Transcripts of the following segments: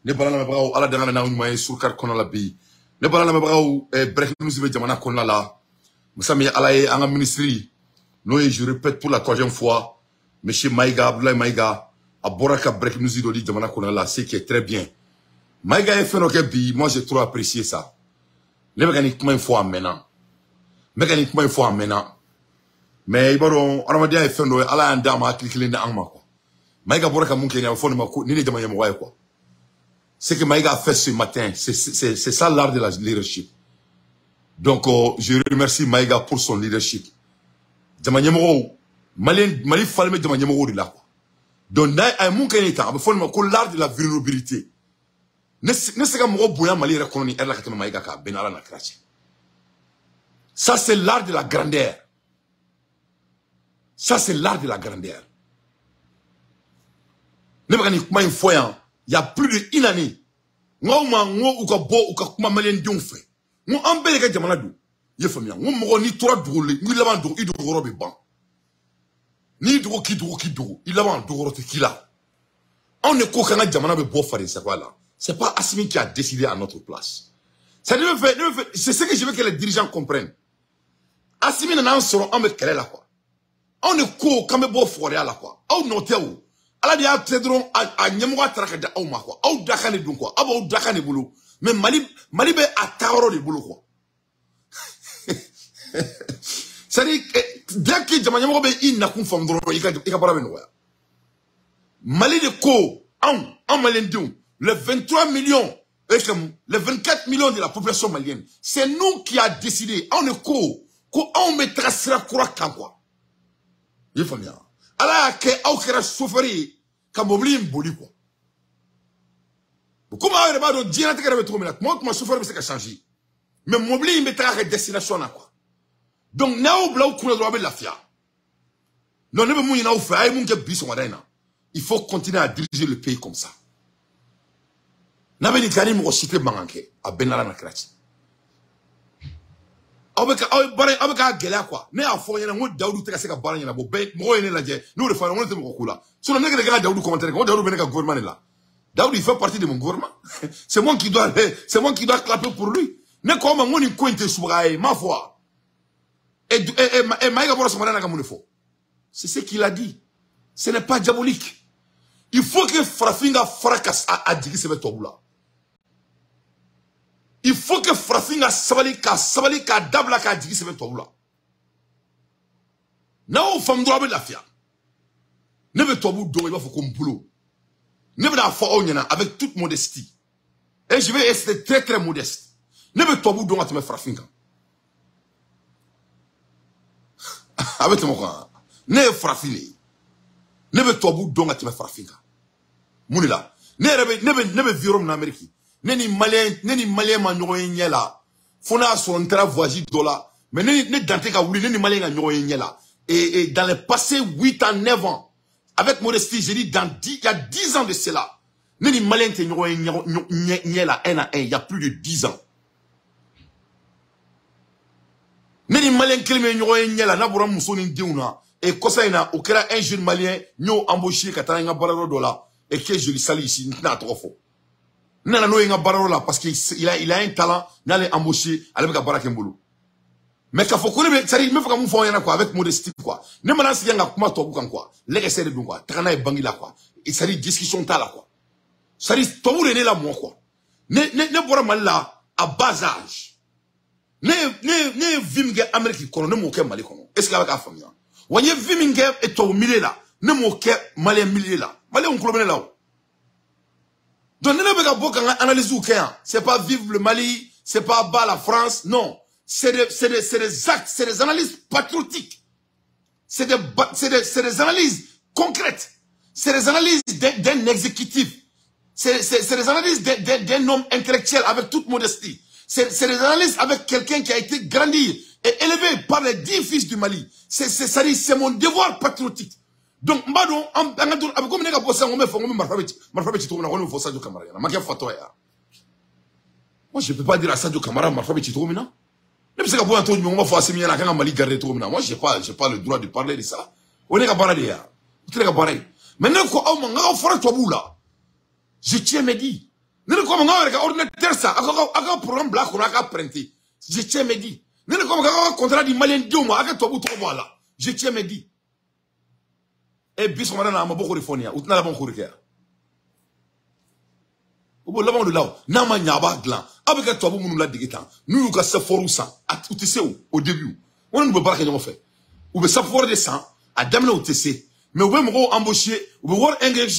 Ne bala lamɛnbagaw, Ala danga n'aw ɲuman ye surukari kɔnɔ la bi. Ne bala lamɛnbagaw, breaking news bɛ jamana kɔnɔna la. Masa min ye Ala ye, an ka ministre, n'o ye, je répète pour la troisième fois, monsieur Maïga, Abdoulaye Maïga, a bɔra ka breaking news dɔ di jamana kɔnɔna la, ce qui est très bien. Maïga ye fɛn dɔ kɛ bi, moi j'ai trop apprécié ça. Ne bɛ ka nin kuma in fɔ a mɛnna. N bɛ ka nin kuma in fɔ a mɛnna. Mais i b'a dɔn, adamadenya ye fɛn dɔ ye, Ala y'an d'a ma, hakili kelen di an ma quoi. Maïga bɔra ka mun kɛ nin ye, a bɛ fɔ nin ma ko ni ne jama ɲɛmɔgɔ ye quoi. Ce que Maïga a fait ce matin, c'est ça l'art de la leadership. Donc, je remercie Maïga pour son leadership. Jama ɲɛmɔgɔw, Mali, Mali falen bɛ jama ɲɛmɔgɔw de la quoi. Donc, n'a a ye mun kɛ nin tan, a bɛ fɔ nin ma ko l'art de la vulnérabilité. Ne se ka mɔgɔ bonya Mali yɛrɛ kɔnɔ ni ɛri la ka tɛmɛ Maïga kan, a bɛɛ ni Ala n'a kira cɛ. Ça, c'est l'art de la grandeur. Ça, c'est l'art de la grandeur. Ne bɛ ka nin kuma in fɔ yan, il y a plus de une année. N k'aw ma, n ko u ka bɔ u ka kuma maliyɛndenw fɛ. N ko an bɛɛ de ka jamana don. I ye faamuya? N ko mɔgɔ n'i tora dogo le, n'i laban dogo, i dogoyɔrɔ bɛ ban. N'i dogo k'i dogo k'i dogo, i laban dogoyɔrɔ tɛ k'i la. Anw de ko k'an ka jamana bɛ bɔ fadensagoya la. C'est pas Assimi qui a décidé à notre place. C'est c'est ce que je veux que les dirigeants comprennent. Assimi nana an sɔrɔ an bɛ kɛlɛ la quoi. Anw de ko k'an bɛ bɔ fugariya la quoi. Aw nɔ tɛ o. Ala de y'a kɛ dɔrɔn a ɲɛmɔgɔ taara ka di aw ma quoi. Aw dakan de don quoi. Aw b'aw dakan de bolo. Mais Mali, Mali bɛ a taayɔrɔ de bolo quoi. C'est-à-dire, dès que jama ɲɛmɔgɔ bɛ i nakun faamu dɔrɔn, i ka baara bɛ nɔgɔya. Mali de ko anw, anw maliyɛndenw, les 23 millions, et comme les 24 millions de la population malienne, c'est nous qui a décidé, anw de ko ko anw bɛ taga sira kura kan quoi. I ye faamuya? Ala y'a kɛ aw kɛra chauffeur ye ka mobili in boli quoi. Komi aw yɛrɛ b'a dɔn diɲɛlatigɛ yɛrɛ bɛ cogo min na, tuma o tuma chauffeur bɛ se ka changer, mais mobili in bɛ taga a ka destination na quoi. Donc n'aw bila aw kunna dɔrɔn, aw bɛ lafiya. Non, ne bɛ mun ɲini aw fɛ, a ye mun kɛ bi sɔgɔmada in na, il faut continuer à diriger le pays comme ça. N'a bɛ nin kɛ, ni mɔgɔ si tɛ mankan kɛ, a bɛɛ n'Ala na kira cɛ. Aw bɛ ka aw ye baara, aw bɛ k'a gɛlɛya quoi. Ne y'a fɔ aw ɲɛna n ko Dawudu tɛ ka se ka baara ɲɛnabɔ. Bɛɛ mɔgɔw ye ne lajɛ, n'o de fɔ n ko ne tɛ mɔgɔ ko la. Sinon ne kɛlen ka Dawudu commentaire kɛ, n ko Dawudu bɛ ne ka gouvernement de la. Dawudu, il fait partie de mon gouvernement. C'est moi qui dois clapper pour lui. Ne ko ma n ko nin ko in tɛ subaga ye, n m'a fɔ wa? Et Maïga bɔra sɔgɔmada in na ka mun de fɔ? C'est ce qu'il a dit. Ce n'est pas diabolique. Il faut que farafin ka fara ka a jigi sɛbɛ tubabu la. Il faut que farafin ka sabali ka sabali k'a dabila k'a jigi sɛbɛ tubabu la. N'a y'o faamu dɔrɔn, a bɛ lafiya. Ne bɛ tubabu dɔn, i b'a fɔ ko n bolo. Ne bɛna fɔ aw ɲɛna avec toute modestie. Et je vais rester très très modeste. Ne bɛ tubabu dɔn ka tɛmɛ farafin kan. A bɛ tɛmɛ o kan. Ne ye farafin de ye. Ne bɛ tubabu dɔn ka tɛmɛ farafin kan. Mun de la? Ne yɛrɛ bɛ ne bɛ ne bɛ yɔrɔ min na Amérique. Ne ni maliyɛn ma ɲɔgɔn ye ɲɛ la. Fo n'a y'a sɔrɔ n taara voyage dɔ la. Mais ne dan tɛ ka wuli, ne ni maliyɛn ka ɲɔgɔn ye ɲɛ la. Et dans les passés 8 ans, 9 ans, avec modestie, j'ai dit dans 10, il y a 10 ans de cela, ne ni maliyɛn tɛ ɲɔgɔn ye ɲɛ la un à un, il y a plus de 10 ans. Ne ni maliyɛn kelen bɛ ɲɔgɔn ye ɲɛ la, n'a bɔra muso ni denw na, et kɔsa in na, o kɛra un jeune malien, n y'o embauché ka taa n ka baarayɔrɔ dɔ la, et que je le salue ici, n tɛna a tɔgɔ fɔ. N nana n'o ye n ka baarayɔrɔ la parce qu'il a, il a un talent, n y'ale embauché, ale bɛ ka baara kɛ n bolo. Mais k'a fɔ ko ne bɛ, c'est à dire n bɛ fɛ ka mun fɔ aw ɲɛna quoi, avec modestie quoi. Ne mana sigi yan ka kuma tubabu kan quoi, lɛgɛsɛ de don quoi, taga n'a ye banque la quoi. C'est à dire discussion t'a la quoi. C'est à dire tubabu de ye ne lamɔ quoi. Ne bɔra Mali la à bas âge. Ne ye vie min kɛ Amérique kɔnɔ, ne m'o kɛ Mali kɔnɔ. Est ce que a bɛ k'a faamuya? Wa n ye vie min kɛ tubabu milieu la, ne m'o kɛ malien milieu la. Maliyɛnw tulo bɛ ne la o. Donc ne bɛ ka bɔ ka n ka analyse kɛ yan, c'est pas vivre le Mali, c'est pas bas la France, non. C'est des actes, c'est des analyses patriotiques. C'est des analyses concrètes. C'est des analyses d'un exécutif. C'est des analyses d'un homme intellectuel avec toute modestie. C'est des analyses avec quelqu'un qui a été grandi et élevé par les 10 fils du Mali. C'est mon devoir patriotique. Donc, m'bado, an ka don, a bɛ komi ne ka bɔ sisan, ko n bɛ fɔ, ko n bɛ marifa bɛ ci cogo min na, ko ne bɛ fɔ Sadio Camara ɲɛna. Ma kɛ fatɔ ye wa? Moi, je peux pas dire à Sadio Camara marifa bɛ ci cogo min na. Ne bɛ se ka bɔ yan cogo jumɛn, ko n b'a fɔ Assimi ɲɛna a kan ka Mali garder cogo min na. Moi, j'ai pas le droit de parler de ça. O ye ne ka baara de ye wa? O tɛ ne ka baara ye. Mais ne ko aw ma, n k'aw fɔra tubabuw la. Je tiens mes dits. ko ma n k'aw yɛrɛ ka ordinateur san, aw ka programme bila a kɔnɔ, a ka printer. Je tiens me dit. Ne ko ma k'aw ka contrat di malien denw ma, a ka tubabu tɔgɔ bɔ a la. Je tiens me dit. E bi sɔgɔmada na a ma bɔ k'o de fɔ nin ye, u tɛna laban k'o de kɛ yan. U b'o laban de la o, n'a ma ɲɛ a b'a dilan. Aw bɛ kɛ tubabu minnu ladege tan, n'u y'u ka saforu san, u tɛ se o au début. Olu n'u bɛ baara kɛ ɲɔgɔn fɛ. U bɛ saforu de san, a daminɛ u tɛ se. Mais u bɛ mɔgɔw embaucher, u bɛ wari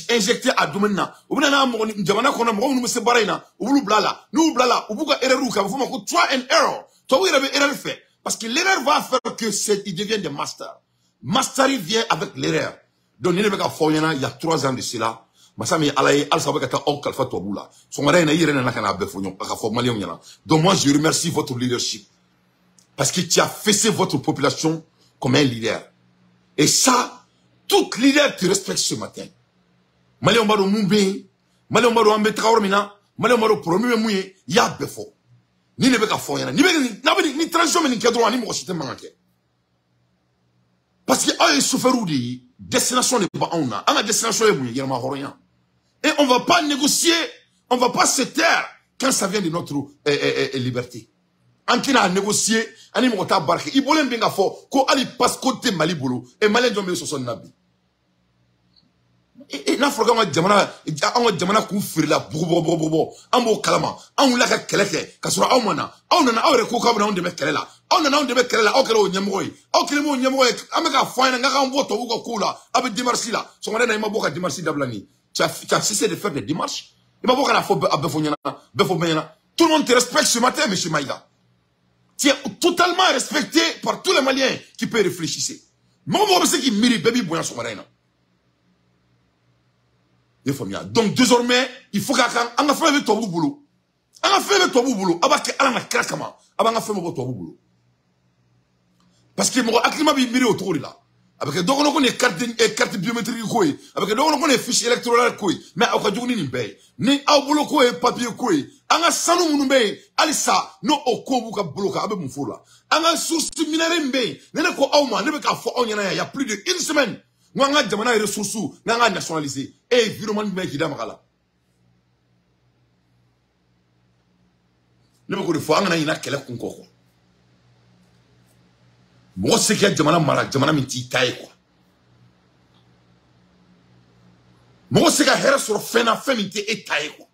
injecter a domaine na. U bɛ na n'a mɔgɔ jamana kɔnɔ mɔgɔ minnu bɛ se baara in na, u b'olu bila a la. N'u bila la, u b'u ka erreur kɛ, a bɛ f'o ma ko try and error. Tubabu yɛrɛ bɛ erreur fɛ parce que l'erreur va faire que c'est ils deviennent des masters. Mastery vient avec l'erreur. Donc ni ne bɛ ka fɔ aw ɲɛna il y a 3 ans de cela, masa min ye Ala ye halisa aw bɛ ka taa aw kalifa tubabu la. Sɔgɔmada in na i yɛrɛ nana ka na a bɛɛ fɔ ɲɔgɔn ka fɔ maliyɛnw ɲɛna. Donc moi je remercie votre leadership parce que tu as fessé votre population comme un leader. Et ça, tout leader te respecte ce matin. Maliyɛnw b'a dɔn mun bɛ yen, maliyɛnw b'a dɔn an bɛ taga yɔrɔ min na, maliyɛnw b'a dɔn problème bɛ mun ye, i y'a bɛɛ fɔ. Ni ne bɛ ka fɔ ɲɛna, ni bɛ n'a bɛ ni transition bɛ nin kɛ dɔrɔn ani mɔgɔ si tɛ mankan kɛ. Parce que aw ye chauffeurs de ye, destination de b'anw na. An ka destination ye mun ye, yɛrɛma hɔrɔnya. Et on va pas négocier, on va pas se taire quand ça vient de notre liberté. An tɛna négocier ani mɔgɔ t'a baara kɛ. I bɔlen bɛ k'a fɔ ko hali passeport tɛ Mali bolo, e maliyɛn jɔn bɛ sɔsɔ nin na bi? N'a fɔra k'an ka jamana, an ka jamana kun feerela bugubɔgɔbugubɔ, an b'o kalama, an wulila ka kɛlɛ kɛ ka sɔrɔ aw ma na. Aw nana, aw yɛrɛ ko k'aw bɛna anw dɛmɛ kɛlɛ la. Aw nana anw dɛmɛ kɛlɛ la, aw kɛra o ɲɛmɔgɔ ye. Aw kɛlen b'o ɲɛmɔgɔ ye, an bɛ k'a fɔ an ɲɛna k'an bɔ tubabuw ka kow la, aw bɛ démarche la. Sɔgɔmada in na i ma bɔ ka démarche dabila nin. Tu as cessé de faire des démarches. I ma bɔ ka na fɔ a bɛɛ fɔ ɲɛna, bɛɛ fɔ bɛɛ ɲɛna. Tout le monde te respecte ce matin, monsieur Maïga. Tu es totalement respecté par tous les Maliens qui peuvent réfléchir. Mɔgɔ mɔgɔ bɛ se k'i miiri, bɛɛ b'i bonya sɔgɔmada in na. Donc désormais, il faut qu'an ka fɛn bɛ tubabu bolo. An ka fɛn bɛ tubabu bolo. A b'a kɛ Ala na kira kama. A b'an ka fɛn bɛ bɔ tubabu bolo. Parce que mɔgɔ hakilima b'i miiri o cogo de la. A bɛ kɛ dɔ kɔnɔ ko nin ye carte biométrique ko ye. A bɛ kɛ dɔ kɔnɔ ko nin ye fiche électorale ko ye. Mais aw ka jugu ni nin bɛɛ ye. Ni aw bolo ko ye papier ko ye. An ka sanu minnu bɛ yen halisa n'o o ko b'u ka bolo kan, a bɛ mun f'o la? An ka source minerai min bɛ yen, ne ne ko aw ma, ne bɛ k'a fɔ aw ɲɛna yan, il y a plus de une semaine. N k'an ka jamana ressources n'an ka nationaliser. E ye virement jumɛn k'i da maga la? Ne bɛ k'o de fɔ, an kana ɲinɛ kɛlɛ kun kɔ quoi. Mɔgɔ tɛ se k'i ka jamana mara jamana min t'i ta ye quoi. Mɔgɔ tɛ se ka hɛrɛ sɔrɔ fɛn na fɛn min tɛ e ta ye quoi.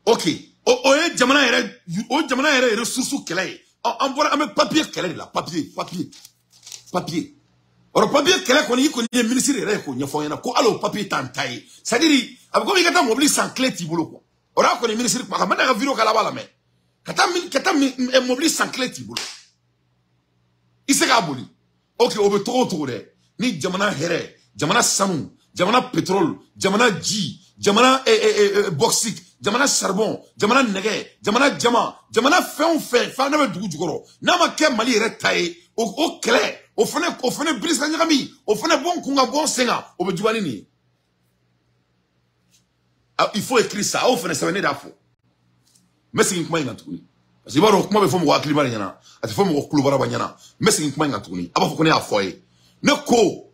Ok, o ye jamana yɛrɛ, o jamana yɛrɛ ressources kɛlɛ ye. An bɔra an bɛ papier kɛlɛ de la, papier, papier, papier. Or papier kɛlɛ kɔni, i kɔni ye ministre yɛrɛ ye k'o ɲɛfɔ ɲɛna ko hali o papier t'an ta ye. C'est à dire a bɛ komi i ka taa mobili san clé t'i bolo quoi. O y'a kɔni ministre kuma kan, n bɛna ka vidéo k'a la, a b'a lamɛn. Ka taa mobili san clé t'i bolo. I se k'a boli. Ok, o bɛ togo o togo dɛ. Ni jamana hɛrɛ, jamana sanu, jamana pétrole, jamana ji, jamana bauxite, jamana charbon, jamana nɛgɛ, jamana jama, jamana fɛn o fɛn, fɛn bɛ dugu jukɔrɔ. N'a ma kɛ Mali yɛrɛ ta ye, o kɛlɛ, o fana birisa ɲagami, o fana bɔ n kun kan, bɔ n sen kan, o bɛ juguya ni nin ye. Il faut écrire ça, aw fana sɛbɛn, ne de y'a fɔ. N bɛ segin kuma in kan tuguni. Parce que i b'a dɔn kuma bɛ fɔ mɔgɔ hakilima de ɲɛna, a tɛ fɔ mɔgɔ kulobaraba ɲɛna. N bɛ segin kuma in kan tuguni. A b'a fɔ ko ne y'a fɔ a ye. Ne ko,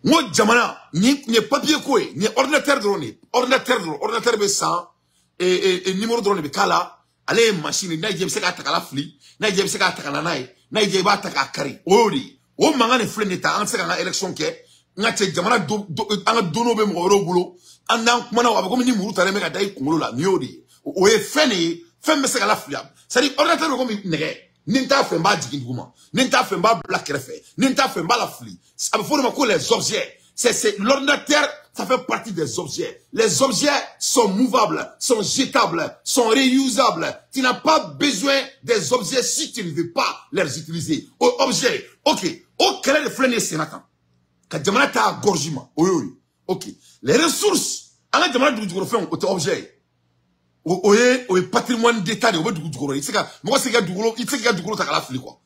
n ko jamana, nin ye papier ko ye, nin ye ordinateur dɔrɔn de ye. Ordinateur dɔrɔn, ordinateur bɛ san, numéro dɔrɔn de bɛ k'a la. Ale ye machine ye, n'a y'i diya i bɛ se k'a ta k'a lafili, n'a y'i diya i bɛ se k'a ta ka na n'a ye, n'a y'i diya i b'a ta k'a kari. O y'o de ye. O mankan de filɛ nin ye tan, an tɛ se k'an ka élection kɛ. N ka cɛ jamana an ka données bɛ mɔgɔ wɛrɛw bolo. An n'an kumana, a bɛ komi ni muru talen bɛ ka da i kunkolo la, nin y'o de ye. O ye fɛn de ye, fɛn bɛ se ka lafili. C'est à dire ordinateur bɛ komi nɛgɛ. Ni n t'a fɛ n b'a jigin duguma, ni n t'a fɛ n b'a bila kɛrɛfɛ, ni n t'a fɛ n b'a lafili. A bɛ fɔ o de ma ko les objets. C'est l'ordinateur, ça fait partie des objets. Les objets sont mouvables, sont jetables, sont réusables. Tu n'as pas besoin des objets si tu ne veux pas les utiliser. Objets, ok. O kɛlɛ de filɛ nin ye senna tan. Ka jamana ta gorge ma, o y'o ye. Ok. Les ressources, an ka jamana dugu jukɔrɔ fɛnw, o tɛ objet ye. O ye patrimoine d'État de ye, o bɛ dugu jukɔrɔ. I tɛ se ka mɔgɔ se k'i ka dugukolo, i tɛ se k'i ka dugukolo ta k'a lafili quoi.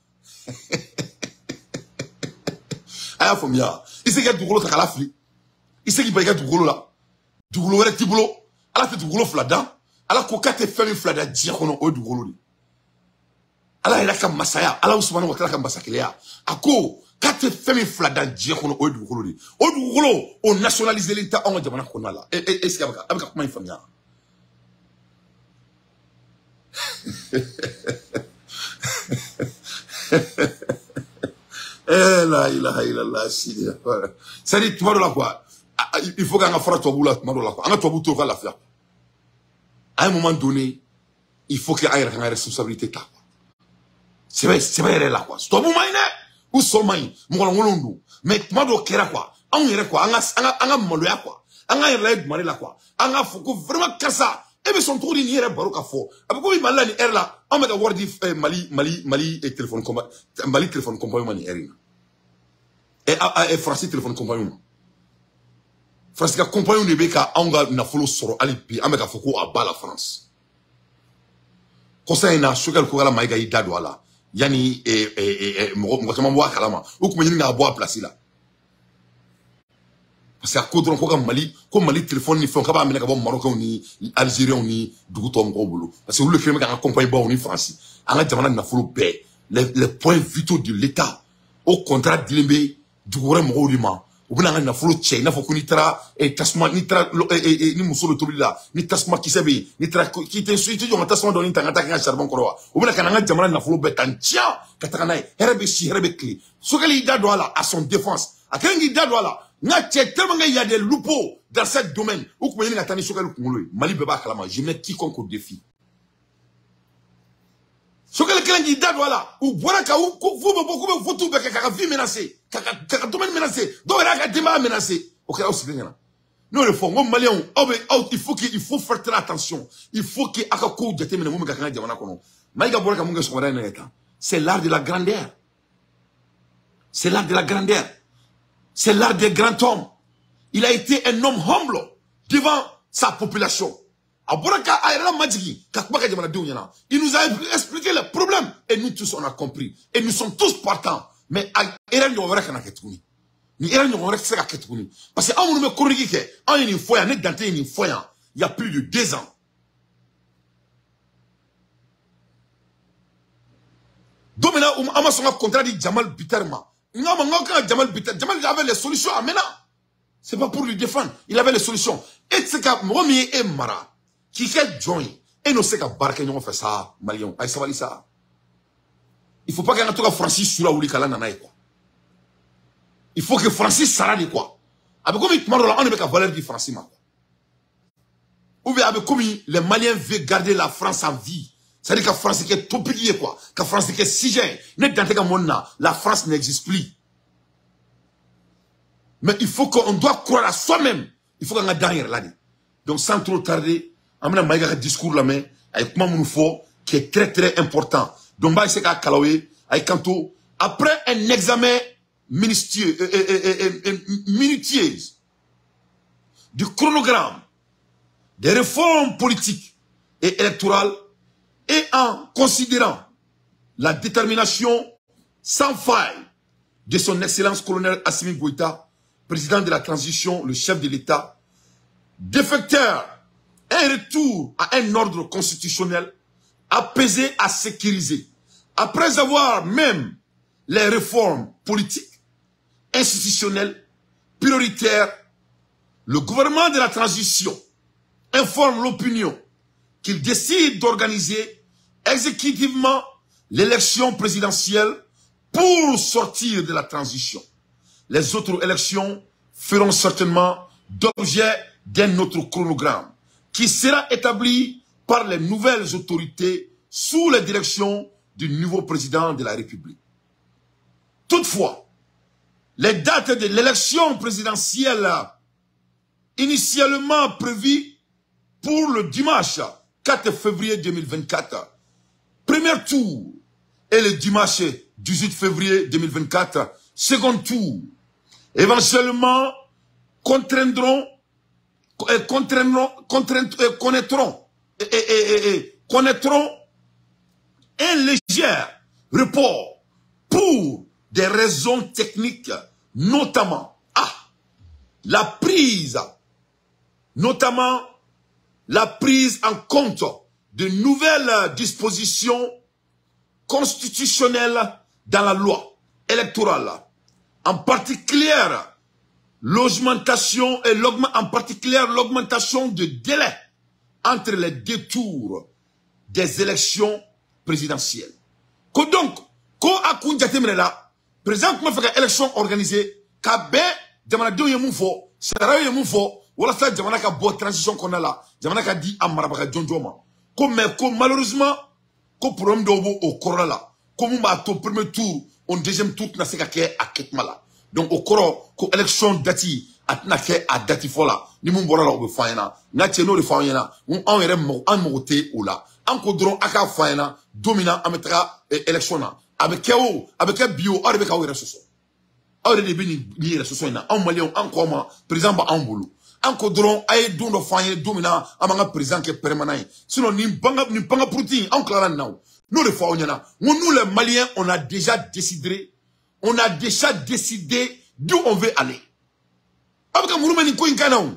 A y'a faamuya, i tɛ se k'i ka dugukolo ta k'a lafili. I tɛ se k'i ban i ka dugukolo la. Dugukolo wɛrɛ t'i bolo. Ala tɛ dugukolo fila dan. Ala ko k'a tɛ fɛn min fila dan diɲɛ kɔnɔ, o ye dugukolo de ye. Ala yɛrɛ ka masaya, Ala subahana wa taala ka masakɛya. A ko K'a tɛ fɛn min fila dan diɲɛ kɔnɔ o ye dugukolo de ye. O dugukolo o nationalisé tɛ anw ka jamana kɔnɔna la. Est-ce que a bɛ ka kuma in faamuya? Eh la ilaha illallah sidi. C'est-à-dire tuma dɔ la quoi, il faut qu'an ka fara tubabuw la tuma dɔ la quoi. An ka tubabuw to u ka lafiya. À un moment donné, il faut que an yɛrɛ ka responsabilité ta quoi. Sɛbɛ yɛrɛ la quoi. Tubabu man ɲi dɛ. U sɔn man ɲi, mɔgɔlankolonw don. Mais tuma dɔw kɛra quoi, anw yɛrɛ quoi, an ka maloya quoi, an ka yɛrɛ lajɛ jumɛn la quoi, an ka fɔ ko vraiment karisa e bɛ sɔn cogo di nin yɛrɛ baro ka fɔ? A bɛ komi Mali la nin heure la, anw bɛ ka wari di Mali téléphone Mali téléphone compagnie ma nin heure in na. Faransi téléphone compagnie ma. Faransi ka compagnie de bɛ ka anw ka nafolo sɔrɔ hali bi, an bɛ ka fɔ ko a ba la France. Kɔsa in na, Choguel Kokalla Maïga y'i da don a la. Yani mɔgɔ caman bɔ a kalama, u tun bɛ ɲini k'a bɔ a place la. Parce que a ko dɔrɔn ko ka Mali, ko Mali téléphone ni fɛnw k'a b'a minɛ ka bɔ Marocains ni Algériens ni dugu tɔ mɔgɔw bolo. Parce que olu de kɛlen bɛ k'an ka compagnie baw ni Faransi, an ka jamana nafolo bɛɛ, les points vitaux de l'État, o contrat dilen bɛ dugu wɛrɛ mɔgɔw de ma. U bɛna an ka nafolo cɛ i n'a fɔ ko n'i taara tasuma, n'i taara ni muso bɛ tobili la, ni tasuma kisɛ bɛ yen, n'i taara k'i tɛ i tɛ jɔ ka tasuma dɔɔni ta ka taa kɛ n ka charbon kɔrɔ wa? U bɛna ka na an ka jamana nafolo bɛɛ ta n tiɲɛ ka taga n'a ye. Hɛrɛ bɛ si, hɛrɛ bɛ tile. Choguel y'i da don a la à son défense. A kɛlen k'i da don a la, n ka cɛ tellement qu'il y a des loupeaux dans ce domaine, u tun bɛ ɲini ka taa ni Choguel kunkolo ye. Mali bɛɛ b'a kalama, je mets quiconque au défi. Choguel kɛlen k'i da don a la, u bɔra ka u f'u bɛ bɔ k'u bɛ vote bɛɛ kɛ k'a ka vie menacer, k'a ka domaine menacer, dɔw yɛrɛ y'a ka denbaya menacer. O kɛra aw sigilen ɲɛna. N'o de fɔ n ko maliyɛnw, aw bɛ aw il faut faire très attention. Il faut que aw ka kow jateminɛ mun bɛ ka kɛ an ka jamana kɔnɔ. Maïga bɔra ka mun kɛ sɔgɔmada in na tan. C'est l'art de la grandeur. C'est l'art de la grandeur. C'est l'art des grands hommes. Il a été un homme humble devant sa population. Il nous a expliqué les problèmes et nous tous on a compris. Et nous sommes tous partants. Mais parce que il y a plus de 2 ans. Donc maintenant, on a son contrat dit Jamal Biterma. Jamal Biter, Jamal avait les solutions à maintenant. C'est pas pour lui défendre. Il avait les solutions. Et c'est que Momi et Mara, qui est joint, et nous c'est qu'à barquer, nous on fait ça, Malion. Aïe, ça va ça. Il faut pas qu'il y ait un truc à Francis sur la ou les quoi. Il faut que Francis s'arrête quoi. Avec comme il on est avec valeur du Francis. Ou bien avec comme les Maliens veulent garder la France en vie. C'est-à-dire que la France est topique quoi. Que la France est sujet. La France n'existe plus. Mais il faut qu'on doit croire à soi-même. Il faut qu'on a derrière là. Donc sans trop tarder, on a un discours là mais avec Mamounouffo qui est très très important. Donc bah c'est qu'à Kalaoué, avec Kanto, après un examen minutieux du chronogramme des réformes politiques et électorales et en considérant la détermination sans faille de son excellence colonel Assimi Goïta, président de la transition, le chef de l'État, d'effectuer un retour à un ordre constitutionnel apaisé à sécuriser, après avoir même les réformes politiques, institutionnelles, prioritaires, le gouvernement de la transition informe l'opinion qu'il décide d'organiser exécutivement l'élection présidentielle pour sortir de la transition. Les autres élections feront certainement d'objet d'un autre chronogramme qui sera établi par les nouvelles autorités sous la direction du nouveau président de la République. Toutefois, les dates de l'élection présidentielle initialement prévues pour le dimanche 4 février 2024, premier tour, et le dimanche 18 février 2024, second tour, éventuellement connaîtront un léger report pour des raisons techniques, notamment la prise en compte de nouvelles dispositions constitutionnelles dans la loi électorale En particulier l'augmentation de délai entre les deux tours des élections présidentielles. Ko donc, ko a kun jateminɛ la, président tun b'a fɛ ka élection organiser ka bɛn jamanadenw ye mun fɔ, sariyaw ye mun fɔ, walasa jamana ka bɔ transition kɔnɔna la, jamana ka di a marabaga jɔnjɔn ma. Ko mais ko malheureusement, ko problème dɔw b'o o kɔrɔla la, ko mun b'a to premier tour, o deuxième tour tɛna se ka kɛ a kɛtuma la. Donc o kɔrɔ ko élection date a tɛna kɛ a date fɔ la, ni mun bɔra la o bɛ fɔ an ɲɛna. N ka cɛ n'o de fɔ an ɲɛna, n anw yɛrɛ mago an mago tɛ o la. An ko dɔrɔn a k'a fɔ an ɲɛna don min na an bɛ taga élection na. A bɛ kɛ o, a bɛ kɛ bi o, aw de bɛ k'aw yɛrɛ sɔsɔ. Aw yɛrɛ de bɛ nin yɛrɛ sɔsɔ in na. Anw maliyɛnw an kɔ ma président b'anw bolo. An ko dɔrɔn a ye don dɔ fɔ an ye don min na an b'an ka président kɛ permanent ye. Sinon nin banga puruti in anw tilara nin na o. N'o de fɔ aw ɲɛna. N ko nous les Maliens, on a déjà décidé, on a déjà décidé d'où on veut aller. Aw bɛ ka muru mɛn nin ko in kan na o.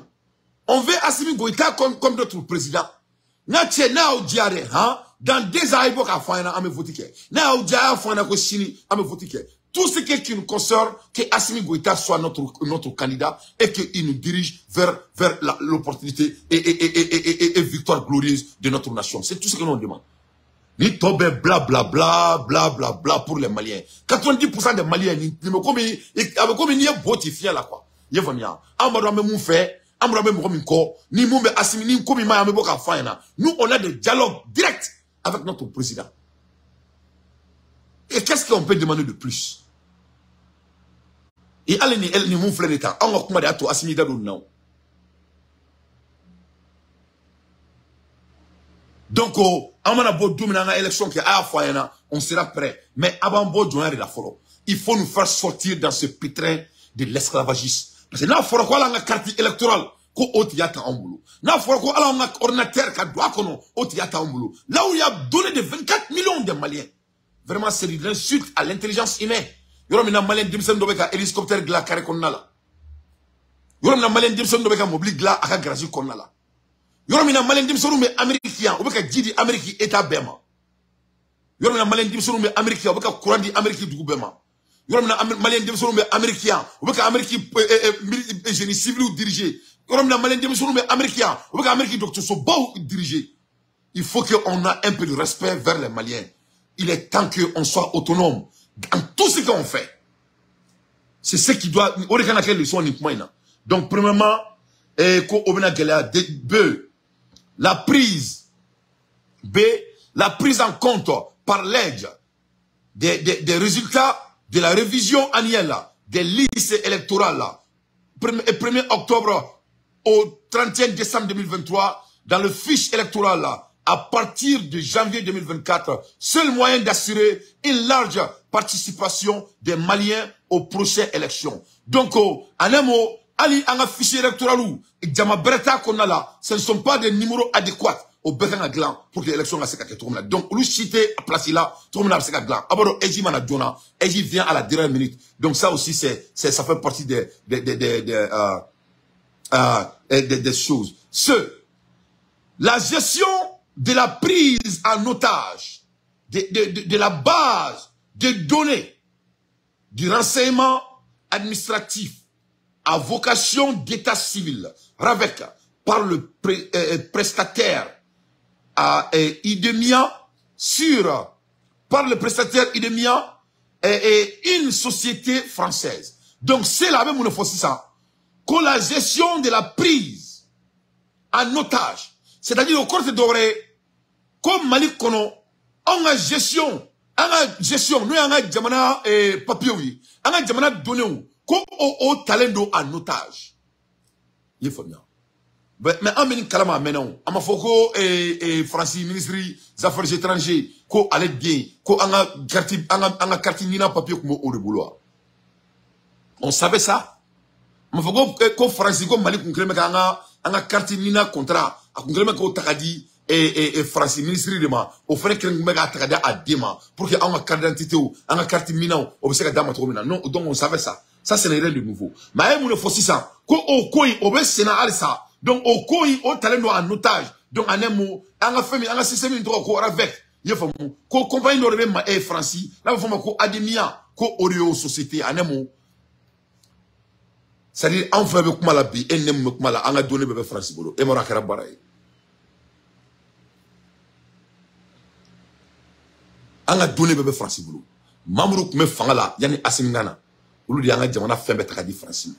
On veut Assimi Goïta comme notre président. N'a cɛ n'a y'aw diya dɛ, han, dans 2 ans a ye bɔ k'a fɔ an ɲɛna an bɛ vote kɛ. N'a y'aw diya a y'a fɔ an ɲɛna ko sini an bɛ vote kɛ. Tout ce qui nous concerne, que Assimi Goïta soit notre candidat et qu'il nous dirige vers l'opportunité et victoire glorieuse de notre nation. C'est tout ce que nous demande. Ni tobe bla bla bla bla bla bla pour les Maliens. 90% des Maliens, ni comme ni boti fier là quoi. Yefamia. Amado me moun fait, amado me mou ko, ni moun be Assimi ni komi ma me boka fa. Nous on a des dialogues directs avec notre président. Et qu'est-ce qu'on peut demander de plus? Et allez ni moun frère d'État, on va commander à toi Assimi Dado non. Donc, on a beau dominer une élection qui a on sera prêt. Mais avant de la follow, il faut nous faire sortir dans ce pétrin de l'esclavagisme. Parce que là, il faut qu'on ait une carte électorale. Là, il faut qu'on ait un ordinateur qui doit connaître. Là où il y a donné de 24 millions de Maliens. Vraiment, c'est une insulte à l'intelligence humaine. Il y a un Malien qui a un hélicoptère qui a carré qu'on a là. Il y a un Malien qui a un mobile qui a garage qu'on a là. Yɔrɔ min na malien denmisɛnninw bɛ Amérique yan, u bɛ ka ji di Amérique état bɛɛ ma. Yɔrɔ min na malien denmisɛnninw bɛ Amérique yan, u bɛ ka courant di Amérique dugu bɛɛ ma. Yɔrɔ min na malien denmisɛnninw bɛ Amérique yan, u bɛ ka Amérique génie civil diriger. Yɔrɔ min na malien denmisɛnninw bɛ Amérique yan, u bɛ ka Amérique dɔgɔtɔrɔsobaw diriger. Il faut qu'on a un peu de respect vers les Maliens. Il est temps qu'on soit autonome dans tout ce qu'on fait. C'est ce qui doit. O de kan ka kɛ leçon ni kuma in na. Donc premièrement, ko o bɛna gɛlɛya. Deux, la prise, B, la prise en compte par l'AIGE des résultats de la révision annuelle des listes électorales 1er octobre au 31 décembre 2023 dans le fiche électoral à partir de janvier 2024, seul moyen d'assurer une large participation des Maliens aux prochaines élections. Donc, en un mot, Ali, un fichier électoral ou jama bereta qu'on a là, ce ne sont pas des numéros adéquats au besoin glan pour que l'élection a se. Donc, lui citer à place là, tout le monde a se glan. Abord, Eji Manadjona, Eji vient à la dernière minute. Donc ça aussi, c'est ça fait partie des choses. La gestion de la prise en otage de la base de données du renseignement administratif à vocation d'état civil, RAVEC, par le prestataire à Idemia par le prestataire Idemia et une société française. Donc c'est la même ça, que la gestion de la prise en otage, c'est-à-dire au corps doré, comme Mali kono, on a gestion, nous on a jamana papier oui, on a jamana donné ko o talent en otage. Il faut bien. Mais en meni kalama maintenant, ama foko et Francis ministre des Affaires étrangères ko ale bien, ko anga carte nina papier comme au de boulot. On savait ça. Ma foko ko Francis ko Mali kun kreme ka anga carte nina contrat, a kun kreme ko takadi et Francis ministre de ma, au frère kreme ka takadi a dema pour que anga carte d'identité ou anga carte mina o be se ka dama to mina. Non, donc on savait ça. Ça c'est rien de nouveau. Mais mon fo 600 ko o ko o be sena alsa. Donc, au coin, au talent en otage. Donc, en un mot, en famille, en système, ko avec. Il faut ko compagnie de même et Francis, là, il faut ko Ademia, ko Oreo société, en un mot. C'est-à-dire anw fɛn bɛ kuma la bi e ni ne mun bɛ kuma la an ka données bɛɛ bɛ Faransi bolo e ma dɔn a kɛra baara ye. An ka données bɛɛ bɛ Faransi bolo. Maa minnu tun bɛ fanga la yanni Asimi ka na, olu de y'an ka jamana fɛn bɛɛ ta ka di Faransi ma.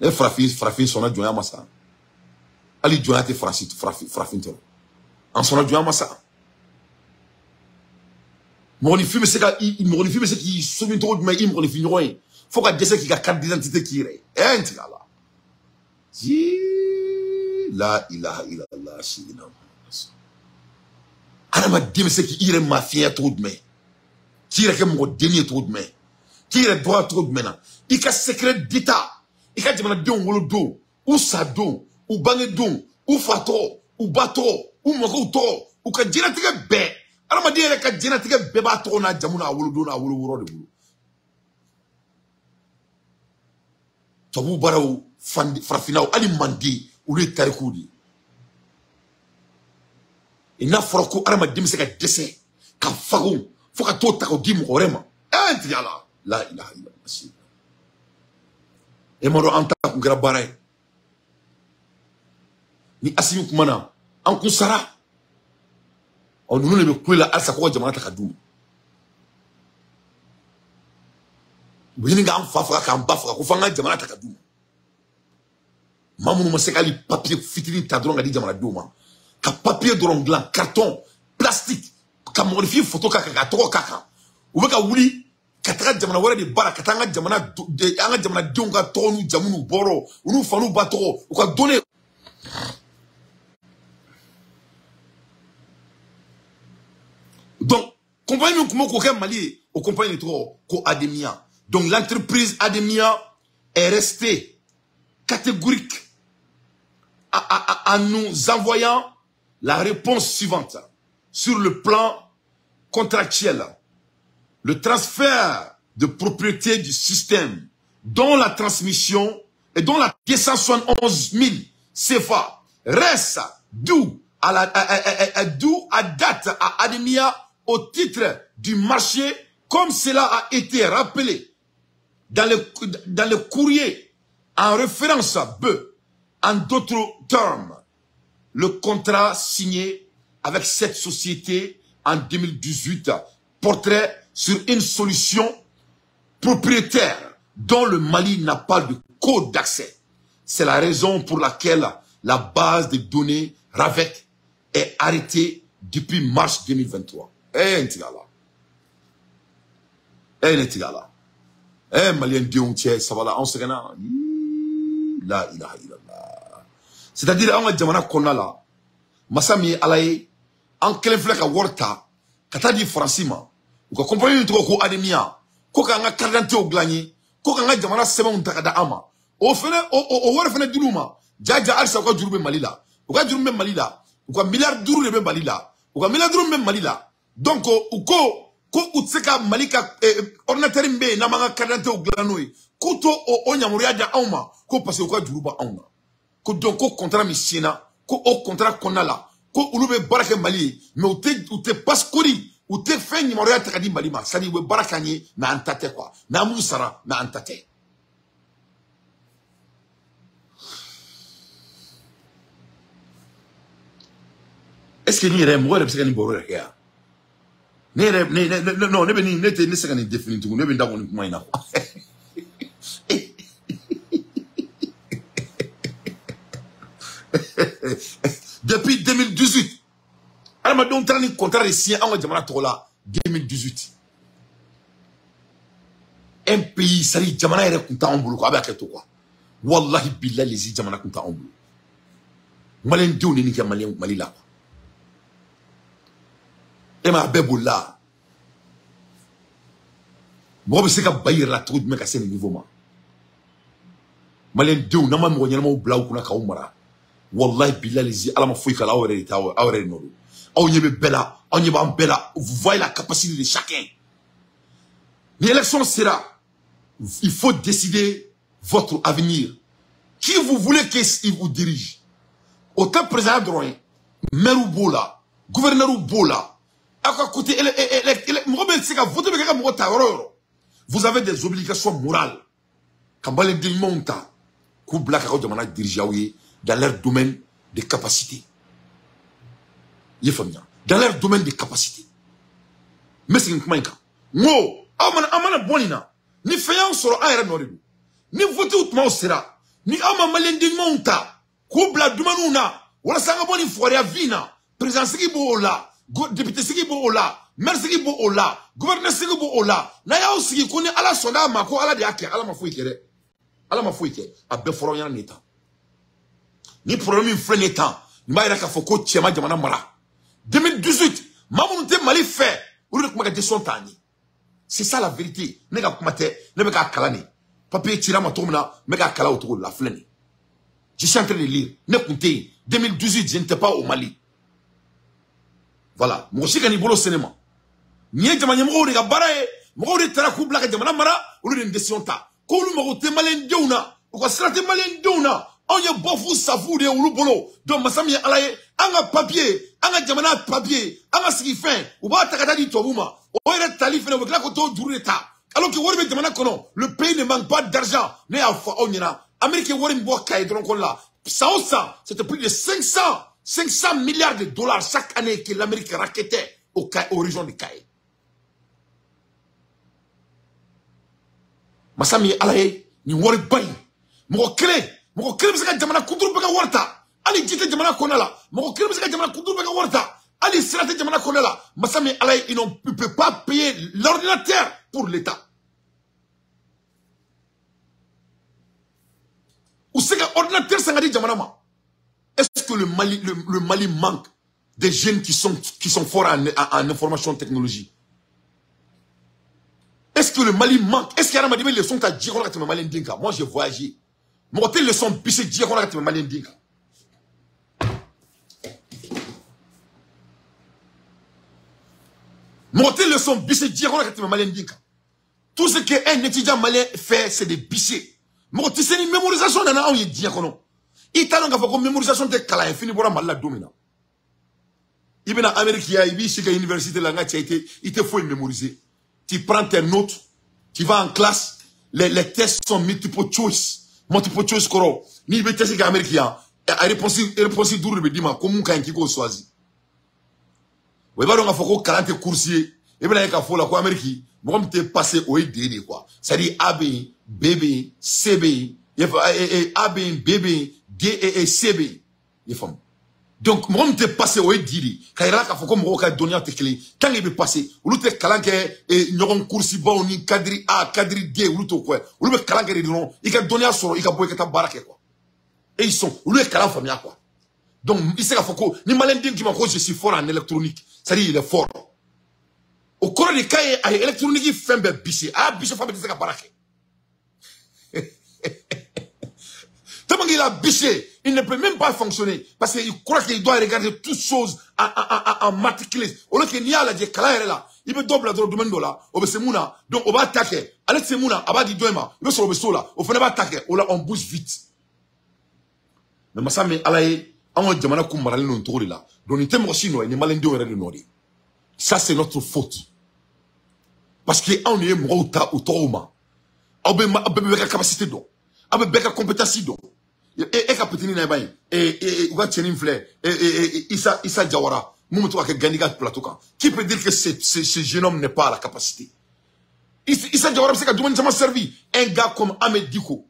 Ne farafin sɔnna jɔnya ma sa. Hali jɔnya tɛ Faransi farafin tɔɔrɔ. An sɔnna jɔnya ma sa. Mɔgɔninfin bɛ se ka mɔgɔninfin bɛ se k'i somi cogo jumɛn i mɔgɔninfin ɲɔgɔn ye fo ka dɛsɛ k'i ka carte d'identité k'i yɛrɛ ye. N tigɛ a la. La ilaha illallah sidina Muhammad. Adamaden bɛ se k'i yɛrɛ maafiya cogo jumɛn, k'i yɛrɛ kɛ mɔgɔ denni ye cogo jumɛn, k'i yɛrɛ dɔgɔya cogo jumɛn na, i ka secret d'état, i ka jamanadenw wolo don, u sa don, u bange don, u fa tɔgɔ, u ba tɔgɔ, u mɔkɛw tɔgɔ, u ka diɲɛlatigɛ bɛɛ, adamaden yɛrɛ ka diɲɛlatigɛ bɛɛ b'a tɔgɔ n'a jamu n'a wolodon n'a wolo de bolo. Tubabuw baaraw, farafinnaw, hali manden, olu ye tarikuw de ye. I n'a fɔra ko adamaden bɛ se ka dɛsɛ ka fago fo ka t'o ta k'o di mɔgɔ wɛrɛ ma. N tigɛ a la. La ilaha illallah. E ma dɔn an ta kun kɛra baara ye. Ni Asimi kumana, an kun sara. Ɔ ninnu de bɛ kule la halisa ko ka jamana ta ka d'u ma. U bɛ ɲini k'an fa faga k'an ba faga ko f'an ka jamana ta ka d'u ma. Maa minnu ma se k'hali papiye fitinin ta dɔrɔn ka di jamanadenw ma, ka papiye dɔrɔn dilan, carton, plastique, ka mɔgɔninfin photo k'a kan, k'a tɔgɔ k'a kan. U bɛ ka wuli ka taga jamana wɛrɛ de baara, ka taa an ka jamanadenw ka tɔgɔ n'u jamu n'u bɔyɔrɔ, u n'u fa n'u ba tɔgɔ, u ka données. Donc, compagnie min tun bɛ k'o kɛ Mali ye, o compagnie de tɔgɔ ko Ademia. Donc l'entreprise Ademia est restée catégorique en nous envoyant la réponse suivante. Sur le plan contractuel, le transfert de propriété du système dont la transmission et dont la 271 000 CFA reste dû à date à Ademia au titre du marché, comme cela a été rappelé dans le courrier en référence à B. En d'autres termes, le contrat signé avec cette société en 2018 porterait sur une solution propriétaire dont le Mali n'a pas de code d'accès. C'est la raison pour laquelle la base de données RAVEC est arrêtée depuis mars 2023. Eh, Ntigala. Eh, Ntigala. Eh, Malien denw cɛ sabala anw sɛgɛnna. La ilaha illallah. C'est-à-dire an ka jamana kɔnɔna la, masa min ye Ala ye, an kelen filɛ ka wari ta ka taa di Faransi ma. U ka compagnie min tɔgɔ ko Ademia, ko k'an ka carte d'identité dilan ye, ko k'an ka jamana sɛbɛnw ta ka da an ma. O fɛnɛ o wari fɛnɛ dir'u ma. Jaja halisa u ka juru bɛ Mali la. U ka juru bɛ Mali la. U ka miliyari 5 de bɛ Mali la. U ka miliyari 5 bɛ Mali la. Donc u ko u tɛ se ka Mali ka ordinateur min bɛ yen n'an b'an ka carte d'identité dilan n'o ye, k'u t'o o yamaruya di anw ma, ko parce que u ka juru b'anw na. Ko donc ko contrat min signé ko o contrat kɔnɔna la, ko olu bɛ baara kɛ Mali ye, mais u tɛ passeport, u tɛ fɛn yamaruya ta ka di Mali ma. C'est-à-dire u bɛ baara k'an ye, mais an ta tɛ quoi. Mais an b'u sara, mais an ta tɛ. Est-ce que ni yɛrɛ mɔgɔ yɛrɛ bɛ se ka nin baro yɛrɛ kɛ yan? Ne yɛrɛ ne non ne bɛ nin ne tɛ ne se ka nin définir tugun, ne bɛ n da kɔni kuma in na quoi. Depuis 2018, adamadenw taara ni contrat de signé anw ka jamana tɔgɔ la 2018. Un pays, c'est-à-dire jamana yɛrɛ kun t'anw bolo quoi, a bɛ hakɛ to quoi. Wallahi billahi lezi jamana kun t'anw bolo. Malien denw de nin kɛ Mali la quoi. E ma bɛɛ bolila. Mɔgɔ bɛ se ka ba i yɛrɛ la cogo jumɛn ka se nin niveau ma? Malien denw n'an ma mɔgɔ ɲɛnamaw bila aw kunna k'aw mara, wallahi billahi lezi Ala ma foyi k'a la, aw yɛrɛ de t'aw aw yɛrɛ de nɔ don. Aw ɲɛ bɛ bɛɛ la, aw ɲɛ b'an bɛɛ la. Vous voyez la capacité de chacun. Ni élection sera, il faut décider votre avenir. Qui vous voulez qu'il vous dirige? O tɛ président dɔrɔn ye, maire b'o la, gouverneur b'o la. Aw ka côté mɔgɔ bɛ se ka vote bɛ kɛ ka mɔgɔ ta yɔrɔ o yɔrɔ. Vous avez des obligations morales. Ka maliyɛn ɲumanw ta k'u bila ka aw jamana diriger aw ye dans leur domaine de capacité. I ye faamuya? Dans leur domaine de capacité. N bɛ segin kuma in kan. N ko aw mana an mana bɔ nin na ni fɛn y'anw sɔrɔ an yɛrɛ nɔ de don. Ni votew tumaw sera ni aw ma maliyɛn den ɲumanw ta k'u bila dumuniw na walasa an ka bɔ nin fugariya vie na, président sigi b'o la, député sigi b'o la, maire sigi b'o la, gouverneur sigi b'o la, n'a y'aw sigi ko ni Ala sɔnna a ma ko Ala de y'a kɛ, Ala ma foyi kɛ dɛ. Ala ma foyi kɛ, a bɛɛ fɔra aw ɲɛna nin tan. Ni problème min filɛ nin ye tan, nin b'a yira k'a fɔ ko cɛ ma jamana mara. 2018, maa minnu tɛ Mali fɛ, olu de tun bɛ ka décision ta an ye. C'est ça la vérité. Ne ka kuma tɛ, ne bɛ k'a kalan de. Papier cira ma cogo min na, n bɛ k'a kalan o cogo de la, filɛ nin. Je suis en train de lire. Ne kun tɛ yen. 2018, je n'étais pas au Mali. Voilà. Mɔgɔ si kan'i bolo sɛnɛ ma. Nin ye jama ɲɛmɔgɔw de ka baara ye. Mɔgɔw de taara k'u bila ka jamana mara, olu de ye nin décision ta. K'olu mago tɛ maliyɛn denw na, u ka sira tɛ maliyɛn denw na. Anw ye bɔfu safu de ye olu bolo. Donc masa min ye Ala ye, an ka papier, an ka jamana papier, an ka sigifɛn, u b'a ta ka taa di tubabuw ma. O yɛrɛ tali fɛnɛ, u bɛ tila k'o t'o juru de ta. Alors que wari bɛ jamana kɔnɔ, le pays ne manque pas d'argent. Ne y'a fɔ aw ɲɛna, Amérique ye wari min bɔ Kaye dɔrɔn kɔnɔ la, san o san, c'était plus de 500 milliards de dollars chaque année que l'Amérique rackettait aux régions de Kaye. Masa min ye Ala ye, nin wari ba in, mɔgɔ kelen bɛ se ka jamana kunturu bɛɛ ka wari ta, hali ji tɛ jamana kɔnɔ la, mɔgɔ kelen bɛ se ka jamana kunturu bɛɛ ka wari ta, hali sira tɛ jamana kɔnɔ la. Masa min ye Ala ye, ils ne peuvent pas payer l'ordinateur pour l'État. U se ka ordinateur san ka di jamana ma. Est-ce que le Mali manque des jeunes qui sont forts en information technologie? Est-ce que le Mali manque? Est-ce qu'il y a des leçons que tu as Malien dinka? Moi, j'ai voyagé. Moi, tes leçons bissé dieu Malien dinka. Moi, tes leçons bissé dieu Malien dinka. Tout ce qu'un étudiant malien fait, c'est des bissés. Moi, tu sais, une mémorisation dans un diacono. Il t'a donc fait mémorisation de kala infini pour mal la domina. Il vient en Amérique, il vit chez l'université là, il te faut mémoriser. Tu prends tes notes, tu vas en classe, les tests sont multiple choice. Multiple choice koro. Ni be test américain, a réponse duru be dima comme kan ki ko choisi. Ouais ba donc fa ko 40 coursier, e be na ka fo la ko Amérique, mɔgɔ min tɛ passer o ye D de quoi. C'est-à-dire A B B B C B, A B B B D E C B. I faamu. Donc, mɔgɔ min tɛ passer o ye D de. Ka yira k'a fɔ ko mɔgɔw ka dɔnniya tɛ kelen ye. Tant qu'il bɛ passer, olu tɛ kalan kɛ ɲɔgɔn kurusibaw ni cadre A, cadre D, olu t'o kɛ. Olu bɛ kalan kɛ de dɔrɔn, i ka dɔnniya sɔrɔ, i ka bɔ i ka taa baara kɛ quoi. Et ils sont, olu ye kalan faamuya quoi. Donc, i se k'a fɔ ko ni malien den k'i ma ko je suis fort en électronique, c'est-à-dire il est fort. O kɔrɔ de k'a ye a ye électronique fɛn bɛɛ bise, a y'a bise f'a bɛ tɛ se ka baara kɛ. Tellement qu'il a biché, il ne peut même pas fonctionner. Parce qu'il croit qu'il doit regarder toutes choses en matriculé. Au lieu qu'il n'y a la là, il peut doubler dans le domaine là, au Semouna. Donc on va attaquer. Allez Semouna, on va dire Doema, le sur le là, on va attaquer. On bouge vite. Mais massa mais alaye, on jamana kou marale non touré là. Donc il t'aime aussi non, il est malin de nord. Ça c'est notre faute. Parce que on est mouta ou trauma. On peut capacité donc. On peut compétence donc. Et kapitini na bayin et ou ka tienin filɛ et Issa Diawara mun bɛ to ka kɛ Gandhi ka plateau kan. Qui peut dire que ce jeune homme n'est pas à la capacité? Issa Diawara bɛ se ka dumuni caman servi. Un gars comme Ahmed Dicko.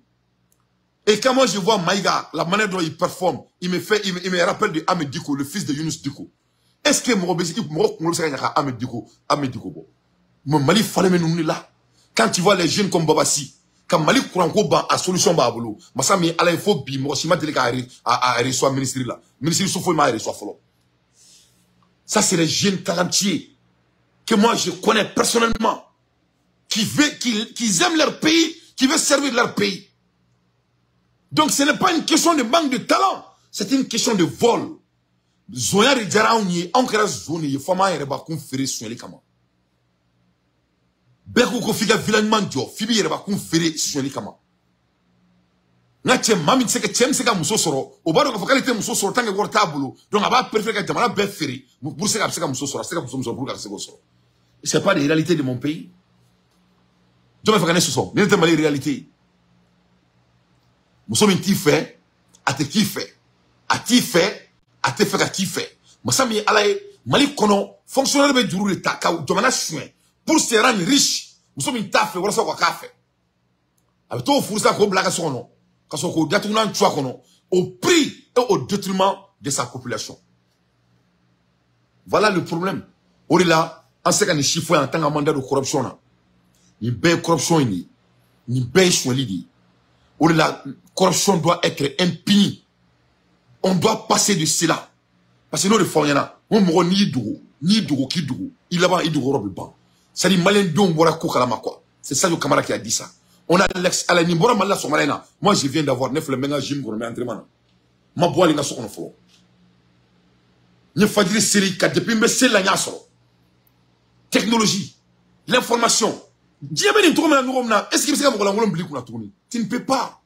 Et quand moi je vois Maïga, la manière dont il performe, il me rappelle de Ahmed Dicko, le fils de Younous Dicko. Est-ce que mɔgɔ bɛ se mɔgɔ kunkolo bɛ se ka ɲa ka Ahmed Dicko bɔ? Mais Mali falen bɛ ninnu de la. Quand tu vois les jeunes comme Babassi, quand Mali courant ko ban a solution b'a bolo, masa min Ala ye fo bi mɔgɔ si ma deli k'a reçoit ministre la. Ministre so foyi m'a reçoit fɔlɔ. Ça c'est les jeunes talentueux que moi je connais personnellement, qui aiment leur pays, qui veulent servir leur pays. Donc ce n'est pas une question de manque de talent, c'est une question de vol. Zonya de diyara anw ye, anw kɛra zon de ye, fo an b'an yɛrɛ bakun feere sonyali kama. Bɛɛ ko ko f'i ka villa ɲuman jɔ, f'i b'i yɛrɛ bakun feere sonyali kama. N ka cɛ, maa min tɛ se ka cɛ min se ka muso sɔrɔ, o b'a dɔn k'a fɔ k'ale tɛ muso sɔrɔ tant que wari t'a bolo. Donc a b'a préférer ka jamana bɛɛ feere pour se ka a bɛ se ka muso sɔrɔ, a bɛ se ka muso min sɔrɔ pour que a ka se k'o sɔrɔ. C'est pas des réalités de mon pays. Jɔn bɛ fɛ ka ne sɔsɔ? Ni ne tɛ Mali réalité ye. Muso min t'i fɛ, a tɛ k'i fɛ. A t'i fɛ, a tɛ fɛ ka k'i fɛ. Masa min ye Ala ye, Mali kɔnɔ, fonctionnaire bɛ juru de ta ka jamana suɲɛ pour se rendre riche. Muso min t'a fɛ walasa o ka k'a fɛ. A bɛ t'o furu sa k'o bila a ka so kɔnɔ, ka sɔrɔ k'o datugulan cu a kɔnɔ, au prix et au détriment de sa population. Voilà le problème. O de la, an se ka nin si fɔ yan en tant que mandat de corruption na. Nin bɛɛ ye corruption in de ye. Nin bɛɛ ye sonyali de ye. O de la, corruption doit être impunie. On doit passer de cela. Parce que n'o de fɔ aw ɲɛna, n ko mɔgɔ n'i y'i dogo, n'i y'i dogo k'i dogo, i laban i dogo yɔrɔ bɛ ban. C'est-à-dire maliyɛn denw bɔra ko kalama quoi. C'est Sadio Kamara qui a dit ça. On a l'ex, ala nin bɔra Mali la sɔgɔmada in na. Moi je viens d'avoir, ne filɛ n bɛ n ka gym kɔnɔ, n bɛ entraînement na. N ma bɔ hali n ka so kɔnɔ fɔlɔ. N ye fajiri seli ka depuis n bɛ seli la n y'a sɔrɔ. Technologie, l'information. Diɲɛ bɛ nin cogo min na ɲɔgɔn min na, est-ce que i bɛ se ka mɔgɔ lankolon bila i kunna tuguni? Tu ne peux pas.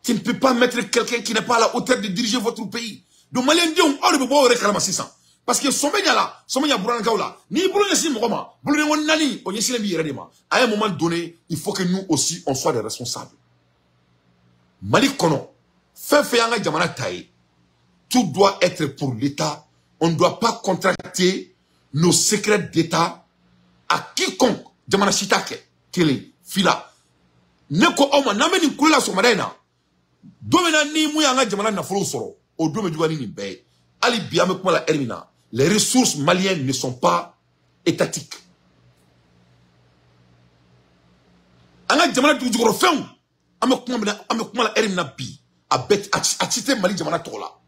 Tu ne peux pas mettre quelqu'un qui n'est pas à la hauteur de diriger votre pays. Donc maliyɛn denw, aw de bɛ bɔ aw yɛrɛ kalama sisan. Parce que sɔn bɛ ɲa la, sɔn bɛ ɲa burankaw la. N'i bolo ɲɛsin mɔgɔ ma, bolodenko naani, o ɲɛsinnen b'i yɛrɛ de ma. À un moment donné, il faut que nous aussi, on soit des responsables. Mali kɔnɔ, fɛn fɛn y'an ka jamana ta ye, tout doit être pour l'État. On ne doit pas contracter nos secrets d'État à quiconque. Jamana si t'a kɛ. Kelen, fila. Ne ko aw ma, n'an bɛ nin kule la sɔgɔmada in na, don min na ni mun y'an ka jamana nafolo sɔrɔ, o don bɛ juguya ni nin bɛɛ ye. Hali bi an bɛ kuma la heure min na, les ressources maliennes ne sont pas étatiques. An ka jamana dugujukɔrɔfɛnw, an bɛ kuma min na, an bɛ kuma la heure min na bi, a bɛɛ a ci tɛ Mali jamana tɔgɔ la.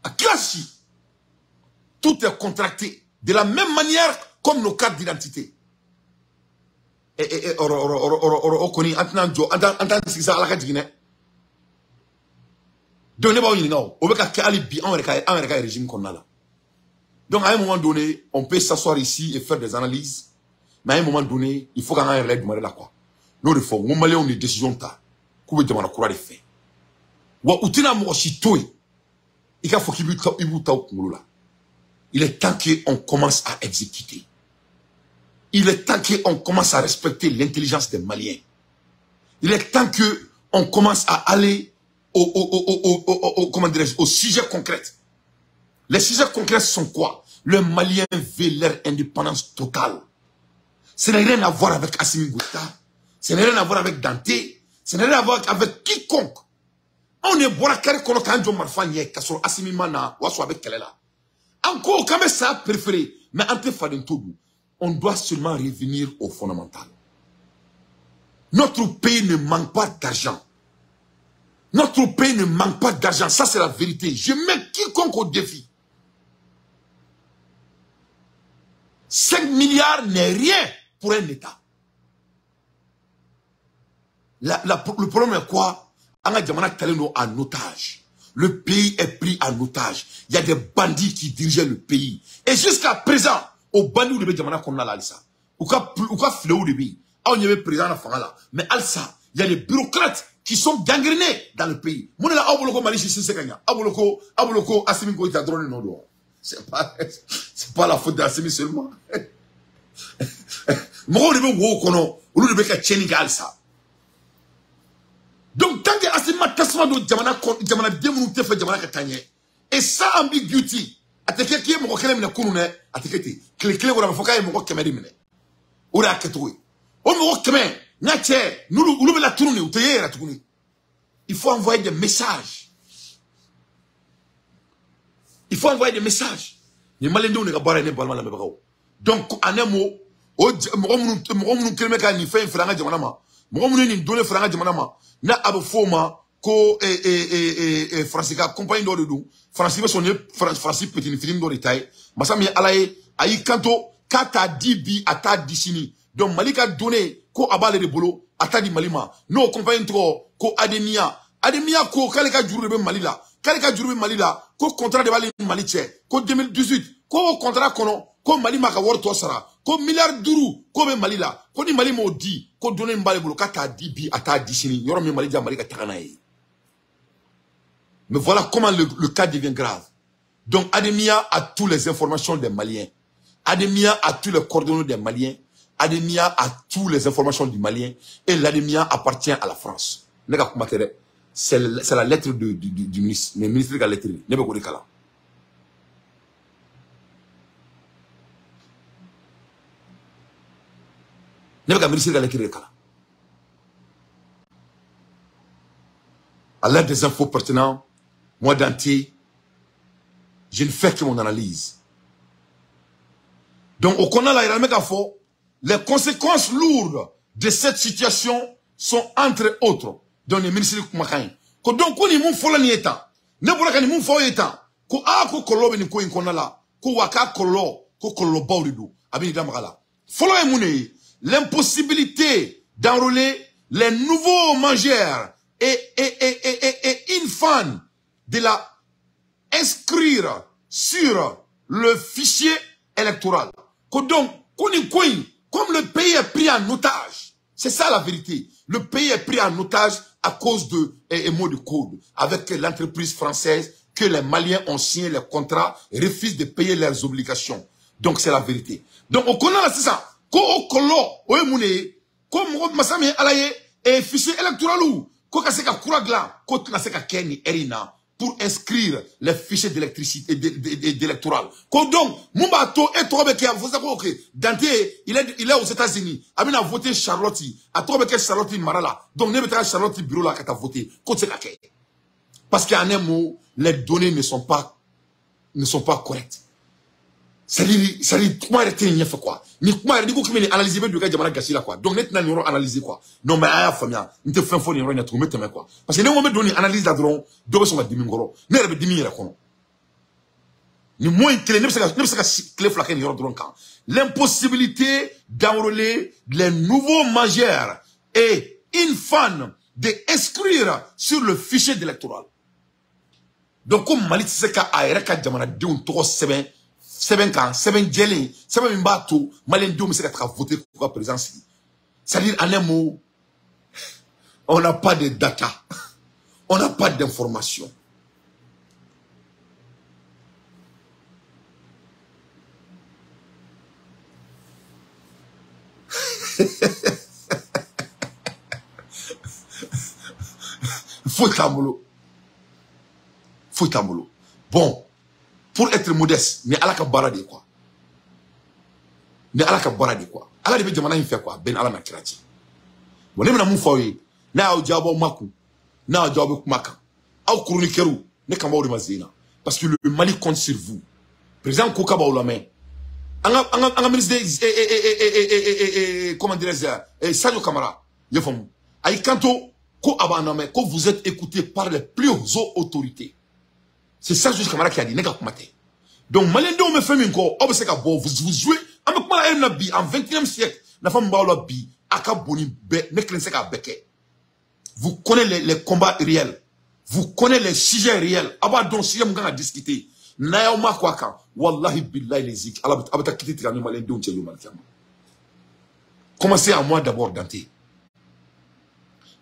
A classe, tout est contracté de la même manière comme nos cartes d'identité. O kɔni an tɛna jɔ, an t'an sigi sa Ala ka jigin dɛ. Donc ne b'aw ɲininka o, o bɛ ka kɛ hali bi anw yɛrɛ ka régime kɔnɔna la. Donc à un moment donné, on peut s'asseoir ici et faire des analyses, mais à un moment donné, il faut qu'an k'an yɛrɛ lajɛ Dumare la quoi. N'o de fɔ, n ko maliyɛnw de décision ta k'u bɛ jamana kura de fɛ. Wa u tɛna mɔgɔ si to yen i k'a fɔ k'i b'u ta u kunkolo la. Il est temps qu'on commence à exécuter. Il est temps qu'on commence à respecter l'intelligence des Maliens. Il est temps qu'on commence à aller comment dirais-je, au sujet concret. Les sujets concrets sont quoi? Les Maliens veulent leur indépendance totale. Ce n'a rien à voir avec Assimi Goïta. Ce n'a rien à voir avec Dante. Ce n'a rien à voir avec quiconque. On est bɔra kari kɔnɔ k'an jɔ marifa ɲɛ k'a sɔrɔ Assimi ma na, o y'a sɔrɔ a bɛ kɛlɛ la. An ko k'an bɛ saya préféré, mais an tɛ faden to dun. On doit seulement revenir au fondamental. Notre pays ne manque pas d'argent. Notre pays ne manque pas d'argent. Ça, c'est la vérité. Je mets quiconque au défi. 5 milliards n'est rien pour un État. Le problème est quoi? An ka jamana talen don en otage. Le pays est pris en otage. Il y a des bandits qui dirigeaient le pays. Et jusqu'à présent, au bandits de bɛ jamana kɔnɔna la halisa. U ka filew de bɛ yen. Aw ɲɛ bɛ président na fanga la. Mais halisa, il y a des bureaucrates qui sont gangrénés dans le pays. Mun de la aw bolo ko Mali si se ka ɲa? Aw bolo ko Assimi Goïta dɔrɔn de nɔ don. C'est pas la faute d'Assimi seulement. Mɔgɔw de bɛ wo kɔnɔ, olu de bɛ ka tiɲɛni kɛ halisa. Donc tant que Assimi ma tasuma don jamana jamanaden minnu tɛ fɛ jamana ka taa ɲɛ, et sans ambiguïté, a tɛ kɛ k'i ye mɔgɔ kelen minɛ kunun dɛ, a tɛ kɛ ten. Tile kelen kɔnɔ a bɛ fɔ k'a ye mɔgɔ 100 de minɛ. O de y'a kɛcogo ye. O mɔgɔ 100 n'a cɛ, n'olu olu bɛ latunu de, u tɛ ye yɛrɛ tuguni. Il faut envoyer des messages. Il faut envoyer des messages. Ni maliyɛndenw de ka baara ye ne balima lamɛnbagaw. Donc en un mot, o mɔgɔ minnu kɛlen bɛ ka nin fɛn in feere an ka jamana ma, mɔgɔ minnu ye nin données feere an ka jamana ma, n'a a bɛ fɔ o ma ko Faransi ka compagnie dɔ de don. Faransi bɛ sɔn nin ye Faransi petini fitini dɔ de ta ye. Masa min ye Ala ye, a y'i kanto k'a t'a di bi, a t'a di sini. Donc Mali ka données ko a b'ale de bolo, a t'a di Mali ma. N'o compagnie tɔgɔ ko Ademia. Ademia ko k'ale ka juru de bɛ Mali la. K'ale ka juru bɛ Mali la, ko contrat de b'ale ni Mali cɛ, ko 2018, ko o contrat kɔnɔ, ko Mali ma ka wari tɔ sara, ko miliyari 5 ko bɛ Mali la, ko ni Mali m'o di, ko données min b'ale bolo k'a t'a di bi, a t'a di sini. Yɔrɔ min Mali diya Mali ka taga n'a ye. Mais voilà comment le cas devient grave. Donc Ademia a toutes les informations des Maliens. Ademia a toutes les coordonnées des Maliens. Ademia a toutes les informations du Malien. Et l'Ademia appartient à la France. Ne ka kuma tɛ dɛ. C'est la lettre du ministre, le ministre ka lettre. Ne bɛ k'o de kalan. Ne bɛ ka ministre ka lettre de kalan. À l'aide des infos pertinentes, moi Dante, je ne fais que mon analyse. Donc au kɔnɔna la, yɛrɛ bɛ k'a fɔ, les conséquences lourdes de cette situation sont entre autres. Donc les ministres kumakan ye. Ko donc ko nin mun fɔlɔ nin ye tan, ne bɔra ka nin mun fɔ aw ye tan, ko aa ko kɔlɔlɔ bɛ nin ko in kɔnɔna la, ko wa k'a kɔlɔlɔ, ko kɔlɔlɔbaw de don, a bɛ nin da maga la. Fɔlɔ ye mun de ye? L'impossibilité d'enrôler les nouveaux mangeurs et infants de la inscrire sur le fichier électoral. Ko donc, ko nin ko in, comme le pays est pris en otage, c'est ça la vérité. Le pays est pris en otage à cause de mots de code avec l'entreprise française que les Maliens ont signé les contrats et refusent de payer leurs obligations. Donc c'est la vérité. Donc on connaît là, c'est ça. Ko o kolo o ye mun de ye? Ko mɔgɔ masa min ye Ala ye fichier électoral ko ka se ka kura dilan ko tɛna se ka kɛ nin heure in na pour inscrire les fichiers d'électricité d'électoral. Ko donc mun b'a to e tɔgɔ bɛ kɛ a bɛ fɔ sisan ko ok Dante il est aux États-Unis, a bɛna voter Charlotte, a tɔgɔ bɛ kɛ Charlotte mara la, donc ne bɛ taga Charlotte bureau la ka taa voter, ko tɛ se ka kɛ. Parce qu'en un mot, les données ne sont pas correctes. C'est-à-dire kuma yɛrɛ tɛ nin ɲɛfɛ quoi. Ni kuma yɛrɛ n'i ko k'i bɛ nin analyser i bɛ don i ka jamana gasi la quoi. Donc ne tɛna nin yɔrɔ analyser quoi. Non mais a y'a faamuya, n tɛ fɛn fɔ nin yɔrɔ in na tugun, n bɛ tɛmɛ quoi. Parce que ne ko n bɛ don nin analyse la dɔrɔn, dɔ bɛ sɔn ka dimi n kɔrɔ. Ne yɛrɛ bɛ dimi n yɛrɛ kɔnɔ. Nin mot in kelen, ne bɛ se ka tile 2 kɛ nin yɔrɔ dɔrɔn kan. L'impossibilité d'enrôler les nouveaux majeurs et infants de inscrire sur le fichier électoral. Donc ko Mali tɛ se ka a yɛrɛ ka jamanadenw tɔgɔ sɛbɛn sɛbɛn kan, sɛbɛn jɛlen, sɛbɛn min b'a to maliyɛndenw bɛ se ka taga voter k'u ka président sigi. C'est-à-dire en un mot, on n'a pas de data, on n'a pas d'information. Foyi t'an bolo, foyi t'an bolo. Bon, pour être modeste, mais Ala ka baara de quoi. Ni Ala ka baara de quoi. Ala de bɛ jamana in fɛ quoi, bɛɛ ni Ala na kira cɛ. Bon, ne bɛna mun fɔ aw ye, n'a y'aw diya aw b'aw makun, n'a y'aw diya aw bɛ kuma kan. Aw chroniqueurs, ne kan b'aw de ma zen na. Parce que le Mali compte sur vous. Président ko k'a b'aw lamɛn. An ka ministre de comment dirais-je, Sadio Camara, i y'a faamu. A y'i kanto ko a b'an lamɛn, ko vous êtes écouté par les plus hautes autorités. C'est Sadio Camara qui a dit, ne ka kuma tɛ. Donc maliyɛndenw bɛ fɛn min kɔ, aw bɛ se ka bɔ, vous jouez. An bɛ kuma la e na bi en 21e siècle, nafa min b'aw la bi, a ka bon ni bɛɛ, ne kelen tɛ se k'a bɛɛ kɛ. Vous connaissez les combats réels, vous connaissez les sujets réels. Aw b'a dɔn sujet mun kan ka discuter. N'a y'aw ma kɔ a kan, wallahi billahi les zik, ala bɛ taa kiti tigɛ ni maliyɛndenw cɛ yomali kama. Commencez à moi d'abord Dante.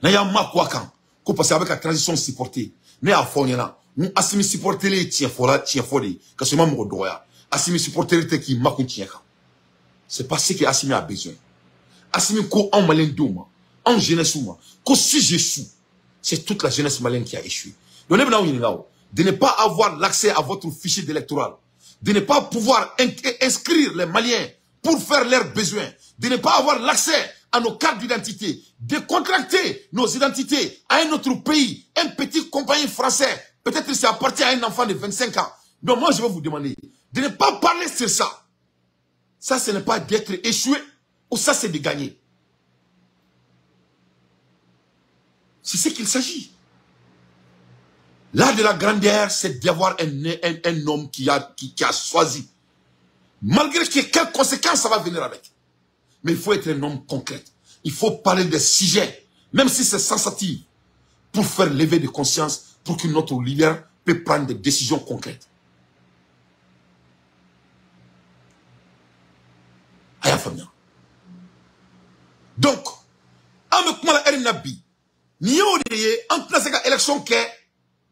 N'a y'aw ma kɔ a kan, ko parce que a bɛ ka transition supporter, ne y'a fɔ aw ɲɛna. N Assimi supporter ye tiɲɛ fɔla tiɲɛ fɔ de ye, ka sɔrɔ i ma mɔgɔ dɔgɔya. Assimi supporter tɛ k'i makun tiɲɛ kan. C'est pas ce que Assimi a besoin. Assimi ko anw maliyɛndenw ma, anw jeunesse ma, ko si j'échoue, c'est toute la jeunesse malienne qui a échoué. Donc ne bɛna aw ɲininka o, de ne pas avoir l'accès à votre fichier d'électoral, de ne pas pouvoir inscrire les Maliens pour faire leurs besoins, de ne pas avoir l'accès à nos cartes d'identité, de contracter nos identités à un autre pays, un petit compagnie français, peut-être que ça appartient à un enfant de 25 ans. Donc moi, je vais vous demander de ne pas parler sur ça. Ça, ce n'est pas d'être échoué, ou ça, c'est de gagner. C'est ce qu'il s'agit. L'art de la grandeur, c'est d'avoir un homme qui a choisi. Malgré que quelles conséquences ça va venir avec. Mais il faut être un homme concret. Il faut parler des sujets, même si c'est sensitif, pour faire lever de conscience, pour que notre leader puisse prendre des décisions concrètes. Aya famille. Donc, an bɛ kuma la heure min na bi, nin y'o de ye, an tɛna se ka élection kɛ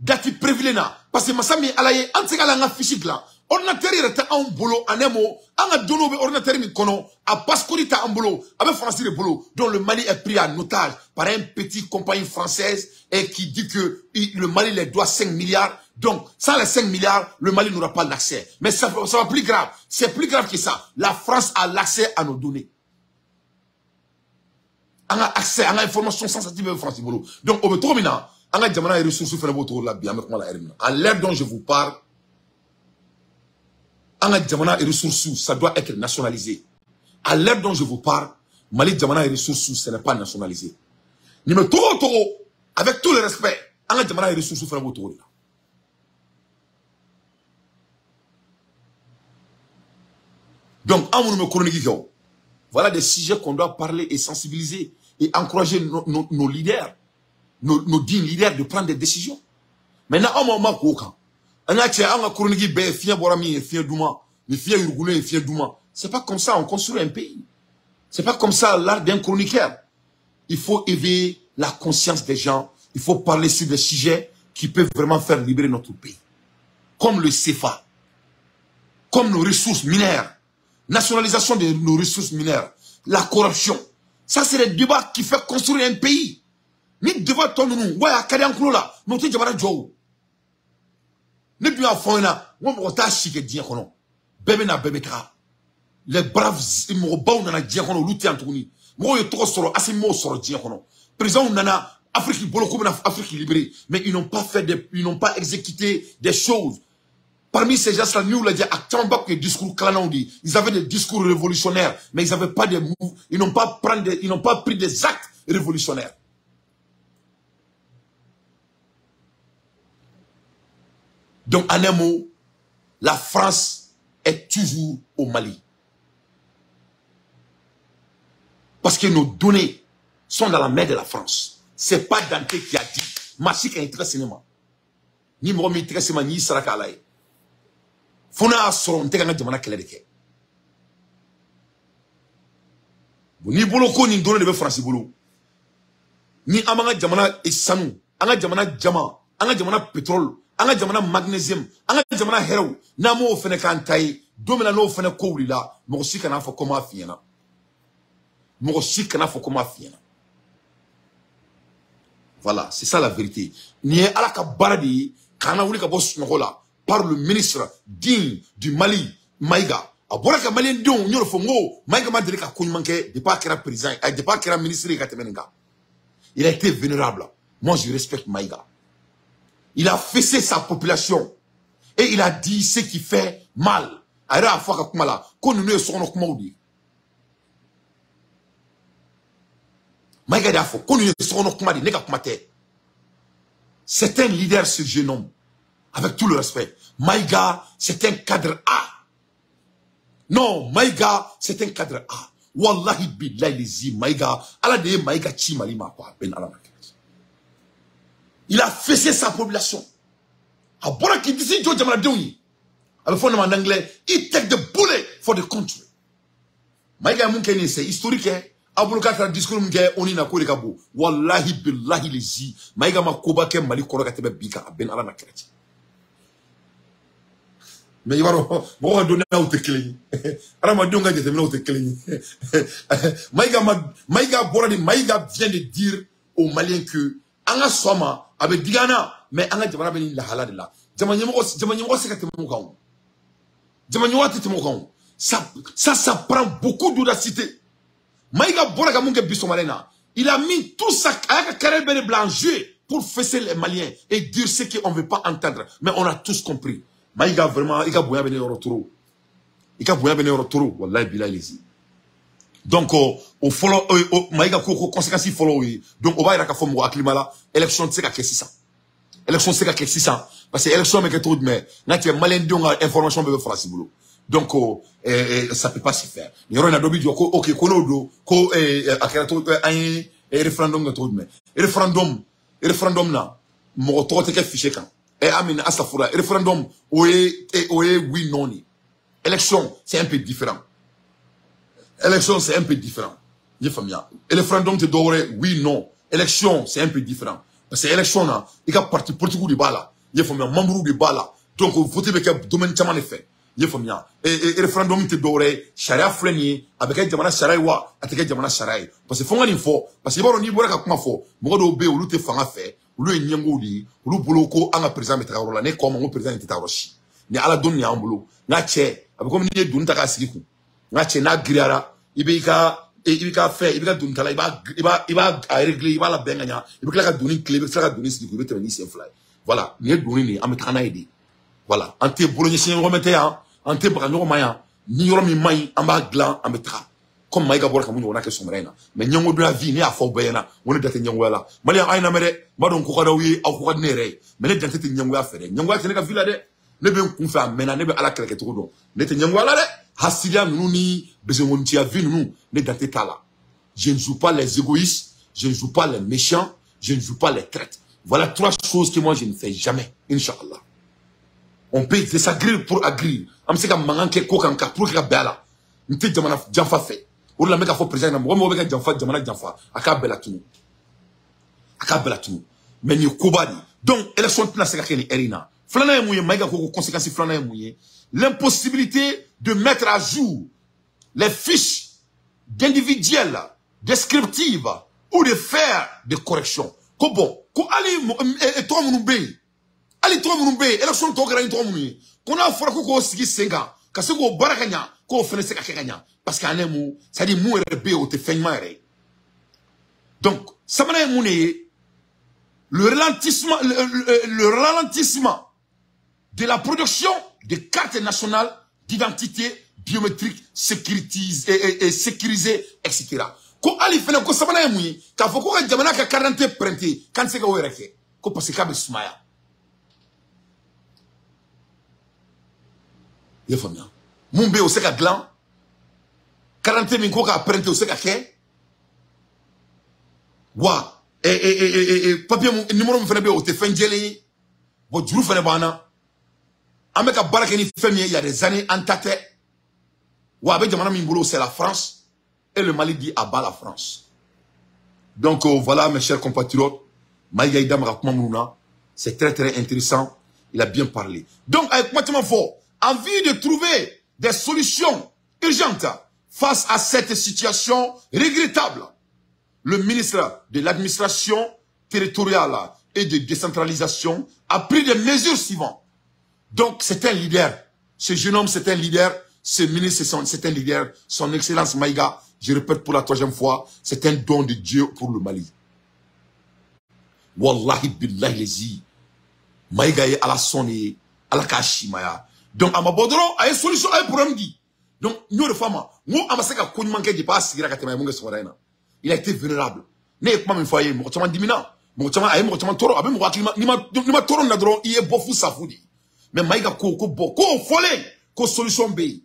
date prévue na, parce que masa min Ala ye, an tɛ se ka an ka fiche dilan. Ordinateur yɛrɛ tɛ anw bolo en un mot an ka données bɛ ordinateur min kɔnɔ a passeport tɛ an bolo a bɛ France de bolo. Donc le Mali est pris en otage par un petit compagnie française et qui dit que le Mali les doit 5 milliards. Donc sans les 5 milliards, le Mali n'aura pas l'accès. Mais ça va plus grave, c'est plus grave que ça. La France a l'accès à nos données. An ka accès an ka information sensitive bɛ France bolo. Donc o bɛ cogo min na an ka jamana ye ressources fɛnɛ b'o cogo la bi an bɛ kuma la heure min na. À l'heure dont je vous parle, an ka jamana ressources, ça doit être nationalisé. À l'heure dont je vous parle, Mali jamana ressources, ce n'est pas nationalisé. Ni me togo togo, avec tout le respect, an ka jamana ressources fɛnɛ b'o cogo de la. Donc, an minnu bɛ chronique kɛ o, voilà des sujets qu'on doit parler et sensibiliser et encourager nos leaders, nos dignes leaders de prendre des décisions. Maintenant, an ma k'o kan. An y'a cɛ an ka chronique bɛɛ ye fiɲɛ bɔra min ye fiɲɛ duman, ni fiɲɛ yurugulen ye fiɲɛ duman. C'est pas comme ça on construit un pays. C'est pas comme ça l'art d'un chroniqueur. Il faut éveiller la conscience des gens. Il faut parler sur des sujets qui peuvent vraiment faire libérer notre pays. Comme le CFA, comme nos ressources minières, nationalisation de nos ressources minières, la corruption. Ça, c'est des débats qui fait construire un pays. Ni débat tɔ ninnu, wa a ka di an kulo la, mais o tɛ jamana jɔ o. Ne dun y'a fɔ an ɲɛna, n ko mɔgɔ t'a si kɛ diɲɛ kɔnɔ. Bɛɛ bɛ na, bɛɛ bɛ taga. Les braves mɔgɔbaw nana diɲɛ kɔnɔ, olu tɛ yan tuguni. Mɔgɔw ye tɔgɔ sɔrɔ, Assimi m'o sɔrɔ diɲɛ kɔnɔ. Présidents nana Afrique bolo k'u bɛna Afrique libérer, mais ils n'ont pas fait des, ils n'ont pas exécuté des choses. Parmi ces gens-là, nous l'a dit, à camanba tun ye discours kalannaw de ye. Ils avaient des discours révolutionnaires, mais ils n'avaient pas des mouvements, ils n'ont pas pris des actes révolutionnaires. Donc, en un mot, la France est toujours au Mali. Parce que nos données sont dans la main de la France. C'est pas Dante qui a dit. Massi ka tɛgɛ sɛnɛ ma. Ni mɔgɔ min tɛgɛ sɛnɛ ma, n'i sara k'a la ye. Fo n'a y'a sɔrɔ n tɛ ka n ka jamana kɛlɛ de kɛ. Bon, n'i bolo ko nin données de bɛ France bolo. Ni an b'an ka jamana sanu, an ka jamana jama, an ka jamana pétrole, an ka jamana magnésium, an ka jamana hɛrɛw, n'an m'o fɛnɛ k'an ta ye, don min na n'o fɛnɛ ko wulila, mɔgɔ si kana fɔ ko m'a f'i ɲɛna. Mɔgɔ si kana fɔ ko m'a f'i ɲɛna. Voilà, c'est ça la vérité. Nin ye Ala ka baara de ye, k'an lawuli ka bɔ sunɔgɔ la par le ministre digne du Mali, Maïga. A bɔra ka maliyɛndenw, n y'o de fɔ n ko Maïga ma deli ka ko ɲuman kɛ depuis a kɛra président ye, depuis a kɛra ministre ye ka tɛmɛ nin kan. Il a été vénérable. Moi, je respecte Maïga. Il a fessé sa population et il a dit ce qui fait mal. A yɛrɛ y'a fɔ a ka kuma la ko ninnu ye sokɔnɔ kumaw de ye. Maïga de y'a fɔ ko ninnu ye sokɔnɔ kuma de ye, ne ka kuma tɛ. C'est un leader, ce jeune homme. Avec tout le respect. Maïga, c'est un cadre A. Non, Maïga, c'est un cadre A. Wallahi billahi lezi Maïga. Ala de ye Maïga ci Mali ma quoi. Ben Ala ma. Il a fessé sa population. A bɔra k'i disi jɔ jamanadenw ye. A bɛ fɔ nin ma en anglais, he take the bullet for the country. Maïga ye mun kɛ nin ye, c'est historique hein. Aw bolo k'a taara discours min kɛ ONU na k'o de ka bon. Wallahi billahi lezi Maïga ma koba kɛ Mali kɔrɔ ka tɛmɛ bi kan. A bɛɛ ni Ala na kɛlɛ cɛ. Mais i b'a dɔn mɔgɔw ka dɔnniyaw tɛ kelen ye, adamadenw ka jateminɛw tɛ kelen ye. Maïga bɔra de, Maïga vient de dire aux Maliens que an ka sɔn a ma, a bɛ digi an na, mais an ka jamana bɛ nin lahala de la. Jama ɲɛmɔgɔ se ka tɛmɛ o kan o. Jama ɲɛmɔgɔ tɛ tɛmɛ o kan o. Ça prend beaucoup d'audacité. Maïga bɔra ka mun kɛ bi sɔgɔmada in na, il a mis tout ça, a y'a ka carrière bɛɛ de bila en jeu pour fesser les Maliens et dire ce qu'on ne veut pas entendre. Mais on a tous compris. Maïga vraiment, i ka bonya bɛ ne yɔrɔ trop. I ka bonya bɛ ne yɔrɔ trop. Wallahi bilahi lezi. Donc o fɔlɔ, Maïga ko conséquence fɔlɔ o ye. Donc o b'a yira k'a fɔ mɔgɔ hakili ma la, élection tɛ se ka kɛ sisan. Élection tɛ se ka kɛ sisan parce que élection bɛ kɛ cogo jumɛn? N'a cɛ maliyɛndenw ka information bɛɛ bɛ France bolo. Donc ça peut pas se faire. Nin yɔrɔ in na dɔ b'i jɔ ko ok ko n'o don ko a kɛra cogo an ye référendum kɛ cogo jumɛn? Référendum na mɔgɔ tɔgɔ tɛ kɛ fichier kan. Amina Asafura, référendum, o ye oui non ni. Élection, c'est un peu différent. Élection, c'est un peu différent. J'ai faamuya. Référendum tɛ dɔwɛrɛ oui non. Élection, c'est un peu différent. Parce que élection na, i ka parti politique de b'a la. J'ai faamuya, membre de b'a la. Donc vote bɛ kɛ domaine caman de fɛ. I ye faamuya, référendum tɛ dɔwɛrɛ ye, sariya filɛ nin ye, a bɛ kɛ jamana sariya ye wa a tɛ kɛ jamana sariya ye? Parce que fo n ka nin fɔ, parce que i b'a dɔn, n'i bɔra ka kuma fɔ, mɔgɔ dɔw bɛ yen, olu tɛ fanga fɛ, olu ye ɲɛngow de ye, olu bolo ko an ka président bɛ taga yɔrɔ la. Ne k'aw ma ko président tɛ taa yɔrɔ si, ni ala donni y'an bolo. N ka cɛ, a bɛ komi n'i ye doni ta k'a sigi kun, n ka cɛ, n'a giriyara, i b'i ka i ka fɛn, i bɛ ka doni ta la, i b'a a régler, i b'a labɛn ka ɲa, i bɛ tila ka doni tile, i bɛ tila ka doni sigi kun, i bɛ tɛmɛ ni sen fila ye. Voilà, nin ye doni nin ye, an bɛ taga n'a ye de. Voilà, an tɛ bolo ɲɛsin ɲɔgɔn tɛ yan, an tɛ baga ɲɔgɔn ma yan. Ni yɔrɔ min man ɲi, an b'a dilan, an bɛ taga. Comme Maïga bɔra ka mun ɲɔgɔnna kɛ sɔgɔmada in na. Mais ɲɛngodonya vie, ne y'a fɔ aw bɛɛ ɲɛna, n ko ne da tɛ ɲɛngoya la. Maliyɛn, a ye lamɛn dɛ, n b'a dɔn ko ka d'aw ye, aw ko ka di ne yɛrɛ ye, mais ne dante tɛ ɲɛngoya fɛ dɛ. Ɲɛngoya tɛ ne ka vie la dɛ. Ne bɛ n kun fɛ a mɛnna, ne bɛ ala kɛlɛ kɛcogo dɔn. Ne tɛ ɲɛngoya la dɛ. Hasidiya ninnu ni besonkɔniciya vie ninnu, ne dante t'a la. Je ne joue pas les égoïstes, je ne joue pas les méchants, je ne joue pas les traîtres. Voilà trois choses que moi je ne fais jamais, Inch'Allah. On peut désagréer pour agréer. An bɛ se ka mankan kɛ ko kan ka pour que ka bɛn a la. N tɛ jamana janfa fɛ. O de la n bɛ k'a fɔ président ɲɛna, mɔgɔ mɔgɔ bɛ ka janfa, jamana janfa, a k'a bɛɛ latunu, a k'a bɛɛ latunu. Mais nin ye koba de ye. Donc élection tɛna se ka kɛ nin heure in na. Filanan ye mun ye? Maïga ko conséquence filanan ye mun ye? L'impossibilité de mettre à jour les fiches d'individuels descriptives ou de faire des corrections. Ko bon, ko hali tɔgɔ minnu bɛ yen, hali tɔgɔ minnu bɛ yen, élection tɔ kɛra ni tɔgɔ minnu ye, ko n'a fɔra ko k'o sigi sen kan ka se k'o baara ka ɲa, k'o fana se ka kɛ ka ɲa, parce que an ye mun, c'est à dire mun yɛrɛ bɛ yen, o tɛ fɛn ɲuman yɛrɛ ye. Donc sabanan ye mun de ye? Le ralentissement de la production de cartes nationales d'identité biométrique sécurisées et sécurisées, etc. Ko hali fɛnɛ, ko sabanan ye mun ye? K'a fɔ ko ka jamana ka carte d'identité printer, k'an tɛ se k'o yɛrɛ kɛ, ko parce que k'a bɛ sumaya. I ye faamuya, mun bɛ yen, o se ka dilan, carte d'identité min ko k'a printer, o se ka kɛ wa. Papier mun, numéro min fɛnɛ bɛ yen, o tɛ fɛn jɛlen ye. Bon, juru fɛnɛ b'an na, an bɛ ka baara kɛ ni fɛn min ye il y a des années, an ta tɛ wa. A bɛ jamana min bolo, c'est la France, et le Mali dit à bas la France. Donc voilà, mes chers compatriotes, Maïga Ida ma kuma minnu na, c'est très très intéressant, il a bien parlé. Donc a ye kuma caman fɔ. En vue de trouver des solutions urgentes face à cette situation regrettable, le ministre de l'administration territoriale et de décentralisation a pris des mesures suivantes. Donc, c'est un leader. Ce jeune homme, c'est un leader. Ce ministre, c'est un leader. Son Excellence Maïga, je répète pour la troisième fois, c'est un don de Dieu pour le Mali. Wallahi billahi lezi. Maïga ye ala sɔn de ye, ala k'a simaya. Donc, a ma bɔ dɔrɔn, a ye solution, a ye problème di. Donc, n y'o de fɔ a ma, n ko a ma se ka ko ɲuman kɛ depuis a sigira ka tɛmɛ a ye mun kɛ sɔgɔmada in na. Il a été vulnérable. Ne ye kuma min fɔ a ye, mɔgɔ caman dimina, mɔgɔ caman, a ye mɔgɔ caman tɔɔrɔ, a bɛ mɔgɔ hakili ma, n'i ma tɔɔrɔ nin na dɔrɔn, i ye bɔ fu safu de ye. Mais Maïga ko ko bon, ko o fɔlen, ko solution bɛ yen.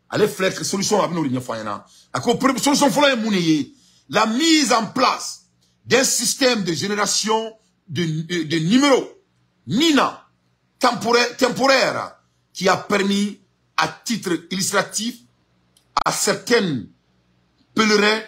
Ale filɛ, solution a bɛ n'o de ɲɛfɔ an ɲɛna. A ko solution fɔlɔ ye mun de ye? La mise en place d'un système de génération de numéros NINA temporaire qui a permis, à titre illustratif, à certains pèlerins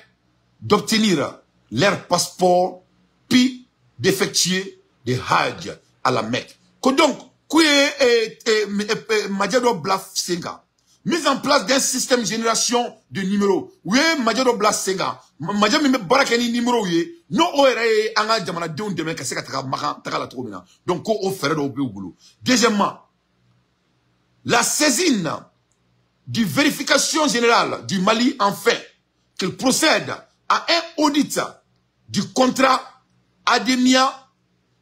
d'obtenir leur passeport puis d'effectuer des hajj à la Mecque. Ko donc, k'u ye majɛ dɔ bila sen kan, mise en place d'un système génération de numéros, u ye majɛ dɔ bila sen kan, majɛ min bɛ baara kɛ ni numéro ye, n'o o yɛrɛ ye an ka jamanadenw dɛmɛ ka se ka taga Makan taga la cogo min na. Donc ko o fɛɛrɛ dɔw b'u bolo. Deuxièmement, la saisine du vérification générale du Mali enfin qu'il procède à un audit du contrat Ademia.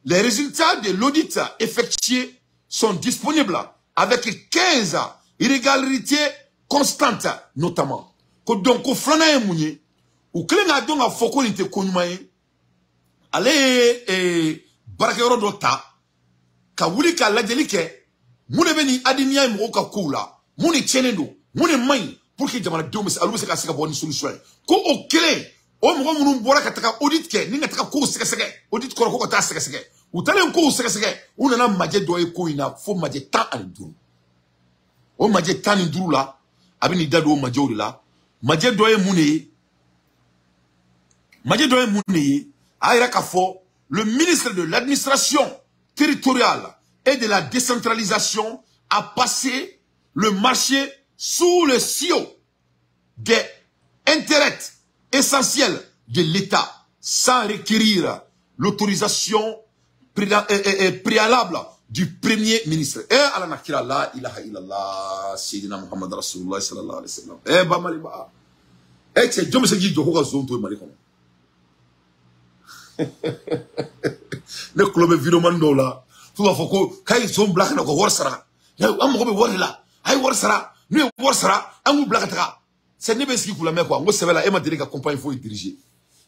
Les résultats de l'audit effectué sont disponibles avec 15 irrégularités constantes notamment. Ko donc ko filanan ye mun ye? U kɛlen k'a dɔn k'a fɔ ko nin tɛ ko ɲuman ye, ale ye baarakɛyɔrɔ dɔ ta ka wuli ka lajɛli kɛ, mun de bɛ nin Ademia ye mɔgɔw ka kow la, mun de tiɲɛnen don, mun de man ɲi, pour que jamanadenw bɛ se, olu bɛ se ka bɔ ni solution ye. Ko o kelen, o mɔgɔ minnu bɔra ka taga audit kɛ ni ka taga kow sɛgɛsɛgɛ, audit kɔrɔ ko ka taa sɛgɛsɛgɛ, u taalen kow sɛgɛsɛgɛ, u nana majɛ dɔ ye ko in na fo majɛ 15. O majɛ 15 la, a bɛ n'i da don o majɛw de la. Majɛ dɔ ye mun de ye? Majɛ dɔ ye mun de ye? A yira k'a fɔ le ministre de l'administration territoriale et de la décentralisation a passé le marché sous le sceau des intérêts essentiels de l'État sans requérir l'autorisation préalable du Premier ministre. Eh, ala nakira la ilaha illallah, Sayyidina Muhammad Rasulullah sallallahu alayhi wa sallam. Eh, ba maliba. Eh, c'est Dieu me dit que je zone to mali kono. Ne kulo be vidéo man do la. Tu va foko kay zone black na ko wor sara. Am ko be wor la. Ay wor sara, ni wor sara, am black ta. C'est ne be ski kula me quoi. Ngo sebela e ma délé ka compagnie faut diriger.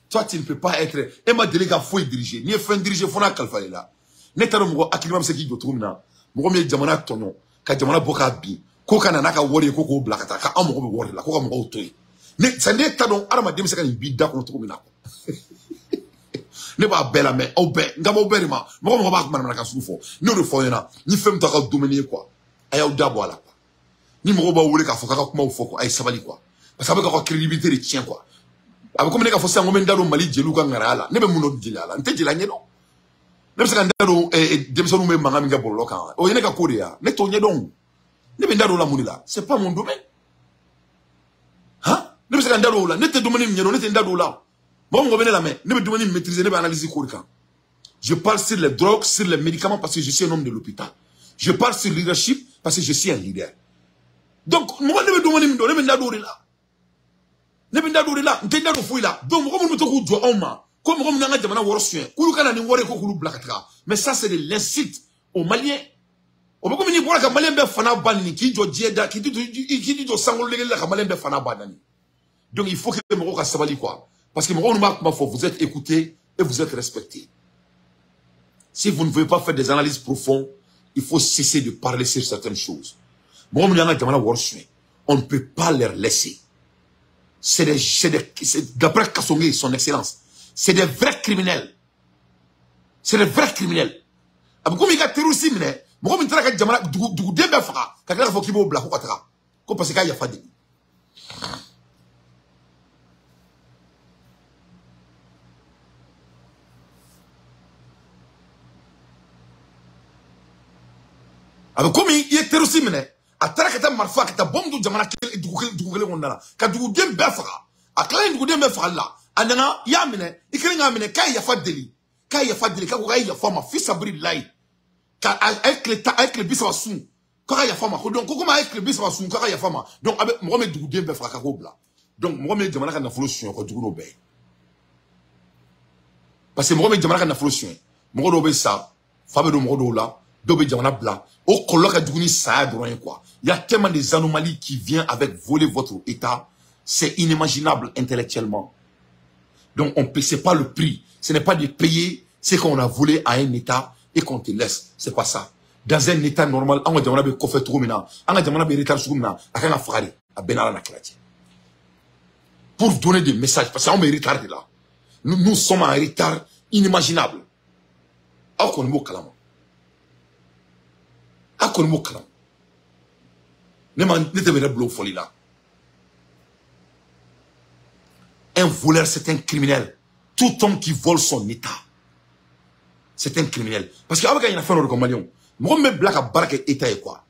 Toi tu ne peux pas être e ma délé ka faut diriger. Ni fin diriger fo na kalfa la. Ne taro mɔgɔ hakilima bɛ se k'i jɔ cogo min na mɔgɔ min ye jamana tɔɲɔ ka jamana bɔ k'a bin ko ka na n'a ka wari ye ko k'o bila ka taa k'an mago bɛ wari la ko ka mɔgɔw to yen ne c'est ne t'a dɔn hadamaden bɛ se ka nin b'i da kɔnɔ cogo min na ne b'a bɛɛ lamɛn aw bɛɛ n ka b'aw bɛɛ de ma mɔgɔ mɔgɔ b'a manamanakan sugu fɔ ne y'o de fɔ aw ɲɛna ni fɛn min t'aw ka domaine ye quoi a y'aw da bɔ a la quoi ni mɔgɔw b'aw wele k'a fɔ k'a ka kumaw fɔ quoi a ye sabali quoi parce que a bɛ k'aw ka crédibilité de tiɲɛ quoi a bɛ komi ne k'a fɔ sisan ko n bɛ n da don Mali jeliw ka ŋanaya la ne bɛ mun dɔn jeliya la n tɛ jeliya ɲɛdɔn. Ne bɛ se ka n da don denmisɛnninw bɛ mankan min kɛ bɔlɔlɔ kan o ye ne ka ko de ye ne t'o ɲɛdɔn ne bɛ n da don o la mun de la c'est pas mon domaine han ne bɛ se ka n da don o la ne tɛ domaine min ɲɛdɔn ne tɛ n da don o la mɔgɔ mɔgɔ bɛ ne lamɛn ne bɛ domaine min maîtriser ne bɛ analyse k'o de kan. Je parle sur les drogues, sur les médicaments parce que je suis un homme de l'hôpital. Je parle sur le leadership parce que je suis un leader. Donc mɔgɔ ne bɛ domaine min dɔn ne bɛ n da don o de la ne bɛ n da don o de la n tɛ n da don foyi la donc mɔgɔ minnu bɛ to k'u jɔ anw ma. Ko mɔgɔ min n'an ka jamana wɔrɔ suɲɛ k'olu ka na ni wari ye ko k'olu bila ka taga mais ça c'est de l'insulte aux Maliens o bɛ komi n'i bɔra ka Malien bɛɛ fana ba neni k'i jɔ diɲɛ da k'i jɔ sankolo legeli la ka Malien bɛɛ fana ba neni donc il faut que mɔgɔw ka sabali quoi parce que mɔgɔw minnu b'a kuma fɔ vous êtes écoutés et vous êtes respectés. Si vous ne pouvez pas faire des analyses profondes, il faut cesser de parler sur certaines choses. Mɔgɔ minnu y'an ka jamana wɔrɔ suɲɛ on ne peut pas leur laisser. C'est d'après Kassongué, son excellence, c'est des vrais criminels. C'est des vrais criminels. A bɛ komi i ka terroriste minɛ mɔgɔ min taara ka jamana duguden bɛɛ faga ka tila k'a fɔ k'i b'o bila ko ka taga ko parce que k'a yafa deli. A bɛ komi i ye terroriste minɛ a taara ka taa marifa ka taa bombe don jamana kelen dugu kelen kɔnɔna la ka duguden bɛɛ faga a tilalen duguden bɛɛ fagali la. A nana i y'a minɛ i kelen k'a minɛ k'a ye yafa deli k'a ye yafa deli k'a ko k'a ye yafa ma fisabililayi ka a ye tile 10 a ye tile 30 sun k'a ka yafa ma ko donc ko komi a ye tile 30 sun k'a ka yafa ma donc a bɛ mɔgɔ min duguden bɛɛ faga k'a k'o bila donc mɔgɔ min ye jamana ka nafolo suɲɛ o ka jugu n'o bɛɛ ye parce que mɔgɔ min ye jamana ka nafolo suɲɛ mɔgɔ dɔw bɛ sa fa bɛ don mɔgɔ dɔw la dɔw bɛ jamana bila o kɔlɔlɔ ka jugu ni saya dɔrɔn ye quoi. Il y a tellement des anomalies qui viennent avec voler votre état, c'est inimaginable intellectuellement. Donc, on ne paie pas le prix. Ce n'est pas de payer ce qu'on a volé à un État et qu'on te laisse. C'est pas ça. Dans un État normal, on a dit qu'on fait trop maintenant. On a dit qu'on a retard sur maintenant. On a frari. À Benala na Kiratie. Pour donner des messages, parce qu'on est retardé là. Nous sommes en retard inimaginable. Aw kɔni b'o kalama. Aw kɔni b'o kalama. Ne ma ne tɛ yɛrɛ bila o fɔli la. Un voleur, c'est un criminel. Tout homme qui vole son état, c'est un criminel. Parce que avec une affaire de Maliens, moi je me blague à barque état et quoi.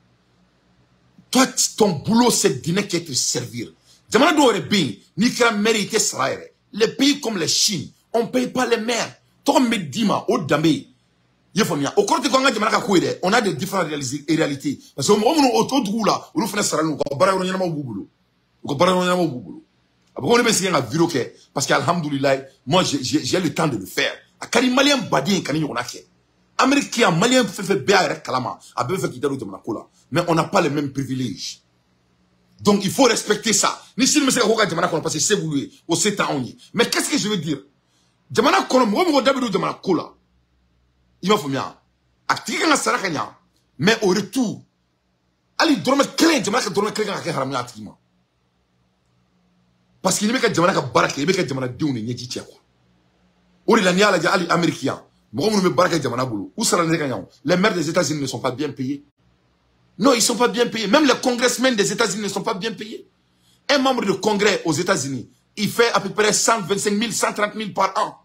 Toi, ton boulot, c'est de ne te servir. Jamana do bien, ni kra mérité sera. Les pays comme les Chine, on ne paye pas les maires. Toi, me dis ma au damé. Au cours de on a des différentes réalités. Parce que au tout là, on fait sera nous, on parce que alhamdoulilah, moi j'ai le temps de le faire. A malien badin kani ɲɔgɔnna kɛ. Américain malien fɛn fɛn bɛɛ y'a yɛrɛ kalama, a bɛɛ bɛ fɛ k'i da don jamana ko la. Mais on n'a pas les mêmes privilèges. Donc il faut respecter ça. Ni sini bɛ se ka ko ka jamana kɔnɔ parce que se b'olu ye, o se t'anw ye. Mais qu'est-ce que je veux dire? Jamana kɔnɔ mɔgɔ mɔgɔ da bɛ don jamana ko la. I b'a faamuya? A tigi kan ka sara ka ɲa, mais au retour, hali dɔrɔmɛ kelen jamana ka dɔrɔmɛ kelen kan ka kɛ haramu ye a tigi ma. Parce que n'i bɛ ka jamana ka baara kɛ, i bɛ ka jamanadenw de ɲɛji cɛ quoi. O de la n'i y'a lajɛ hali Amérique yan, mɔgɔ minnu bɛ baara kɛ jamana bolo, u saralen tɛ ka ɲa o. Les maires des États-Unis ne sont pas bien payés. Non, ils ne sont pas bien payés. Même les congressmen des États-Unis ne sont pas bien payés. Un membre de congrès aux États-Unis, il fait à peu près 125 000, 130 000 par an.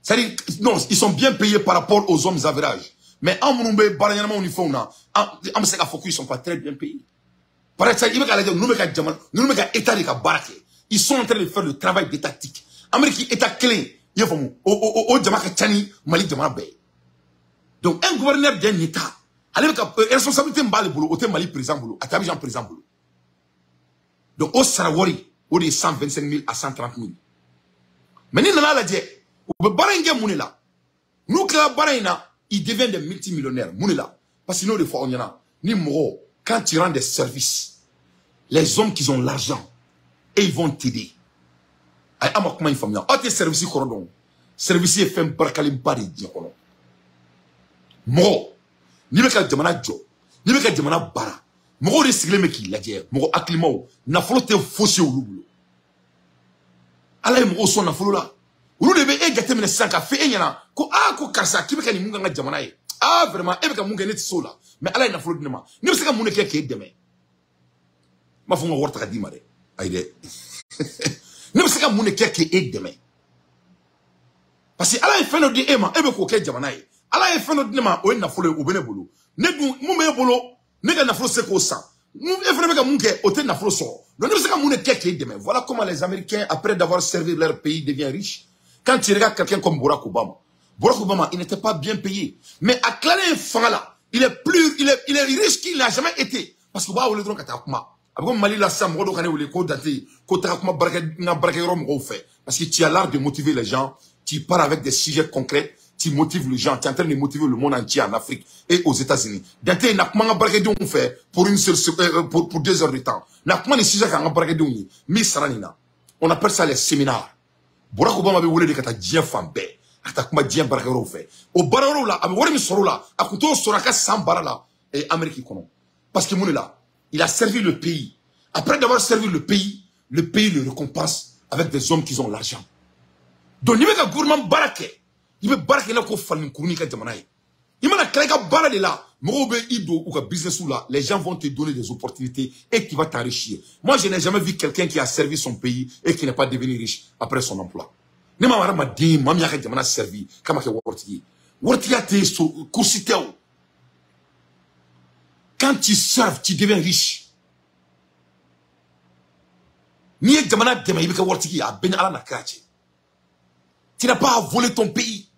C'est-à-dire, non, ils sont bien payés par rapport aux hommes average. Mais anw minnu bɛ baara ɲɛnamaw ni fɛnw na, an bɛ se k'a fɔ qu'ils sont pas très bien payés. Par exemple, i bɛ k'a lajɛ, ninnu bɛ ka jamana, ninnu bɛ ka état de ka baara kɛ. Ils sont en train de faire le travail d'étatique. Amérique état kelen, i y'a faamu, o jama ka ca ni Mali jamana bɛɛ ye. Donc un gouverneur d'un état, ale bɛ ka responsabilité min b'ale bolo, o tɛ Mali président bolo, a tɛ Abidjan président bolo. Donc o sara wari, o de ye 125 000 à 130 000. Mais ni nana lajɛ, u bɛ baara in kɛ mun de la? N'u tilala baara in na, ils deviennent des multimillionnaires. Mun de la? Parce que n'o de fɔ aw ɲɛna, ni mɔgɔ, quand tu rends des services, les hommes qui ont l'argent, et ils vont t'aider. Ayi, an ma kuma in faamuya. Aw tɛ service kɔrɔ dɔn. Service ye fɛn barikalenba de ye diɲɛ kɔnɔ. Mɔgɔ, n'i bɛ ka jamana jɔ, n'i bɛ ka jamana baara, mɔgɔw de sigilen bɛ k'i lajɛ, mɔgɔ hakilimaw, nafolo tɛ fosi ye olu bolo. Ala ye mɔgɔw sɔn nafolo la. Olu de bɛ e jateminɛ sisan ka fɔ e ɲɛna ko aa ko karisa k'i bɛ ka nin mun kɛ n ka jamana ye. Ah vraiment e bɛ ka mun kɛ ne tɛ se o la. Mais Ala ye nafolo di ne ma. Ne bɛ se ka mun de kɛ k'e dɛmɛ? N b'a fɔ n ka wari ta ka d'i ma dɛ. Ayi dɛ. Ne bɛ se ka mun de kɛ k'e dɛmɛ? Parce que Ala ye fɛn dɔ di e ma, e bɛ k'o kɛ jamana ye. Ala ye fɛn dɔ di ne ma, o ye nafolo ye, o bɛ ne bolo. Ne dun mun bɛ e bolo, ne ka nafolo se k'o san. E fana bɛ ka mun kɛ, o tɛ nafolo sɔrɔ. Donc ne bɛ se ka mun de kɛ k'e dɛmɛ? Voilà comment les Américains, après d'avoir servi leur pays, deviennent riches. Quand tu regardes quelqu'un comme Barack Obama, Barack Obama, il n'était pas bien payé. Mais à Clarin Fangala, il est plus, il est riche qu'il n'a jamais été. Parce que bah, on le droit kata kuma. Après Mali la sam, mɔgɔ dɔ ka ne wele ko Dante, ko taga kuma baraka, n ka baarakɛyɔrɔ mɔgɔw fɛ. Parce que tu as l'art de motiver les gens, tu pars avec des sujets concrets, tu motives les gens, tu es en train de motiver le monde entier en Afrique et aux États-Unis. Dante na kuma n ka baarakɛdenw fɛ pour une seule, pour 2 heures de temps. Na kuma ni sujet kan n ka baarakɛdenw ye, min sara nin na. On appelle ça les séminaires. Barack Obama bɛ wele de ka taa diɲɛ fan bɛɛ, ka taa kuma diɲɛ baarakɛyɔrɔw fɛ. O baarayɔrɔw la, a bɛ wari min sɔrɔ o la, a kun t'o sɔrɔ a ka san baara la Amérique kɔnɔ. Parce que mun de la, il a servi le pays. Après d'avoir servi le pays le récompense avec des hommes qui ont l'argent. Donc n'i bɛ ka gouvernement baara kɛ, i bɛ baara kɛ i n'a ko falenkurunin ka jamana ye. I mana tila i ka baara de la, mɔgɔw bɛ i don u ka business la, les gens vont te donner des opportunités et tu vas t'enrichir. Moi, je n'ai jamais vu quelqu'un qui a servi son pays et qui n'est pas devenu riche après son emploi. Ne ma hadamaden maa min y'a ka jamana servi k'a ma kɛ waritigi ye. Waritigiya tɛ so course tɛ o. Quand tu serves, tu deviens riche. N'i ye jamana dɛmɛ, i bɛ kɛ waritigi ye, a bɛɛ ni Ala na kira cɛ. Tu n'as pas à voler ton pays.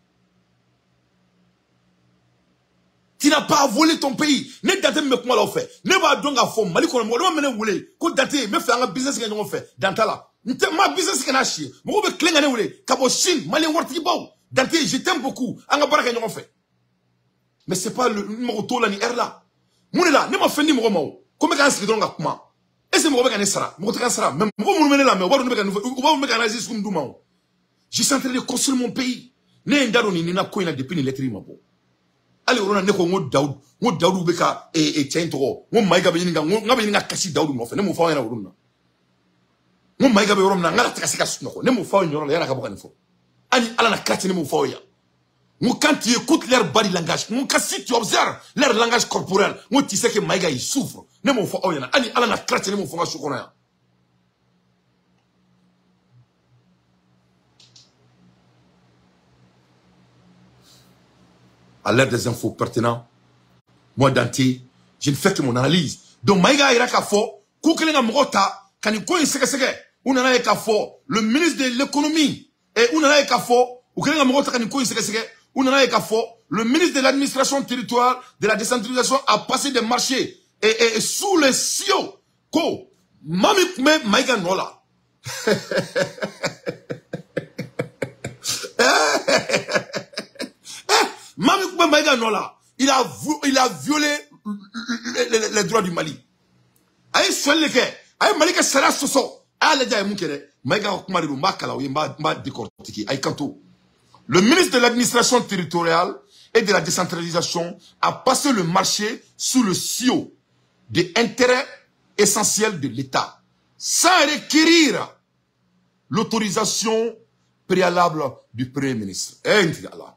Tu n'as pas à voler ton pays. Ne Dante min bɛ kuma la o fɛ, ne b'a dɔn k'a fɔ Mali kɔnɔ mɔgɔ dɔ ma ne wele ko Dante n bɛ fɛ an ka business kɛ ɲɔgɔn fɛ dan t'a la. N tɛ ma business kɛ n'a si ye. Mɔgɔw bɛ tilen ka ne wele ka bɔ Chine, Malien waritigibaw. Dante, je t'aime beaucoup, an ka baara kɛ ɲɔgɔn fɛ. Mais c'est pas le mɔgɔ t'o la ni heure la. Mun de la, ne ma fɛn di mɔgɔ ma o. Ko n bɛ k'an sigi dɔrɔn ka kuma. Est-ce que mɔgɔ bɛ ka ne sara? Mɔgɔ tɛ ka n sara. Mais mɔgɔ minnu bɛ ne lamɛn, u b'a dɔn ne bɛ ka nin fɔ, u b'a dɔn ne bɛ ka analyse sugu min d'u ma o. Je suis en train de construire mon pays. Ne ye n da don nin na ko in na depuis nin lettre ma bɔ. Hali o yɔrɔ la ne ko n ko Dawudu, n ko Dawudu bɛ ka cɛ in tɔgɔ, n ko Mayiga bɛ ɲini ka, n ko n k'a bɛ ɲini ka kasi Dawudu nɔfɛ, ne m'o fɔ aw ɲɛna o yɔrɔ in na. N ko Mayiga bɛ yɔrɔ min na, n k'ala tɛ ka se ka sunɔgɔ, ne m'o fɔ aw ye nin yɔrɔ la, yan'a ka bɔ ka nin fɔ. Hali Ala na kira cɛ, ne m'o fɔ aw ye yan. N ko quand tu écoutes leur body langage, n ko si tu observes leur langage corporel, n ko tu sais que Mayiga il souffre, ne m'o fɔ aw ɲɛna. Hali Ala na kira cɛ, ne m'o fɔ n ka so kɔnɔ yan. À l'heure des infos pertinentes, moi Dante, je ne fais que mon analyse. Donc Maïga yira k'a fɔ k'u kɛlen ka mɔgɔw ta ka nin ko in sɛgɛsɛgɛ, u nana ye k'a fɔ le ministre de l'économie, et u nana ye k'a fɔ u kɛlen ka mɔgɔw ta ka nin ko in sɛgɛsɛgɛ, u nana ye k'a fɔ le ministre de l'administration territoriale de la décentralisation a passé des marchés et sous le sceau ko maa min tun bɛ Maïga nɔ la. Mami Koumé Maïga nɔ la, il a violé les droits du Mali. A ye sonyali de kɛ, a ye Mali ka sariya sɔsɔ. A y'a lajɛ a ye mun kɛ dɛ. Maïga ka kuma de don, n b'a kalan o ye, n b'a décortiquer. A y'i kanto. Le ministre de l'administration territoriale et de la décentralisation a passé le marché sous le sceau de l'intérêt essentiel de l'État, sans requérir l'autorisation préalable du Premier ministre. Eh, Allah.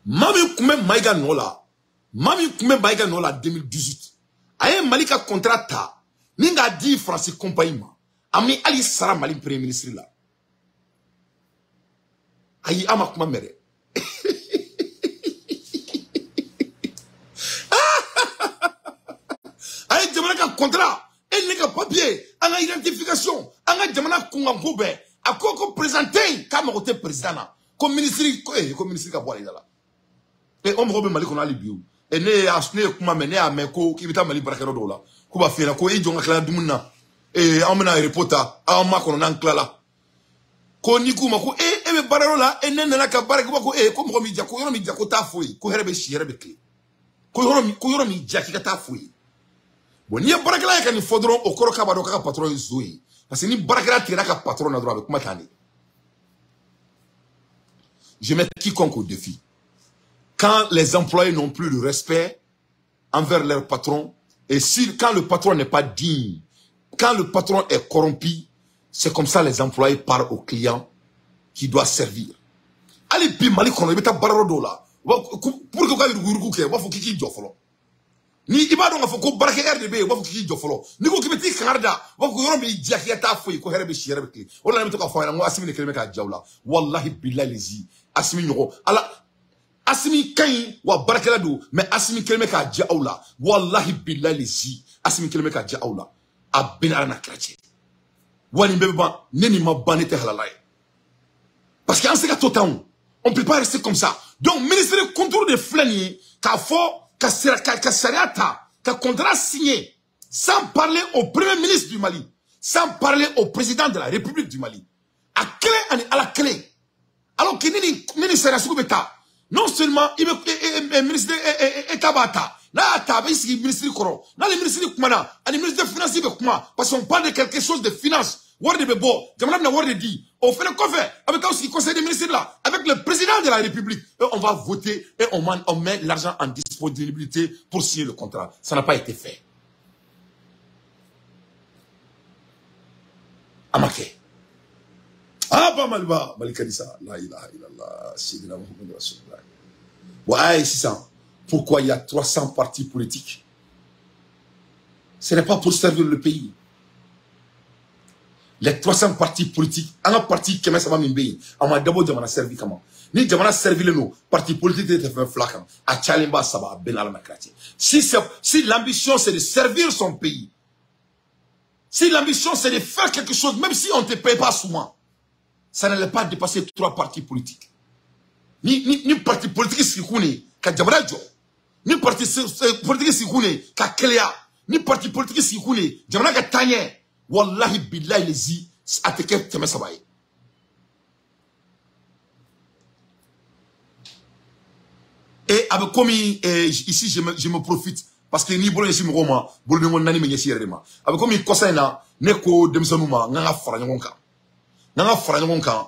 Mami Koumé Maïga nɔ la, Mami Koumé Maïga nɔ la 2018. A ye Mali ka contrat ta ni k'a di Faransi compagnie ma. A mi hali sara Mali Premier ministre la. Ayi, a ma kuma mɛn dɛ. contrat e ne ka papier an ka identification an ka jamana kunkanko bɛɛ a ko ko président tɛ yen k'a mago tɛ président na ko ministre ko ko ministre ka bɔ ale da la e o mɔgɔ bɛ Mali kɔnɔ hali bi o e ne ye kuma mɛn ne y'a mɛn ko k'i bɛ taa Mali baarakɛyɔrɔ dɔw la k'u b'a f'i ɲɛna ko i jɔ n ka tila dumuni na e an bɛna repos ta an ma kɔnɔ n'an tilala ko n'i k'u ma ko e bɛ baarayɔrɔ la e ne nana ka baara kɛ ko e ko mɔgɔ m'i ja ko yɔrɔ min ja ko taa fo yen ko hɛrɛ bɛ si hɛrɛ bɛ tilen ko yɔrɔ min ja k'i ka taa fo yen. Bon n'i ye baarakɛla ye ka nin fɔ dɔrɔn o kɔrɔ k'a b'a dɔn k'a ka patron ye zo ye parce que ni baarakɛla tigɛra ka patron na dɔrɔn a bɛ kuma tan de. Je mets quiconque au défi. Quand les employés n'ont plus de respect envers leur patron et si quand le patron n'est pas digne, quand le patron est corrompu, c'est comme ça les employés parlent au client qui doit servir. Allez, puis Mali kɔnɔ i bɛ taa baarayɔrɔ dɔw la pour que u ka yuruguyurugu kɛ u b'a fɔ k'i k'i jɔ fɔlɔ. Ni i b'a dɔn k'a fɔ ko baarakɛ de bɛ yen u b'a fɔ k'i k'i jɔ fɔlɔ. N'i ko k'i bɛ t'i kangari da u b'a fɔ ko yɔrɔ min diya k'i ka taa fo yen ko hɛrɛ bɛ si hɛrɛ bɛ tilen. O de la ne bɛ to k'a fɔ a ɲɛna n ko Asimi de kɛlen bɛ k'a ja u la. Walahi bilahi lezi Asimi ɲɔgɔn ala Asimi ka ɲi wa baarakɛla don mais Asimi kɛlen bɛ k'a ja aw la. Walahi bilahi lezi Asimi kɛlen bɛ k'a ja aw la. A bɛɛ ni Ala n'a kira cɛ. Wa nin bɛɛ bɛ ban ne nin ma ban ne tɛ halala ye. Parce qu'an se ka to tan on peut pas rester comme ça. Donc ministre contour de filɛ nin ye k'a fɔ ka sariya ta ka contrat signé sans parler au premier ministre du Mali, sans parler au président de la République du Mali. A kelen ani Ala kelen. Alors que ni sariya sugu bɛ ta non seulement i bɛ ministre état b'a ta n'a y'a ta a bɛ sigi ministre kɔrɔ n'ale ministre kumana ani ministre des finances bɛ kuma parce qu'on parle de quelque chose de finance wari de bɛ bɔ jamana bɛna wari de di o fɛnɛ kɔfɛ a bɛ taa sigi conseil des ministres là avec le président de la République et on va voter et on met l'argent en disponibilité pour signer le contrat. Ça n'a pas été fait. A ma kɛ. Ah ba Maliba Mali ka di sa la ilaha illallah sayyidina Muhammad rasulullah. Ouais, sisan pourquoi il y a 300 partis politiques? Ce n'est pas pour servir le pays. Les 300 partis politiques, un parti qui m'a mis bien, on m'a d'abord jamana servi comment? Ni jamana servi le nous, parti politique était fait flaquant. À Tchalimba, ça va, Ben Alamakrati. Si l'ambition c'est de servir son pays, si l'ambition c'est de faire quelque chose, même si on ne te paye pas souvent, ça n'allait pas dépasser 3 partis politiques. Ni parti politique sikune, ka jamana jɔ. Ni parti politique sikune, ka kɛlɛya. Ni parti politique sikune, jamana ka taa ɲɛ. Wallahi billahi lezi a tɛ kɛ 300 ye. Et a bɛ komi ici je me profite parce que n'i bolo ɲɛsin mɔgɔw ma bolodenko naani bɛ ɲɛsin yɛrɛ de ma. A bɛ komi kɔsa in na ne ko denmisɛnninw ma n k'an ka fara ɲɔgɔn kan. N'an ka fara ɲɔgɔn kan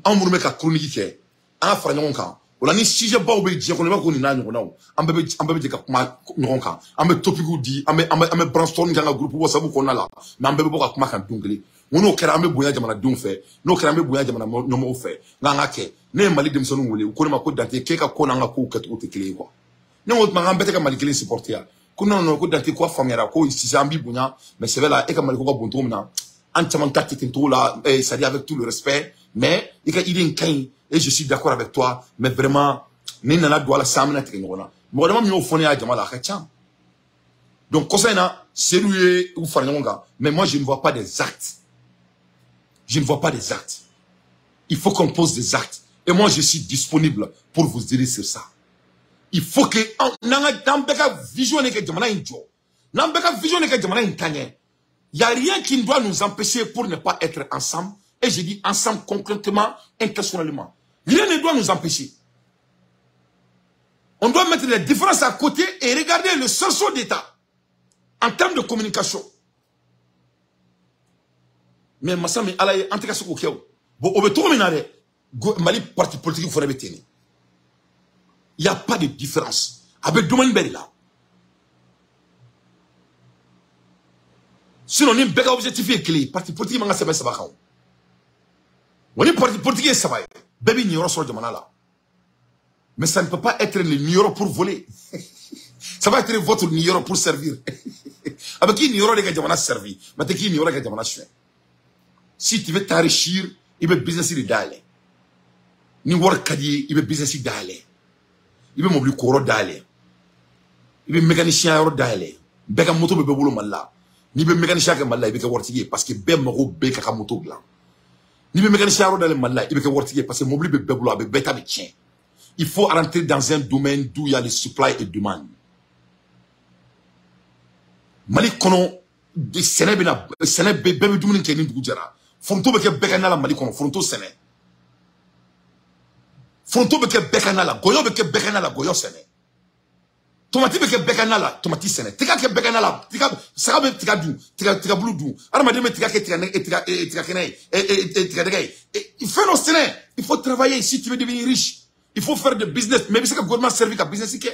anw minnu bɛ ka chronique kɛ an ka fara ɲɔgɔn kan. O la ni sujet baw bɛ diɲɛ kɔnɔ i b'a fɔ ko nin n'a ɲɔgɔnnaw an bɛɛ bɛ jɛ ka kuma ɲɔgɔn kan an bɛ topic di an bɛ brainstorm kɛ an ka groupe WhatsApp kɔnɔna la mais an bɛɛ bɛ bɔ ka kuma kan don kelen. N ko n'o kɛra an bɛ bonya jamanadenw fɛ n'o kɛra an bɛ bonya jamana ɲɛmɔgɔw fɛ n k'an ka kɛ. Ne ye Mali denmisɛnninw wele u ko ne ma ko Dante k'e ka ko n'an ka kow kɛcogo tɛ kelen ye quoi. Ne ko tuma an bɛɛ tɛ ka Mali kelen supporter yan. Ko non non ko Dante ko a faamuyara ko sisan an b'i bonya mais sɛbɛ la e ka Mali ko ka bon cogo min na an caman ta tɛ ten cogo la c'est-à-dire avec tout le respect mais i ka idée in ka ɲi. Et je suis d'accord avec toi, mais vraiment, ni nana doit la samina tigɛ ɲɔgɔn na. Mɔgɔ dama min y'o fɔ ne y'a jama la a ka ca. Donc kɔsa in na Seydou ye u fara ɲɔgɔn kan, mais moi je ne vois pas des actes. Je ne vois pas des actes. Il faut qu'on pose des actes. Et moi je suis disponible pour vous aider sur ça. Il faut que n'an bɛɛ ka vision de kɛ jamana in jɔ. N'an bɛɛ ka vision de kɛ jamana in taa ɲɛ. Il y a rien qui ne doit nous empêcher pour ne pas être ensemble. Et je dis ensemble concrètement, intentionnellement. Rien ne doit nous empêcher. On doit mettre les différences à côté et regarder le sursaut d'État en termes de communication. Mais massa mi ala ye an tɛ ka se k'o kɛ o. Bon, o bɛ cogo min na dɛ, Mali parti politique fana bɛ ten de. Il n'y a pas de différence. A bɛ domaine bɛɛ de la. Sinon ni bɛɛ ka objectif ye kelen ye, parti politique man ka sɛbɛn 3 kan o. Wa ni parti politique ye 3 ye, bɛɛ b'i niyɔrɔ sɔrɔ jamana la. Mais ça ne peut pas être le niyɔrɔ pour voler. Ça va être votre niyɔrɔ pour servir. A bɛ k'i niyɔrɔ de ka jamana servir, mais tɛ k'i niyɔrɔ ka jamana suɲɛ. Si tu veux t'enrichir, i bɛ business de dayɛlɛ. Ni wari ka di ye, i bɛ business dayɛlɛ. I bɛ mobili ko yɔrɔ dayɛlɛ. I bɛ mécanicien yɔrɔ dayɛlɛ. Bɛɛ ka moto bɛ bɛɛ bolo Mali la. N'i bɛ mécanicien kɛ Mali la, i bɛ kɛ waritigi ye parce que bɛɛ mago bɛ ka ka moto dilan. N'i bɛ mécanicien yɔrɔ dayɛlɛ Mali la, i bɛ kɛ waritigi ye parce que mobili bɛ bɛɛ bolo, a bɛ bɛɛ ta bɛ tiɲɛ. Il faut rentrer dans un domaine d'où il y a le supply et demande. Mali kɔnɔ sɛnɛ bɛ na, sɛnɛ bɛɛ bɛ dumuni kɛ ni dugu jɛra. Foronto bɛ kɛ bɛɛ ka na la Mali kɔnɔ, foronto sɛnɛ. Foronto bɛ kɛ bɛɛ ka na la, gɔyɔ bɛ kɛ bɛɛ ka na la, gɔyɔ sɛnɛ. Tomati bɛ kɛ bɛɛ ka na la, tomati sɛnɛ. Tiga kɛ bɛɛ ka na la, tiga saga bɛ tiga dun, tiga bulu dun. Adamaden bɛ tiga kɛ tiga kɛnɛ ye, tiga dɛgɛ ye. Fɛn dɔ sɛnɛ, il faut travailler si tu veux devenir riche. Il faut faire des business, mais i bɛ se ka gouvernement servir ka business kɛ.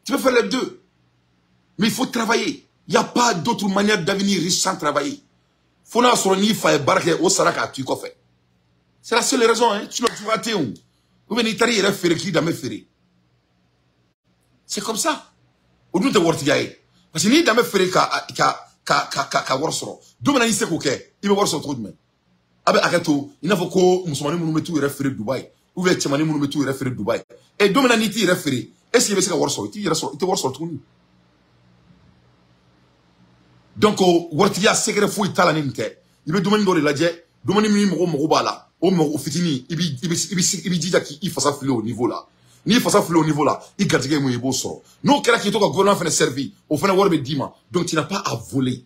Tu peux faire les deux. Mais il faut travailler. Il n'y a pas d'autre manière devenir riche sans travailler. Fo n'a sɔrɔ n'i fa ye baara kɛ, o sara k'a to i kɔfɛ. C'est la seule raison, hein. Sinon tu vas te yen. Ou bien n'i taara i yɛrɛ feere k'i danbe feere. C'est comme ça. O dun tɛ waritigiya ye. Parce que n'i danbe feere ka wari sɔrɔ, don min na n'i se k'o kɛ, i bɛ wari sɔrɔ cogo jumɛn? A bɛ hakɛ to, i n'a fɔ ko musomanin minnu bɛ t'u yɛrɛ feere Dubaï, ou bien cɛmanin minnu bɛ t'u yɛrɛ feere Dubaï. Et don min na n'i t'i yɛrɛ feere, est-ce que i bɛ se ka wari sɔrɔ? I t'i yɛrɛ sɔrɔ, i tɛ wari sɔrɔ tuguni. Donc waritigiya secret foyi t'a la ni nin tɛ. I bɛ dumuni dɔ de lajɛ, dumuni min mɔgɔ mago b'a la, o mɔgɔ fitinin, i b'i jija k'i fasa fili o niveau la. N'i fasa fili o niveau la, i garijɛgɛ ye mun ye, i b'o sɔrɔ. N'o kɛra k'i to ka gouvernement fana servi, o fana wari bɛ d'i ma. Donc tu n'as pas à voler.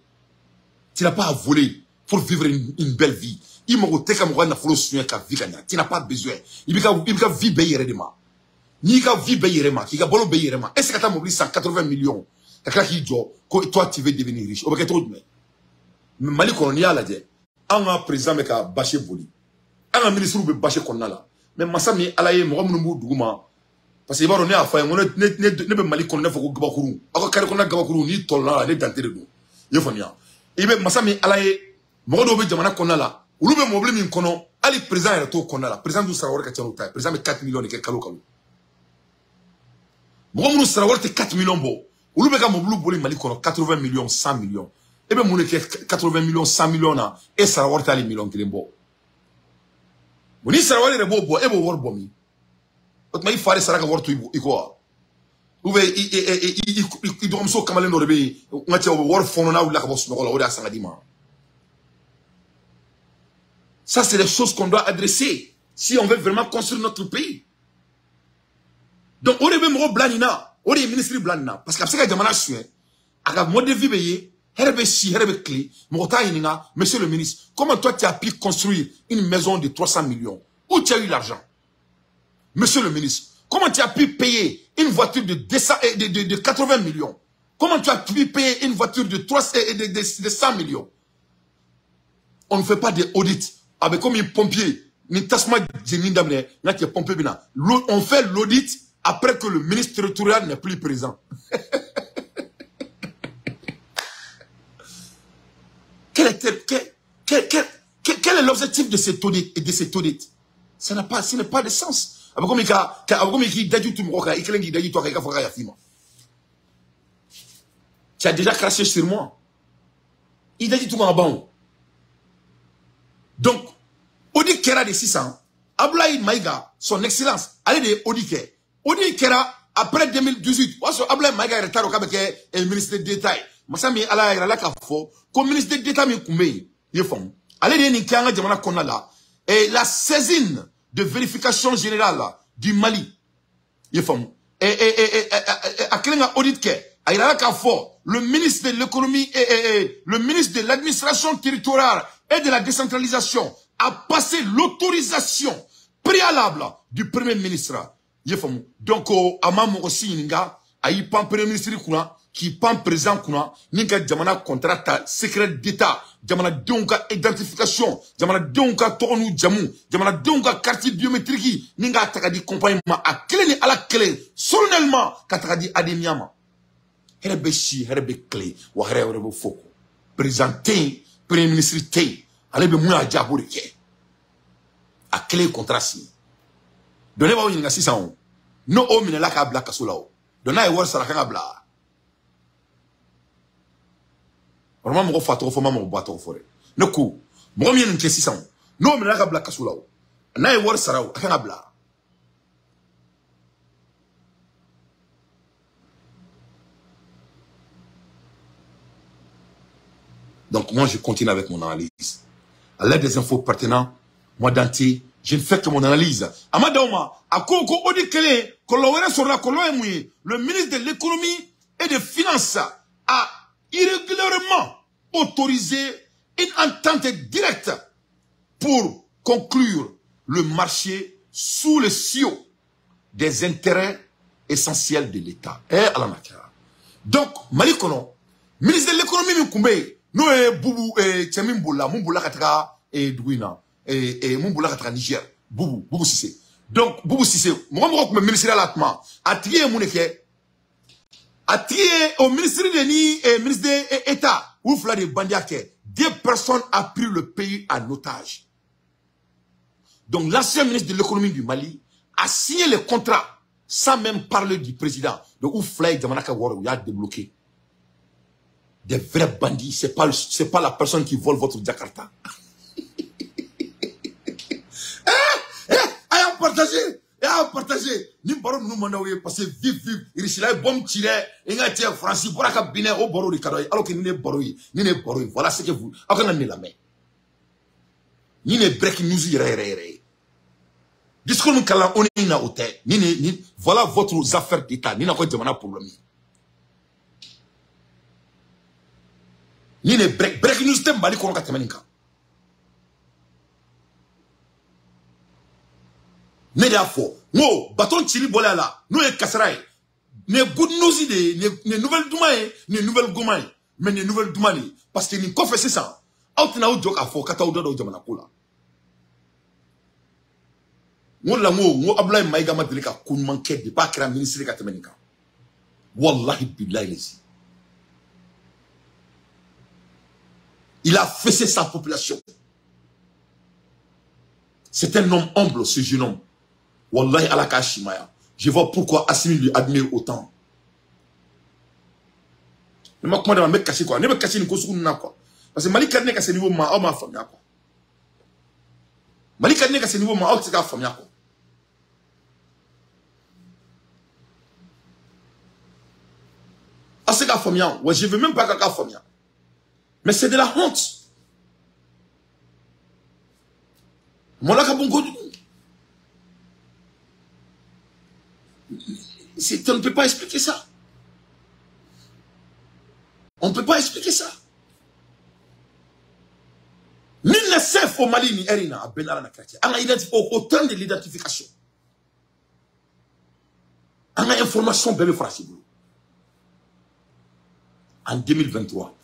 Tu n'as pas à voler pour vivre une belle vie. I mago tɛ ka mɔgɔ ka nafolo suɲɛ ka vie ka ɲa. Tu n'as pas besoin. I b'i ka vie bɛɛ i yɛrɛ de ma. N'i ka vie bɛɛ i yɛrɛ ma, k'i ka balo bɛɛ i yɛrɛ ma, est-ce que ka taa mobili san 80 millions ka tila k'i jɔ ko toi tu veux devenir riche, o bɛ kɛ cogo jumɛn? Mali kɔnɔ n'i y'a lajɛ, an ka président bɛ ka bâche boli, an ka ministre bɛ bâche kɔnɔna la. Mais masa min Ala ye, mɔgɔ minnu b'u dugu ma, parce que i b'a dɔn ne y'a fɔ a ye, n ko ne bɛ Mali kɔnɔ ne fɔ ko gabakuru, aw ka carré kɔnɔna gabakuru n'i tɔlɔla la ne dante de don, i ye faamuya? I bɛ masa min Ala ye, mɔgɔ dɔw bɛ jamana kɔnɔna la, olu bɛ mobili min kɔnɔ, hali président yɛrɛ t'o kɔnɔna la. Président dun sara wari ka ca n'o ta ye. Président bɛ 4 millions de kɛ kalo kalo. Mɔgɔ minnu sara wari tɛ 4 millions bɔ, olu bɛ ka mobili boli Mali kɔnɔ 80 millions, 100 millions. E bɛ mun de kɛ 80 millions, 100 millions na? E sara wari t'ale million kelen bɔ. Bon, ni sara wari yɛrɛ b'o bɔ, e b'o wari bɔ min? O tuma i fa de sara ka wari to i kɔ wa? Ou bien i dɔgɔmuso kamalen dɔ de bɛ yen, n ka cɛ, o bɛ wari fɔɔnɔ n'a wulila ka bɔ sunɔgɔ la, o de y'a san ka d'i ma. Ça, c'est des choses qu'on doit adresser si on veut vraiment construire notre pays. Donc, o de bɛ mɔgɔ bila nin na, o de ye ministre bila nin na, parce que a bɛ se ka jamana suɲɛ, a ka mode de vie bɛ ye, hɛrɛ bɛ si, hɛrɛ bɛ tile, mɔgɔ t'a ɲininka, monsieur le ministre, comment toi tu as pu construire une maison de 300 millions? Où tu as eu l'argent? Monsieur le ministre, comment tu as pu payer une voiture de 80 millions? Comment tu as pu payer une voiture de 100 millions? On ne fait pas des audits. Avec comme un pompier, ni tasma jeni damne, n'a qui pompier bina. On fait l'audit après que le ministre territorial n'est plus présent. Quel est l'objectif de cet audit et de cet audit? Ça n'a pas, ce n'est pas de sens. Tu as déjà craché sur moi. Il a dit tout en bon. Donc, audit kɛra de sisan, Abdoulaye Maïga, son excellence, ale de ye audit kɛ. Audit kɛra après 2018, o y'a sɔrɔ Abdoulaye Maïga yɛrɛ t'a dɔn k'a bɛ kɛ ministre d'État ye. Masa min Ala y'a yira la k'a fɔ ko ministre d'État min tun bɛ yen, i ye faamu, ale de ye nin kɛ an ka jamana kɔnɔna la. Et la saisine de vérification générale du Mali, i ye faamu, a kɛlen ka audit kɛ, a yira la k'a fɔ le ministre de l'économie et le ministre de l'administration territoriale et de la décentralisation a passé l'autorisation préalable du premier ministre. Donc, a ma mɔgɔ si ɲininka, a y'i pan premier ministre kunna, k'i pan président kunna, ni ka jamana contrat ta secret d'État, jamanadenw ka identification, jamanadenw ka tɔgɔ n'u jamu, jamanadenw ka carte biométrique, ni k'a ta ka di compagnie ma, a kelen ni Ala kelen, solennellement ka ta ka di ADEMIA ma. Hɛrɛ bɛ si, hɛrɛ bɛ tile, wa hɛrɛ wɛrɛ bɛ fɔ kɔ. Président tɛ yen, premier ministre tɛ yen, ale bɛ mun y'a diya a b'o de kɛ. A kelen contrat signé. Donc ne b'aw ɲininka sisan o, n'o o minɛla k'a bila kaso la o, donc n'a ye wari sara a kan ka bila. Vraiment mɔgɔ fa tɔgɔ fɔ, ma mɔgɔ ba tɔgɔ fɔ dɛ. Ne ko mɔgɔ min ye nin kɛ sisan o, n'o minɛla ka bila kaso la o, n'a ye wari sara o, a kan ka bila. Donc moi, je continue avec mon analyse. À l'aide des infos pertinentes, moi, Dante, je ne fais que mon analyse. Amadaouma, à Koko Odikele, le ministre de l'économie et des finances a irrégulièrement autorisé une entente directe pour conclure le marché sous le sceau des intérêts essentiels de l'État. Eh, Alanakara. Donc, Mali kono, ministre de l'économie Mkumbe, nous eh Boubou eh Tchemin Boula, Mumboula Katra et Douina et Mumboula Katra Niger, Boubou, Boubou Cissé. Donc Boubou Cissé, moi moi ministre de l'Atma, attirer Mouneke, attirer au ministre de ni et ministre de l'État, ou fla de Bandiake, deux personnes a pris le pays en otage. Donc l'ancien ministre de l'économie du Mali a signé le contrat sans même parler du président. Donc Ouflaï Jamanaka Waro, il a débloqué. Des vrais bandits, c'est pas la personne qui vole votre Jakarta. Ayez partagé, ayez partagé. Ni baron nous mandaoué parce que vive vive, il bombe tiré, il a tiré Francis Boraka Binet au baro de Kadoy, alors que ni n'est baroui, ni n'est baroui. Voilà ce que vous. Alors qu'on a mis la main. Ni ne break news yere. Discours nous kalan on est na hôtel. Ni ni voilà votre affaire d'État. Ni na quoi jamana problème. Ni ne break news te Mali kono ka tɛmɛ nin kan. Ne de y'a fɔ n ko baton cili bɔlen a la n'o ye kasara ye. Nin ye good news de ye, nin ye nouvelle duman ye, nin ye nouvelle goman ye. Mais nin ye nouvelle duman de ye parce que nin kɔfɛ sisan aw tɛna aw jɔ k'a fɔ ka t'aw da don jamana ko la. N ko la n ko Abdoulaye Maïga ma deli ka ko ɲuman kɛ depuis a kɛra ministre ka tɛmɛ nin kan. Wallahi billahi lezi. Il a fessé sa population. C'est un homme humble, ce jeune homme. Wallahi ala ka shimaya. Je vois pourquoi Assimi lui admire autant. Ne m'a commandé ma cacher quoi. Ne me cacher une cause quoi. Parce que Mali ka se niveau ma ma famille quoi. Mali ka se niveau ma ka famille quoi. Ah c'est la famille. Ouais, je veux même pas ka famille. Mais c'est de la honte. Mon la bon goût. On ne peut pas expliquer ça. On ne peut pas expliquer ça. Nul ne sait au Mali ni Erina à Benara na quartier. On a identifié au temps de l'identification. On a information bébé Francis. En 2023,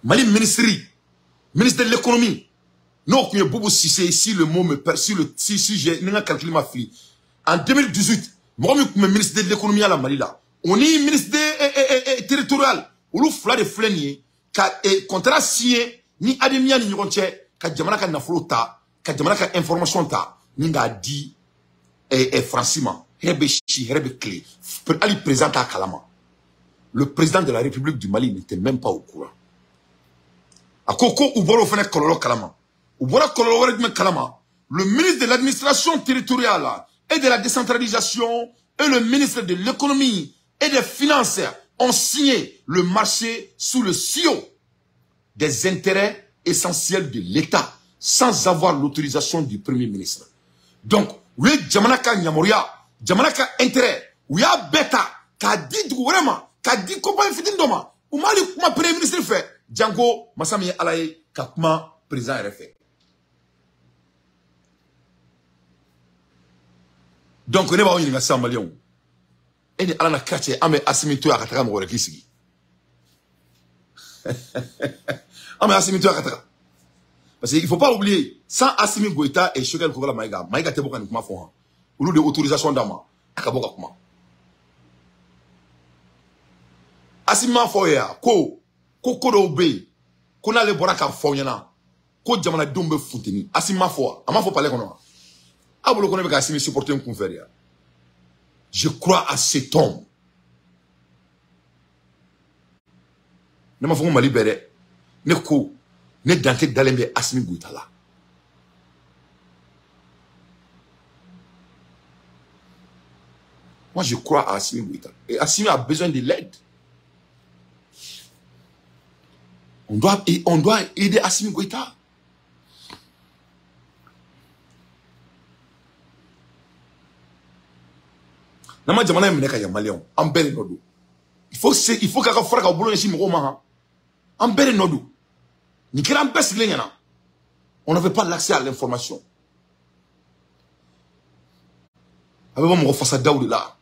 Mali ministre de l'économie, non, Boubou Cissé, si le mot me perd, si j'ai un calcul ma fille. En 2018, moi, je suis ministre de l'économie à la Mali là. On est ministre de territorial. On est fla de flenier, contrat signé, ni Ademia ni Nyonche, ka jamana ka nafolo ta, ka jamana ka information ta, ni nga di Francima, herbe chi, herbe clé, ali président à Kalama. Le président de la République du Mali n'était même pas au courant. A koko uboro fene kololo kalama. Ubora kololo wore kalama. Le ministre de l'administration territoriale et de la décentralisation et le ministre de l'économie et des finances ont signé le marché sous le sceau des intérêts essentiels de l'État sans avoir l'autorisation du Premier ministre. Donc, oui, jamana ka nyamoria, jamana ka intérêt, oui, a bêta, ka dit vraiment, ka dit compagnie fitin doma, ou mali kuma Premier ministre fait, Django, Massami Alaye, ka kuma président RFA. Donc, on est pas au niveau malien. Et ni ala na quartier, ame Assimi to akataka mo wala kisigi. Ame Assimi to akataka. Parce qu'il faut pas oublier, sans Assimi Goïta et Choguel Kokalla Maïga, Maïga te boka ni kuma fo han. Olu de autorisation d'ama, akaboka kuma. Assimi ma fo ya ko ko ko do be, ko na le bora ka fo nyana. Ko jamana dum be funteni. Assimi ma fo, ama fo parler kono. Abolo kono be ka Assimi supporter un confrère. Je crois à cet homme. Ne m'a fait Mali béré. Ne ko ne Dante Dalembe Assimi Goïta là. Moi je crois à Assimi Goïta. Et Assimi a besoin de l'aide. On doit aider Assimi Goïta. N'an ma jamana in minɛ ka ɲɛ maliyɛnw, an bɛɛ de nɔ don. Il faut k'a ka fara ka bolo ɲɛsin mɔgɔw ma han. An bɛɛ de nɔ don. Nin kɛra an bɛɛ sigilen ɲɛna. On n'avait pas l'accès à l'information. A bɛ bɔ mɔgɔ fasadaw de la.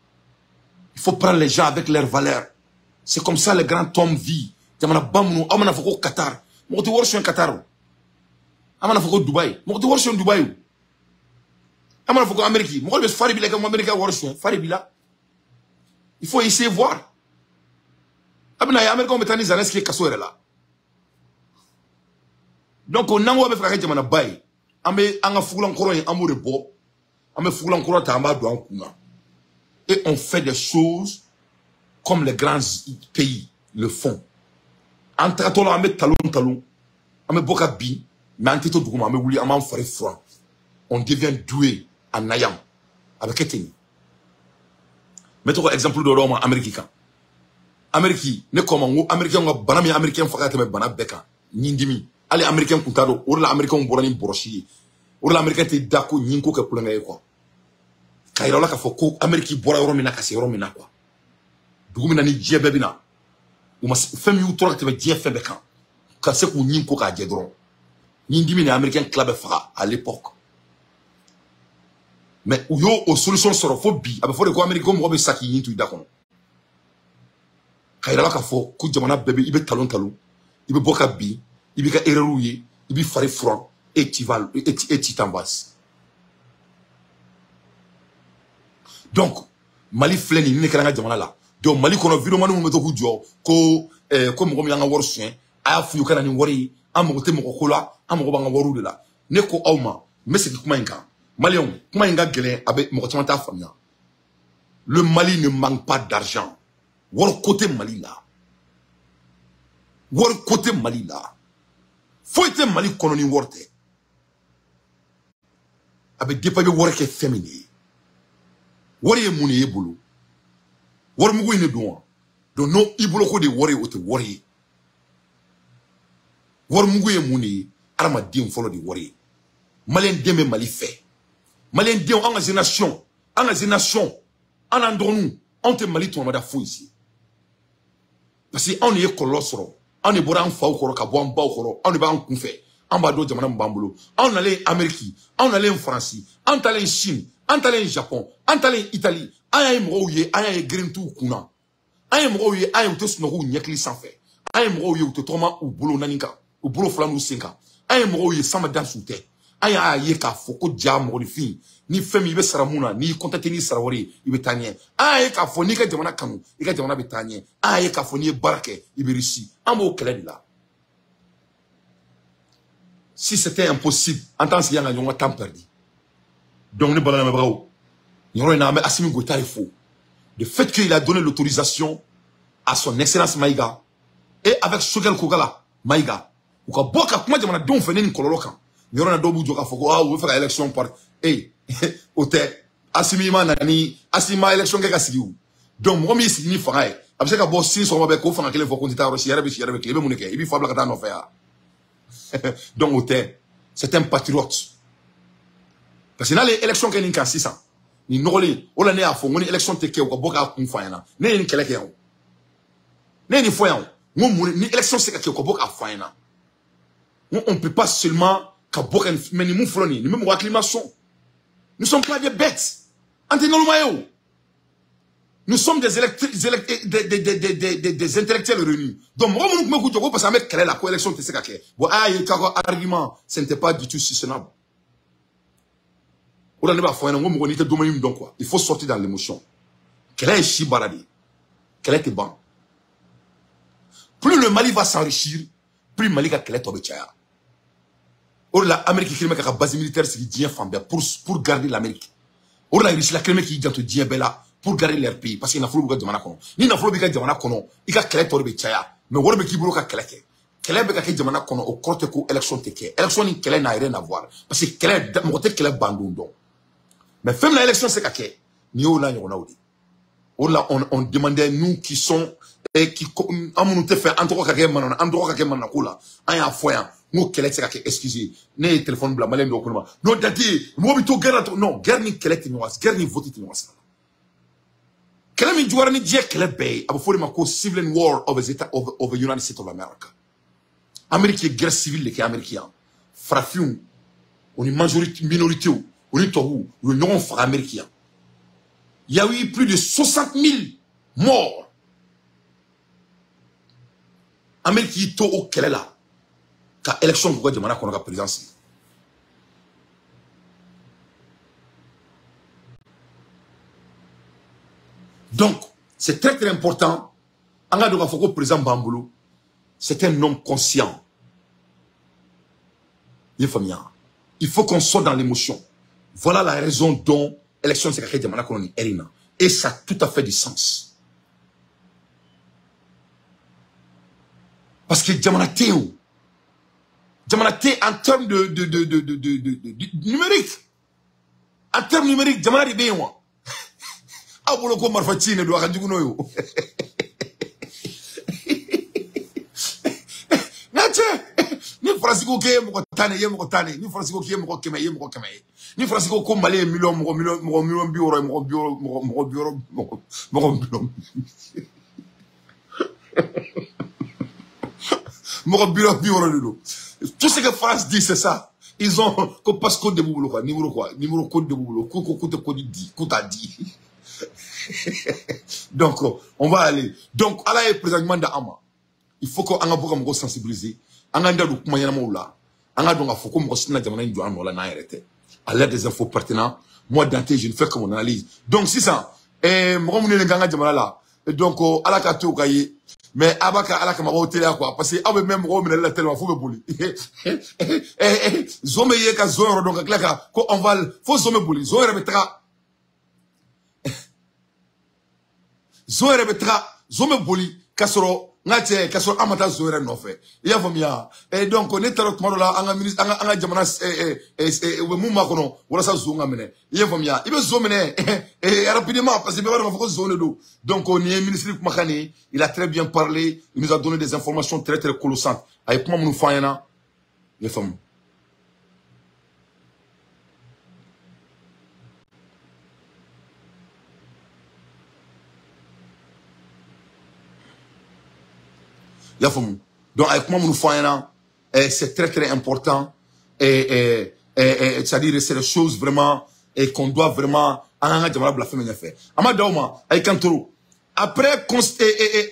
Il faut prendre les gens avec leurs valeurs. C'est comme ça les grands hommes vivent. Jamana ba minnu, aw mana fɔ ko Qatar, mɔgɔ tɛ wari suɲɛ Qatar o. Aw mana fɔ ko Dubaï, mɔgɔ tɛ wari suɲɛ Dubaï o. Aw mana fɔ ko Amérique, mɔgɔ de bɛ fari b'i la kɛ Amérique ka wari suɲɛ, fari b'i la. Il faut essayer voir. A bɛna ye Américains bɛ taa ni Zelensky ye kaso yɛrɛ la. Donc n'an ko an bɛ fɛ ka kɛ jamanaba ye, an bɛ an ka fugulankɔrɔ in, an b'o de bɔ. An bɛ fugulankɔrɔ ta, an b'a don an kun na. Et on fait des choses comme les grands pays le font. An tagatɔ la, an bɛ talon talon, an bɛ bɔ ka bin, mais an tɛ to duguma, an bɛ wuli, an b'an fari furan. On devient doué en ayant. A bɛ kɛ ten de. N bɛ to ka exemple dɔ d'aw ma Amérique kan. Amérique, ne ko ma n ko Américain ka bana min ye Américain faga ka tɛmɛ bana bɛɛ kan, ɲindimi. Hali Américain kun t'a dɔn, o de la Américain bɔra ni bɔrɔsi ye. O de la Américain tɛ da ko ɲinko kɛ kulonkɛ ye quoi. K'a yira aw la k'a fɔ ko Amérique bɔra yɔrɔ min na ka se yɔrɔ min na quoi. Dugu min na ni diɲɛ bɛɛ bɛ na, u ma fɛn min y'u tɔɔrɔ ka tɛmɛ diɲɛ fɛn bɛɛ kan, ka se k'u ɲin ko k'a jɛ dɔrɔn. Ɲindimi ni Américain tila bɛɛ faga à l'époque. Mais u y'o o solution sɔrɔ fo bi, a bɛ fɔ de ko Amérique ko mɔgɔ bɛ sa k'i ɲin to i da kɔnɔ. K'a yira la k'a fɔ ko jamana bɛɛ bɛ, i bɛ talon talon, i bɛ bɔ ka bin, i b'i ka erreur ye, i b'i fari furan, et tu vas, et tu t'en vas. Donc Mali filɛ nin ye, nin de kɛra an ka jamana la. Donc Mali kɔnɔ vidéoman minnu bɛ to k'u jɔ ko ko mɔgɔ min y'an ka wari suɲɛ, a y'a f'u ye u ka na ni wari ye, an mago tɛ mɔgɔ ko la, an mago b'an ka wariw de la. Ne ko aw ma, n bɛ segin kuma in kan. Maliyɛnw, kuma in ka gɛlɛn, a bɛ mɔgɔ caman t'a faamuya. Le Mali ne manque pas d'argent. Wari ko tɛ Mali la. Wari ko tɛ Mali la. Foyi tɛ Mali kɔnɔ ni wari tɛ. A bɛ dépend i bɛ wari kɛ fɛn min de ye. Wari ye mun de ye bolo? Wari mugu in de don wa? Donc n'o i bolo ko de ye wari ye, o tɛ wari ye. Wari mugu ye mun de ye? Hadamaden fɔlɔ de ye wari ye. Maliyɛn den bɛ Mali fɛ. Maliyɛn denw, an ka génération, an ka génération, an n'an dɔgɔninw, anw tɛ Mali tɔnɔmada foyi si. Parce que anw de ye kɔlɔlɔ sɔrɔ. Anw de bɔra an faw kɔrɔ ka bɔ an baw kɔrɔ. Anw de b'an kunfɛ. An b'a dɔn jamana min b'an bolo. Anw nalen Amérique, anw nalen Faransi, an taalen Chine, an taalen Japon, an taalen Italie. An y'a ye mɔgɔw ye, an y'a ye girin t'u kunna. An ye mɔgɔw ye, an ye u tɛ sunɔgɔ u ɲɛkili sanfɛ. An ye mɔgɔw ye u tɛ tɔgɔma u bolo naani kan, u bolo fila n'u sen kan. An ye mɔgɔw ye sama dansiw tɛ. An y'a ye k'a fɔ ko ja mɔgɔninfin, ni fɛn min i bɛ sara mun na, n'i contacté n'i sara wari ye, i bɛ taa ɲɛ. An y'a ye k'a fɔ n'i ka jamana kanu, i ka jamana bɛ taa ɲɛ. An y'a ye k'a fɔ n'i ye baara kɛ, i bɛ réussir. An b'o kɛlɛ de la. Si c'était impossible, an t'an sigi yan ka ɲɔgɔn ka temps perdu. Donc ne balimakɛbagaw, nin yɔrɔ in na an bɛ Assimi Goïta de fo. Le fait qu'il a donné l'autorisation à son excellence Maïga et avec Choguel Kokalla Maïga, u ka bɔ ka kuma jamanadenw fɛ ne ni kɔlɔlɔ kan. Nin yɔrɔ in na dɔw b'u jɔ k'a fɔ ko ah u bɛ fɛ ka élection par eh o tɛ. Assimi ma na ni Assimi ma élection kɛ ka sigi o. Donc mɔgɔ min y'i sigi ni fanga ye, a bɛ se ka bɔ sini sɔgɔma bɛɛ k'o fanga kelen fɔ ko n tɛ taa yɔrɔ si, yɛrɛ bɛ si yɛrɛ bɛ tile, i bɛ mun de kɛ? I b'i fa bila ka taa nɔfɛ yan. Donc o tɛ. C'est un patriote. Parce que n'ale ye élection kɛ nin kan sisan, nin nɔgɔlen, o la ne y'a fɔ n ko ni élection tɛ kɛ u ka bɔ k'a kun fɔ an ɲɛna. Ne ye nin kɛlɛ kɛ yan o. Ne ye nin fɔ yan o. N ko mun ni élection tɛ se ka kɛ u ka bɔ k'a fɔ an ɲɛna. N ko on peut pas seulement ka bɔ ka nin, mais nin mun fɔlɔ nin ye, nin bɛ mɔgɔ hakili ma sɔn. Nous sommes pas des bêtes. An tɛ naloma ye o. Nous sommes des intellectuels réunis. Donc, mɔgɔ minnu tun bɛ k'u jɔ ko parce que an bɛ kɛlɛ la ko élection tɛ se ka kɛ. Bon, a y'a ye k'a ka argument, ce n'était pas du tout soutenable. O la ne b'a fɔ ɲɛna n ko mɔgɔ n'i tɛ domaine min dɔn quoi, il faut sortir dans l'émotion. Kɛlɛ ye si baara de ye. Kɛlɛ tɛ ban. Plus le Mali va s'enrichir, plus Mali ka kɛlɛ tɔ bɛ caya. O de la Amérique kelen bɛ k'a ka base militaire sigi diɲɛ fan bɛɛ pour garder l'Amérique. O de la Russie la kelen bɛ k'i janto diɲɛ bɛɛ la pour garder leur pays, parce que nafolo b'u ka jamana kɔnɔ. Ni nafolo b'i ka jamana kɔnɔ, i ka kɛlɛ tɔ de bɛ caya, mais wari bɛ k'i bolo ka kɛlɛ kɛ. Kɛlɛ bɛ ka kɛ jamana kɔnɔ, o kɔrɔ tɛ ko élection tɛ kɛ. Élection ni kɛlɛ n'a rien à voir, parce que kɛlɛ, mɔgɔ tɛ kɛlɛ ban don dɔn. Mais fɛn min na élection tɛ se ka kɛ, nin y'o n'a ɲɔgɔnnaw de ye. O de la on demandait, nous qui sommes Qui an minnu tɛ fɛ an tɔgɔ ka kɛ mana an tɔgɔ ka kɛ mana ko la an y'a fɔ yan n ko kɛlɛ tɛ se ka kɛ excuse ne ye téléphone bila malien dɔw ko ne ma non Dante mɔgɔ bɛ to guerre la non guerre ni kɛlɛ tɛ ɲɔgɔn guerre ni vote tɛ ɲɔgɔn sira la kɛlɛ min juguyara ni diɲɛ kɛlɛ bɛɛ ye a bɛ fɔ o de ma ko civil war of the United States of America. Amérique ye guerre civile de kɛ Amérique yan farafinw o ni majorité minorité o ni tubabuw u ye ɲɔgɔn faga Amérique yan. Il y a eu plus de 60 000 morts. Amérique y'i to o kɛlɛ la ka élection k'u ka jamana kɔnɔ ka président sigi. Donc c'est très très important an ka dɔn k'a fɔ ko président b'an bolo c'est un homme conscient. I ye faamuya? Il faut qu'on soit dans l'émotion. Voilà la raison dont élection tɛ se ka kɛ jamana kɔnɔ nin heure in na et ça a tout à fait du sens. Parce que jamana tɛ yen o. Jamana tɛ en termes de numérique. En termes numérique, jamana de bɛ yen wa. Aw bolo ko marifa ci in de don a ka jugu n'o ye o. Nka cɛ ni Faransi ko k'e ye mɔgɔ 10 de ye, i ye mɔgɔ 10 de ye. Ni Faransi ko k'i ye mɔgɔ 100 ye, i ye mɔgɔ 100 ye. Ni Faransi ko ko Mali ye miliyɔn mɔgɔ miliyɔn mɔgɔ miliyɔn 60 ye, mɔgɔ 60 mɔgɔ 60 mɔgɔ miliyɔn. Mɔgɔ 60 de don. Tout ce que France dit, c'est ça. Ils ont ko passe code de b'u bolo quoi, numéro code de b'u bolo, ko ko tɛ code di, ko t'a di. Donc on va aller. Donc Ala ye président ɲuman d'an ma. Il faut que an ka bɔ ka mɔgɔw sensibiliser. An k'an da don kuma ɲɛnamaw la. An ka dɔn k'a fɔ ko mɔgɔ si tɛna jamana in jɔ an nɔ la n'an yɛrɛ tɛ. À l'aide des infos pertinentes, moi Dante, je ne fais que mon analyse. Donc sisan, mɔgɔ minnu ye nin k'an ka jamana la, donc Ala ka to ka ye. Mais a b'a ka Ala kama aw teliya quoi parce que aw bɛ mɛn mɔgɔw minɛli la tellement f'u bɛ boli. Zon bɛ ye ka zon yɔrɔ dɔn ka tila ka ko on va fo zon bɛ boli zon yɛrɛ bɛ taga zon yɛrɛ bɛ taga zon bɛ boli ka sɔrɔ n ka cɛ ka sɔrɔ an ma taa zon yɛrɛ nɔfɛ i y'a faamuya. Donc ne taara tuma dɔ la an ka ministre an ka jamana u bɛ mun makɔnɔ walasa zon ka minɛ i y'a faamuya i bɛ zon minɛ rapidement parce que bɛɛ b'a dɔn k'a fɔ ko zon de don. Donc nin ye ministre kumakan nin ye, il a très bien parlé, il nous a donné des informations très très colossantes a ye kuma minnu fɔ an ɲɛna i y'a faamu. Donc, avec moi, nous faisons, c'est très très important. C'est-à-dire, c'est des choses vraiment et qu'on doit vraiment. Après,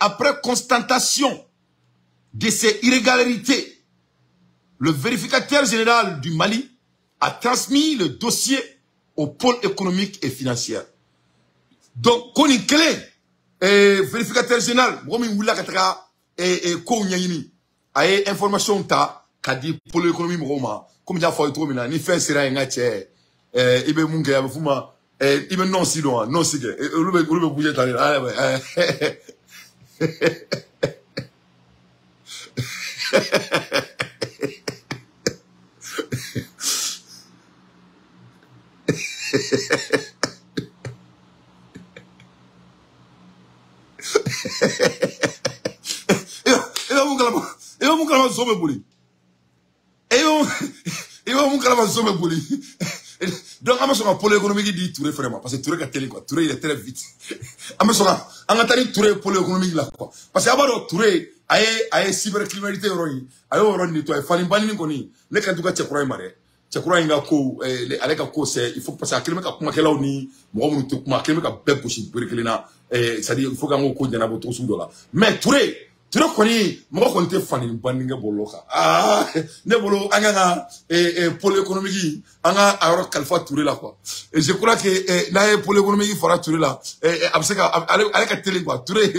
après constatation de ces irrégularités, le vérificateur général du Mali a transmis le dossier au pôle économique et financier. Donc, qu'on est clé, vérificateur général, et ko ɲɛɲini a ye information ta k'a di pôle économie mɔgɔw ma komi n y'a fɔ aw ye cogo min na ni fɛn sera yen n ka cɛ i bɛ mun kɛ a bɛ f'u ma i bɛ nɔnsi dɔn wa nɔnsi kɛ olu bɛ bouger tan de i bɛ mun kalama zon bɛ boli i bɛ mun kalama zon bɛ boli. Donc an bɛ sɔn ka pôle économique di Touré fɛnɛ ma parce que Touré ka teli quoi, Touré il est très vite. An bɛ sɔn ka an ka taa ni Touré ye pôle économique la quoi parce que a b'a dɔn Touré a ye cybercriminalité yɔrɔ in a y'o yɔrɔ nettoyer fani banni kɔni ne ka to ka cɛkura in ma dɛ cɛkura in ka ko ale ka ko c'est il faut parce que a kelen bɛ ka kumakɛlaw ni mɔgɔ minnu tɛ kuma a kelen bɛ ka bɛɛ gosi bere kelen na c'est à dire il faut k'an k'o ko ɲɛnabɔ cogo sugu dɔ la mais Touré kɔni mɔgɔ kɔni tɛ fani banni kɛ bɔlɔlɔ kan aa ne bolo an kan ka pôle économique an ka a yɔrɔ kalifa Touré la quoi et je crois que n'a ye pôle économique fara Touré la a bɛ se ka ale ka teli quoi Touré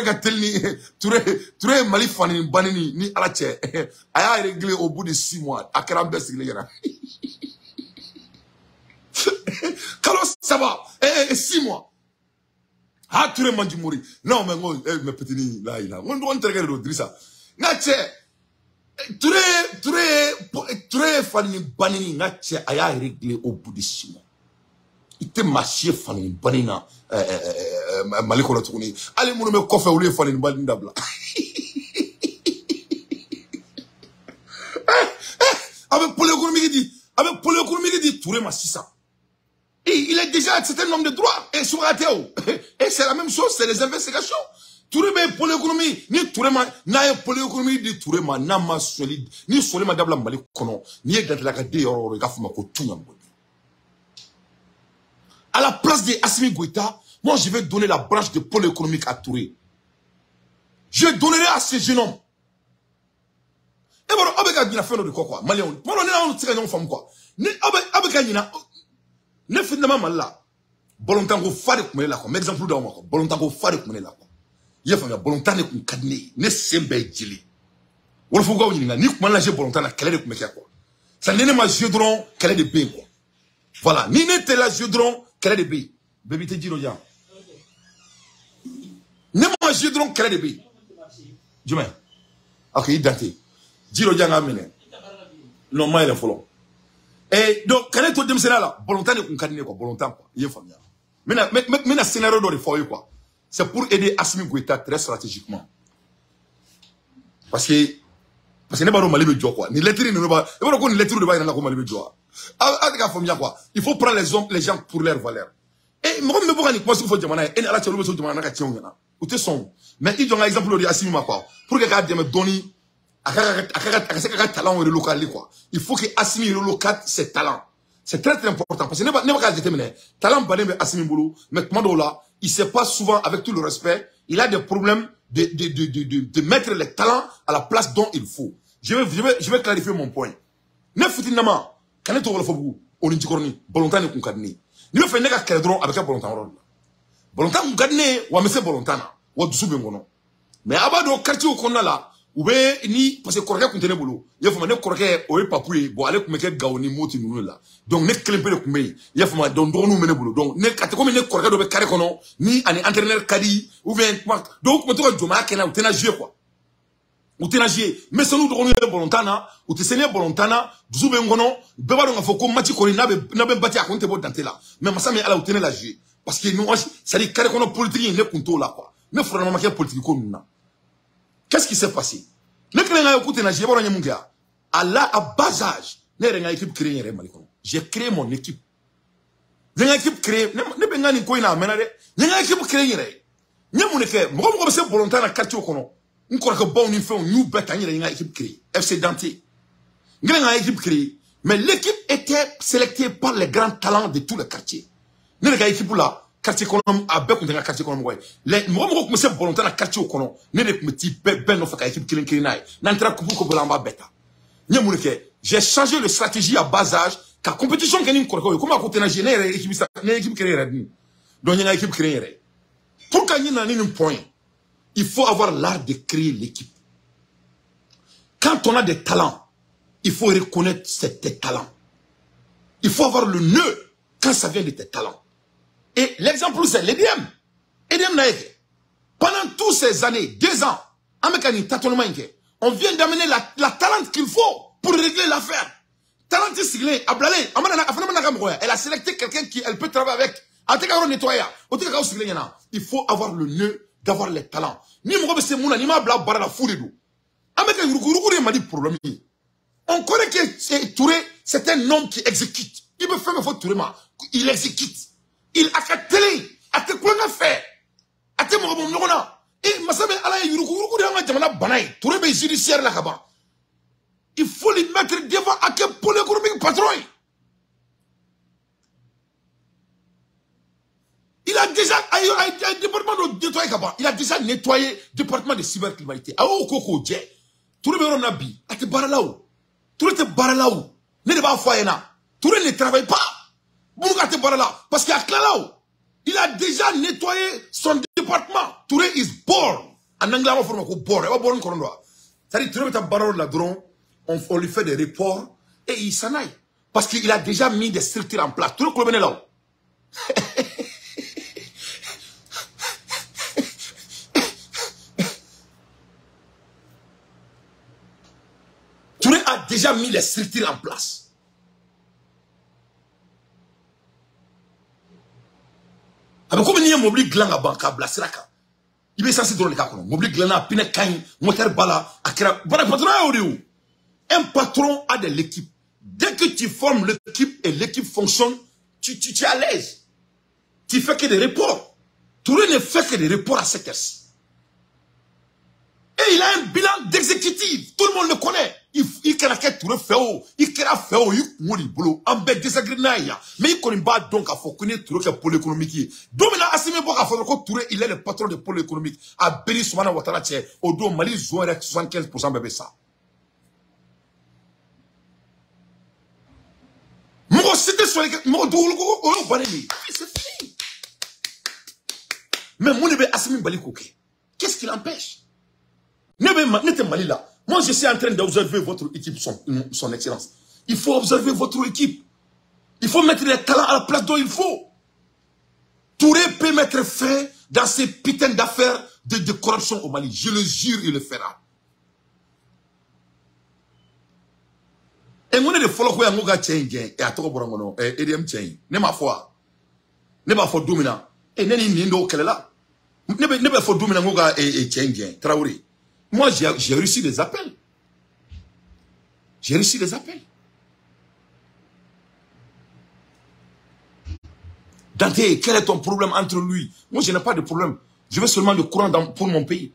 ka teli ni Touré ye Mali fani banni ni Ala cɛ a y'a réglé au bout de 6 mois a kɛra an bɛɛ sigilen ɲɛna kalo 3 6 mois. Ah, Touré Mandjimouri. Non, mais moi, mes petits, là, il a. Moi, je suis Drissa. Touré, Fanny Banini, n'a a réglé au bout de 6 mois. Il était marché Fanny Banina, Mali kɔnɔ tuguni. Hali minnu bɛ kɔfɛ olu ye fani ba dabila. A bɛ pôle économique di, a bɛ pôle économique di Touré ma sisan. Et il est déjà, c'est un homme de droit. Et et c'est la même chose, c'est les investigations. Touré bɛ pôle économique ni Touré ma, n'a ye pôle économique di Touré ma, n'a ma sɔli ni sɔli ma dabila Mali kɔnɔ, n'i ye Dantelaka den yɔrɔ o yɔrɔ i k'a fɔ ma ko tu ɲamɔgɔ. À la place de Assimi Goïta, moi je vais donner la branche de pôle économique à Touré. Je donnerai à ce jeune homme. Et voilà, aw bɛ ka ɲina fɛn dɔ de kɔ quoi, Maliyɛnw. Tuma dɔ ne n'anw tɛ se ka ɲɔgɔn faamu quoi. Ni aw bɛ ka ɲina, ne fitinama Mali la, balontanko fa de tun bɛ ne la quoi. N bɛ exemple d'aw ma quoi. Balontanko fa de tun bɛ ne la quoi. I y'a faamuya, balontan de tun ka di ne ye. Ne sen bɛɛ ye jeli. Wolofokaw ɲininka, ni tun ma lajɛ balontan na, kɛlɛ de tun bɛ kɛ quoi. Ça ni ne ma jouer dɔrɔn, kɛlɛ de bɛ yen quoi. Voilà, ni ne tɛ la jouer dɔrɔn, kɛlɛ de bɛ yen. Bɛɛ b'i tɛ ji dɔ di yan. Ne ma jouer dɔrɔn, kɛlɛ de bɛ yen. Jumɛn? Ok, i dan tɛ. Ji dɔ di yan k'a minɛ. Non, ma yɛlɛ fɔlɔ. Eh, donc ka ne to denmisɛnninya la, balontan de tun ka di ne ye quoi, balontan quoi. I ye faamuya. N bɛna scénario dɔ de fɔ aw ye quoi. C'est pour aider Assimi Goïta très stratégiquement. Parce que ne b'a dɔn Mali bɛ jɔ quoi. Ni lettre ninnu b'a, i b'a dɔn ko nin lettre de b'a yira n na ko Mali bɛ jɔ wa. Aw tɛ k'a faamuya quoi. Il faut prendre les hommes, les gens pour leur valeur. Et mɔgɔ min bɛ bɔ ka nin kuma sugu fɔ jamana ye, e ni Ala cɛ olu bɛ se jamana na ka tiɲɛ u ɲɛna. U tɛ sɔn. Mais i jɔ n ka exemple dɔ di Assimi ma quoi. Pour que k'a dɛmɛ dɔɔni, a ka se k'a ka talent relocaliser quoi. Il faut que Assimi relocate ses talents. C'est très très important parce que ne b'a k'a jateminɛ. Talent baden bɛ Assimi bolo, mais tuma dɔw la, il sait pas souvent, avec tout le respect, il a des problèmes de mettre les talents à la place dont il faut. Je vais clarifier mon point. Ne fitinama, quand ne to wolofobugu, o ni jikɔrɔni, balontan de kun ka di ne ye. Ni bɛ fɛ ne ka kɛlɛ dɔrɔn, a bɛ kɛ balontan yɔrɔ de la. Balontan kun ka di ne ye, wa n bɛ se balontan na, wa dusu bɛ n kɔnɔ. Mais a b'a dɔn quartier kɔnɔna la, u bɛ ni parce que kɔrɔkɛ kun tɛ ne bolo. I y'a faamu, ne kɔrɔkɛ o ye papu ye, bon ale tun bɛ kɛ Gawo ni Moti ninnu de la. Donc ne kelen pe de tun bɛ yen. I y'a faamu, donc dɔgɔninw bɛ ne bolo. Donc ne ka tɛ komi ne kɔrɔkɛ dɔ bɛ carré kɔnɔ ni ani entraîneur ka di ou bien kuma, donc u tun bɛ to ka jɔnmaya kɛ n na, u tɛna jouer quoi. U tɛna jouer. Mais sanu dɔgɔninw ye balontan na, u tɛ se ne balontan na, dusu bɛ n kɔnɔ, bɛɛ b'a dɔn k'a fɔ ko match kɔni n'a bɛ bati a kɔni tɛ bɔ Dante la. Mais masa min Ala, u tɛ ne la jouer. Parce que nous, c'est-à-dire carré kɔnɔ politique in ne kun t'o la quoi. Ne furanama ma kɛ politique ko ninnu na. Qu'est-ce qui s'est passé? Ne kelen ka écoute na, j'ai b'a dɔn n ye mun kɛ. À la à bas âge, ne yɛrɛ n ka équipe créée n yɛrɛ Mali kɔnɔ. J'ai créé mon équipe. N ye n ka équipe créée, ne bɛ n ka nin ko in na a mɛnna dɛ. N ye n ka équipe créée n yɛrɛ ye. N ye mun de kɛ? Mɔgɔ mɔgɔ bɛ se balontan na quartier kɔnɔ, n kɔrɔkɛ baw ni fɛnw, n y'u bɛɛ ta n yɛrɛ ye n ka équipe créée. FC Dante. N kɛlen ka équipe créée, mais l'équipe était sélectée par les grands talents de tous les quartiers. Ne de ka équipe la, quartier kɔnɔ, a bɛɛ kun tɛ n ka quartier kɔnɔ mɔgɔ ye. Mɔgɔ mɔgɔ kun bɛ se balontan na quartier kɔnɔ, ne de kun bɛ t'i bɛɛ nɔfɛ ka équipe kelen kelen n'a ye. N'an taara coupe la, an b'a bɛɛ ta. N ye mun de kɛ? J'ai changé de stratégie à bas âge ka compétition kɛ ni n kɔrɔkɛw ye. Komi a ko tɛna jouer, ne yɛrɛ ye équipe sa, ne ye équipe créée yɛrɛ dun. Donc n ye n ka équipe créée yɛrɛ ye. Pour que n nana ni nin point, il faut avoir l'art de créer l'équipe. Quand on a des talents, il faut reconnaître tes talents. Il faut avoir le nœud quand ça vient de tes talents. Et l'exemple, c'est l'EDM. EDM n'a été. Pendant toutes ces années, 2 ans, on vient d'amener la talent qu'il faut pour régler l'affaire. Talent siglé, ablale, elle a sélecté quelqu'un qui elle peut travailler avec. Il faut avoir le nœud d'avoir les talents. Ni on connaît que Touré, c'est un homme qui exécute. Il peut faire une faute Touré, il exécute. Il a qu'à télé, a te quoi faire, a te mɔgɔ ɲɔgɔn na. Et masa bɛ Ala ye yuruku yuruku de y'an ka jamana bana ye. Touré bɛ judiciaire la ka ban. Il faut lui mettre devant à quel pôle économique patron. Il a déjà un département de nettoyé ka ban. Il a déjà nettoyé département de cybercriminalité. A y'o ko k'o jɛ. Touré bɛ yɔrɔ min na bi, a tɛ baara la o. Touré tɛ baara la o. Ne de b'a fɔ a ɲɛna. Touré ne travaille pas. Parce qu'il a Klalao, il a déjà nettoyé son département. Touré is born. En anglais, on va born. Il va born. C'est-à-dire, Touré on lui fait des reports et il s'en aille. Parce qu'il a déjà mis des structures en place. Touré Kolobene là. Touré a déjà mis les structures en place. A bɛ komi n'i ye mobili dilan ka ban k'a bila sira kan, i bɛ essence dɔrɔn de k'a kɔnɔ. Mobili dilanna, a pinɛ ka ɲi, moteur b'a la, a kɛra baara patron y'o de ye o. Un patron a de l'équipe. Dès que tu formes l'équipe et l'équipe fonctionne, tu es à l'aise. Tu fais que des reports. Touré ne fait que des reports à cette heure-ci. Et il a un bilan d'exécutif. Tout le monde le connaît. Il kɛra Touré fɛ o, i kɛra fɛ o, i kun de bolo. An bɛɛ désagré n'a ye yan. Mais i kɔni b'a dɔn k'a fɔ ko ne ye Touré kɛ pôle économique ye. Don min na Assimi bɔ k'a fɔ ko Touré, il est le patron de pôle économique. A bɛɛ ni Sumana Ouattara cɛ. O don Mali zon yɛrɛ 75% bɛɛ bɛ sa. Mɔgɔ si tɛ sɔn i ka mɔgɔ dugukolo ko o y'o bannen de ye. C'est fini. Mais mun de bɛ Assimi bali k'o kɛ? Qu'est-ce qui l'empêche? Ne tɛ Mali la. Moi, je suis en train d'observer votre équipe, son excellence. Il faut observer votre équipe. Il faut mettre les talents à la place dont il faut. Touré peut mettre fin dans ces putains d'affaires de corruption au Mali. Je le jure, il le fera. Et on est de fɔlɔ ko yan ko ka cɛ in gɛn, a tɔgɔ bɔra n kɔnɔ, EDM cɛ in. Ne m'a fɔ wa? Ne b'a fɔ don min na, ne ni nin dɔw kɛlɛla. Ne bɛ fɔ don min na ko ka cɛ in gɛn, Traoré. Moi, j'ai reçu des appels. J'ai reçu des appels. Dante, quel est ton problème entre lui? Moi, je n'ai pas de problème. Je veux seulement le courant pour mon pays.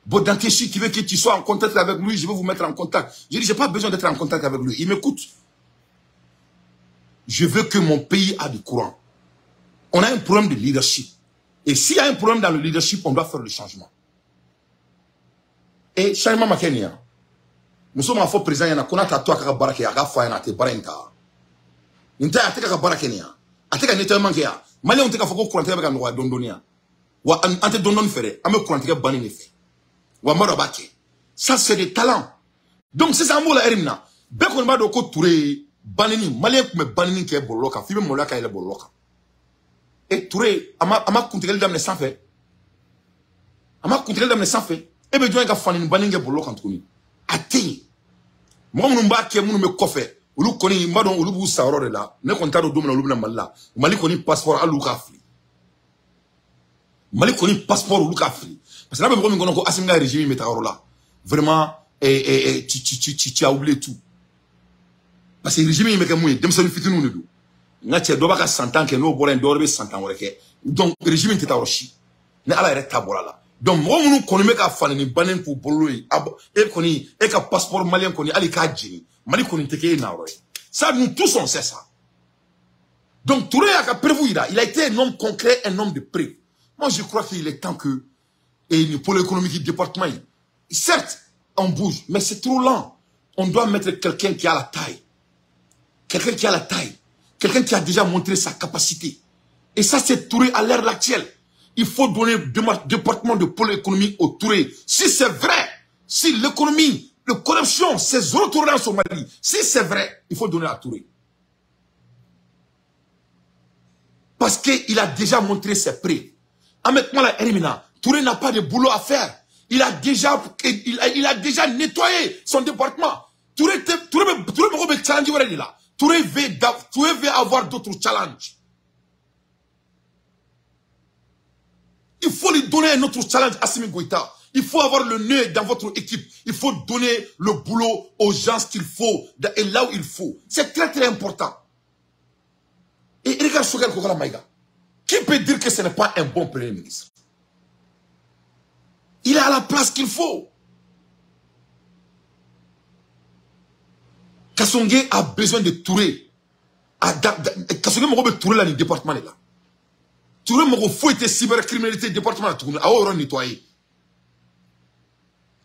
Bon, Dante, si tu veux que tu sois en contact avec lui, je vais vous mettre en contact. Je dis, je n'ai pas besoin d'être en contact avec lui. Il m'écoute. Je veux que mon pays ait du courant. On a un problème de leadership. Et s'il y a un problème dans le leadership, on doit faire le changement. Et changement ma kɛ. Muso m'a fɔ président ɲɛna ko n'a ta to a ka baara kɛ, a ka fɔ a ɲɛna a tɛ baara in ta. Nin tɛ a tɛ ka baara kɛ nin ya. A tɛ ka nettoiement kɛ ya. Maliyɛnw tɛ k'a fɔ ko kurantigɛ bɛ ka nɔgɔya dɔɔni dɔɔni ya. Wa an tɛ dɔɔni dɔɔni fɛ dɛ, an bɛ kurantigɛ banni de fɛ. Wa n b'a dɔn a b'a kɛ. Ça c'est des talents. Donc sisan an b'o la heure min na, bɛɛ kɔni b'a dɔn ko Touré ye banni, maliyɛn tun bɛ banni kɛ bɔlɔlɔ kan, f'i bɛ maloya ka yɛlɛ bɔlɔlɔ kan. Et Touré a ma kuntigɛli daminɛ sanfɛ. A ma kuntigɛli daminɛ sanfɛ. E bɛ jɔn ka fani banni kɛ bɔlɔlɔ kan tuguni? A tɛ yen. Mɔgɔ minnu b'a kɛ minnu bɛ kɔfɛ, olu kɔni n b'a dɔn olu b'u sa yɔrɔ de la. Ne kɔni t'a dɔn don min na olu bɛna Mali la. Mali kɔni passeport hali olu k'a fili. Mali kɔni passeport olu k'a fili. Parce que n'a bɛ mɔgɔ min kɔnɔ ko Assimi ka régime bɛ taa yɔrɔ la, vraiment tu as oublié tout. Parce que régime in bɛ kɛ mun ye, denmisɛnnin fitininw de don. N ka cɛ dɔ b'a ka san 10 kɛ, n'o bɔra yen dɔ wɛrɛ bɛ san 10 wɛrɛ kɛ. Donc régime in tɛ taa yɔrɔ si. Ni Ala yɛrɛ ta bɔra la. Donc mɔgɔ minnu kɔni bɛ ka fani ni bannen k'u bolo ye, e kɔni e ka passeport malien kɔni hali k'a jeni, Mali kɔni tɛ k'e na yɔrɔ ye. Ça nous tous on sait ça. Donc Touré a ka preuve yira, il a été un homme concret, un homme de preuve. Moi je crois qu'il est temps que et le pôle économique du département, certes on bouge, mais c'est trop lent. On doit mettre quelqu'un qui a la taille. Quelqu'un qui a la taille, quelqu'un qui a déjà montré sa capacité. Et ça c'est Touré à l'ère actuelle. Il faut donner département de pôle économique au Touré. Si c'est vrai, si l'économie, la corruption, c'est zéro tolérance au Mali, si c'est vrai, il faut donner à Touré. Parce qu'il a déjà montré ses prix. Ahmed Mala Erimina, Touré n'a pas de boulot à faire. Il a déjà nettoyé son département. Touré veut avoir d'autres challenges. Il faut lui donner un autre challenge, Assimi Goïta. Il faut avoir le nez dans votre équipe. Il faut donner le boulot aux gens qu'il faut et là où il faut. C'est très très important. Et regarde Choguel Kokalla Maïga. Qui peut dire que ce n'est pas un bon premier ministre? Il est à la place qu'il faut. Kasongué a besoin de Touré. Kasongué m'a Touré là, le département là. Touré m'a fait cybercriminalité département là, Touré a nettoyé.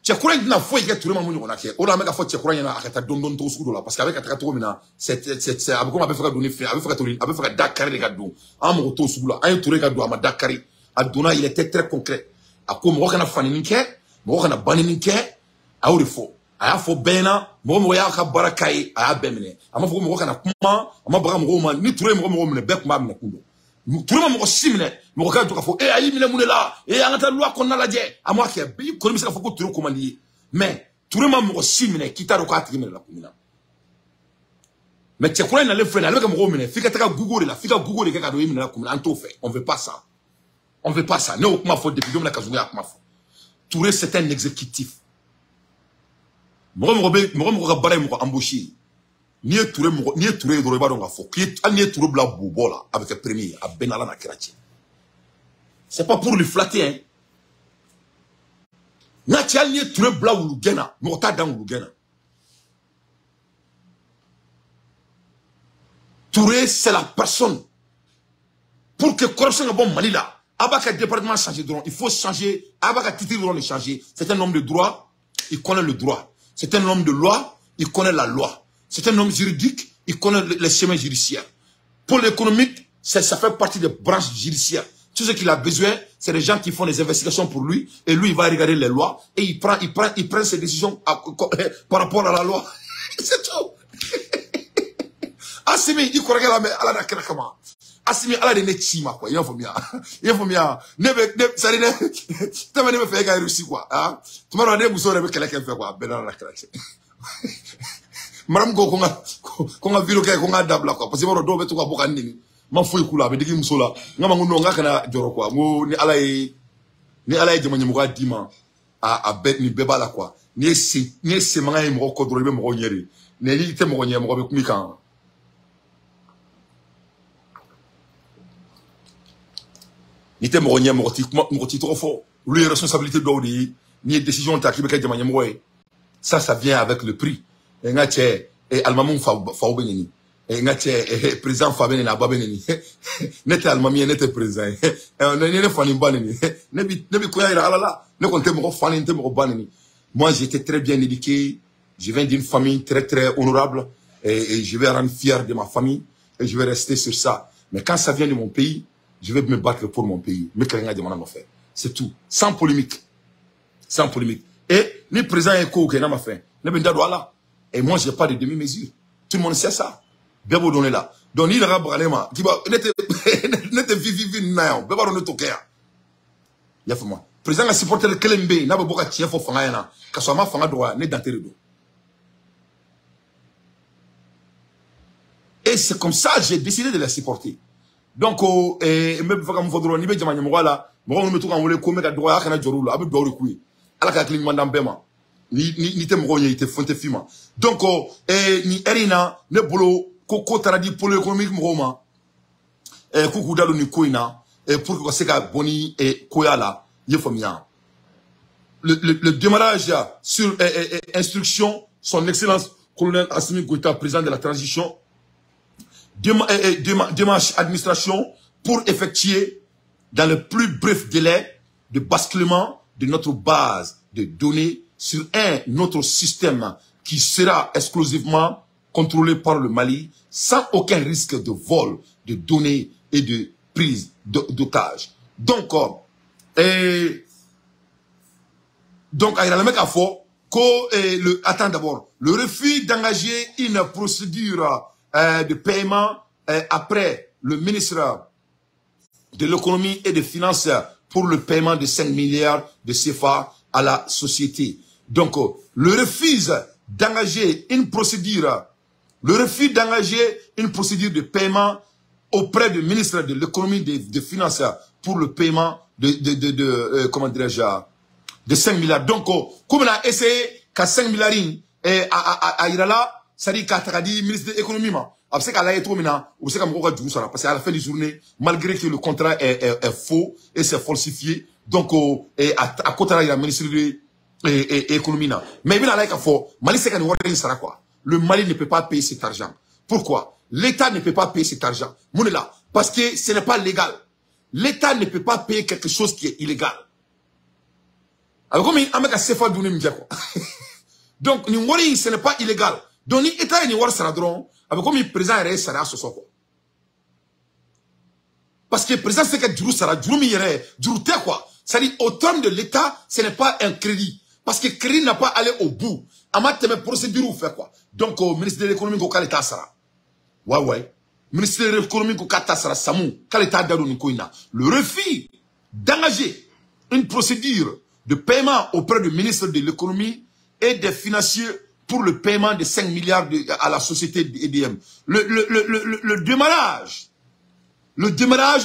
Cɛkura in tɛna foyi kɛ Touré ma mun ɲɔgɔnna kɛ. O de la an bɛ ka fɔ cɛkura ɲɛna a ka taa dɔɔni dɔɔni togo sugu dɔ la, parce que a bɛ ka taga cogo min na, c'est a bɛ komi a bɛ fɛ ka don ni fɛn, a bɛ fɛ ka don, a bɛ fɛ ka da kari de ka don. An mago t'o sugu la. An ye Touré ka don, a ma da kari. A donna, il était très concret. A ko mɔgɔ kana fanini kɛ, mɔgɔ kana banini kɛ, a y'o de fɔ. A y'a fɔ bɛɛ ɲɛna, mɔgɔ mɔgɔ y'a ka baara k'a ye, a y'a bɛɛ minɛ. A ma fɔ ko mɔgɔ kana kuma, a ma baga mɔgɔw ma. Ni Touré ye mɔgɔ mɔgɔ minɛ, bɛɛ tun b'a minɛ kun dɔn. Touré ma mɔgɔ si minɛ, mɔgɔ ka jɔ k'a fɔ e a y'i minɛ mun de la, e an ka taa loi kɔnɔna lajɛ, a ma kɛ. I kɔni bɛ se k'a fɔ ko Touré ko man di ye, mais Touré ma mɔgɔ si minɛ k'i t'a dɔn k'a tigi minɛ la kun min na. Mais cɛkura in nalen filɛ nin ye, ale bɛ ka mɔgɔw minɛ f'i ka taga Google de la, f'i ka Google de kɛ ka dɔn i minɛ la kun min na. An t'o fɛ, on veut pas ça. On veut pas ça. Ne o kuma fɔ depuis don min na Kasungu y'a kuma fɔ. Touré, c'est un exécutif. Mɔgɔ mɔgɔ bɛ mɔgɔ mɔgɔ ka baara ye mɔgɔ embauché. N'i ye Touré mɔgɔ n'i ye Touré ye dɔrɔn i b'a dɔn k'a fɔ k'i hali n'i ye Touré bila bobɔ la a bɛ kɛ premier ye a bɛɛ n'Ala n'a kira cɛ. C'est pas pour lui flatter hein. N'a cɛ hali n'i ye Touré bila wulugɛn na mɔgɔ t'a dan wulugɛn na. Touré, c'est la personne. Pour que corruption ka bɔ Mali la, a b'a ka département changer dɔrɔn. Il faut changer. A b'a ka titre dɔrɔn de changer. C'est un homme de droit, il connaît le droit. C'est un homme de loi, il connaît la loi. C'est un homme juridique, il connaît les chemins judiciaires. Pour l'économique, ça fait partie des branches judiciaires. Tout ce qu'il a besoin, c'est des gens qui font des investigations pour lui, et lui, il va regarder les lois, et il prend ses décisions par rapport à la loi. C'est tout. Assimi, il croit qu'il a mais ala n'a kama. Assimi, ala de ne chi ma quoi. Il faut bien. Il faut bien. Ne ça ne tama ne me fait réussir quoi. Ah, tu m'as donné muso de quelqu'un fait quoi. Ben ala kira. Madame ko konga vidéo kɛ konga dabila quoi parce que b'a dɔn dɔw bɛ to ka bɔ ka neni ma foyi k'u la a bɛ digi muso la n ka ma n ko non n k'a kana jɔrɔ quoi n ko ni Ala ye jama ɲɛmɔgɔya d'i ma a bɛɛ nin bɛɛ b'a la quoi n'i ye sen mankan ye mɔgɔ kɔ dɔrɔn i bɛ mɔgɔw ɲɛ de n'i tɛ mɔgɔ ɲɛ mɔgɔ bɛ kuma i kan. N'i tɛ mɔgɔ ɲɛ mɔgɔ t'i tɔgɔ fɔ olu ye responsabilité dɔw de ye n'i ye décision ta k'i bɛ kɛ jama ɲɛmɔgɔ ye ça vient avec le prix. N ka cɛ alimamu faw bɛ neni n ka cɛ président fa bɛ neni a ba bɛ neni ne tɛ alimami ye ne tɛ président ye ne ne fa ni ba neni ne bi koya yira Ala la ne kɔni tɛ mɔgɔ fa neni n tɛ mɔgɔ ba neni. Moi j'étais très bien éduqué, je viens d'une famille très très honorable et je vais rendre fier de ma famille et je vais rester sur ça. Mais quand ça vient de mon pays, je vais me battre pour mon pays. N bɛ kɛlɛ n ka jamana nɔfɛ, c'est tout, sans polémique, sans polémique. Et ni président ye kow kɛ n'a ma fɛn ne bɛ n da don a la. Et moi, je n'ai pas de demi-mesure. Tout le monde sait ça. Bien vous donner là. Donc, ni la bralema, qui va, n'était vivi na, bien vous donner toker. Ya fait moi. Président a supporté le Kelembe, n'a pas beaucoup de tiens pour fanga na, kasama fanga droit, né d'enterrer do. Et c'est comme ça que j'ai décidé de la supporter. Donc, même fa kam fodro ni be jama nyamwa la, mo me tout kan wole ko me ka droit kana joru la, abe do kuyi. Ala ka kili mandam bema. Ni te mɔgɔw ɲɛ i tɛ fɛn tɛ f'i ma. Donc ni ɛri in na ne bolo ko taara di pôle économique mɔgɔw ma k'u k'u da don nin ko in na pour que u ka se ka bɔ ni koya la i ye faamuya. Le démarrage sur instruction son excellence colonel Assimi Goïta, président de la transition, démarche administration pour effectuer dans le plus bref délai de basculement de notre base de données sur un autre système qui sera exclusivement contrôlé par le Mali, sans aucun risque de vol de données et de prise d'otages. Donc, attends d'abord, le refus d'engager une procédure de paiement après le ministre de l'économie et des finances pour le paiement de 5 milliards de CFA à la société. Donc, le refus d'engager une procédure, de paiement auprès du ministre de l'économie et des finances pour le paiement comment dirais-je, de 5 milliards. Donc, comme on a essayé qu'à 5 milliards à Irala, c'est-à-dire qu'à dit ministre de l'économie, parce qu'à la fin de journée, malgré que le contrat est faux et c'est falsifié, donc, à côté il y a le ministre de l'économie. Mais il y a Mali, c'est quoi. Le Mali ne peut pas payer cet argent. Pourquoi? L'État ne peut pas payer cet argent. Parce que ce n'est pas légal. L'État ne peut pas payer quelque chose qui est illégal. Alors, comme il y a un CFA quoi. Donc, ce n'est pas illégal. Donc, l'État est avec comme le président est sara quoi. Parce que le président c'est que juru sara juru mi yɛrɛ juru tɛ quoi. C'est-à-dire au terme de l'État, ce n'est pas un crédit parce que crédit n'a pas allé au bout. A ma tɛmɛ procédure fait quoi. Donc au ministre de l'économie ko k'ale t'a sara. Ouais ouais. Ministre de l'économie ko k'a t'a sara Samou k'ale t'a da don nin ko in na. Le refus d'engager une procédure de paiement auprès du ministre de l'économie et des financiers pour le paiement de 5 milliards à la société EDM. Le démarrage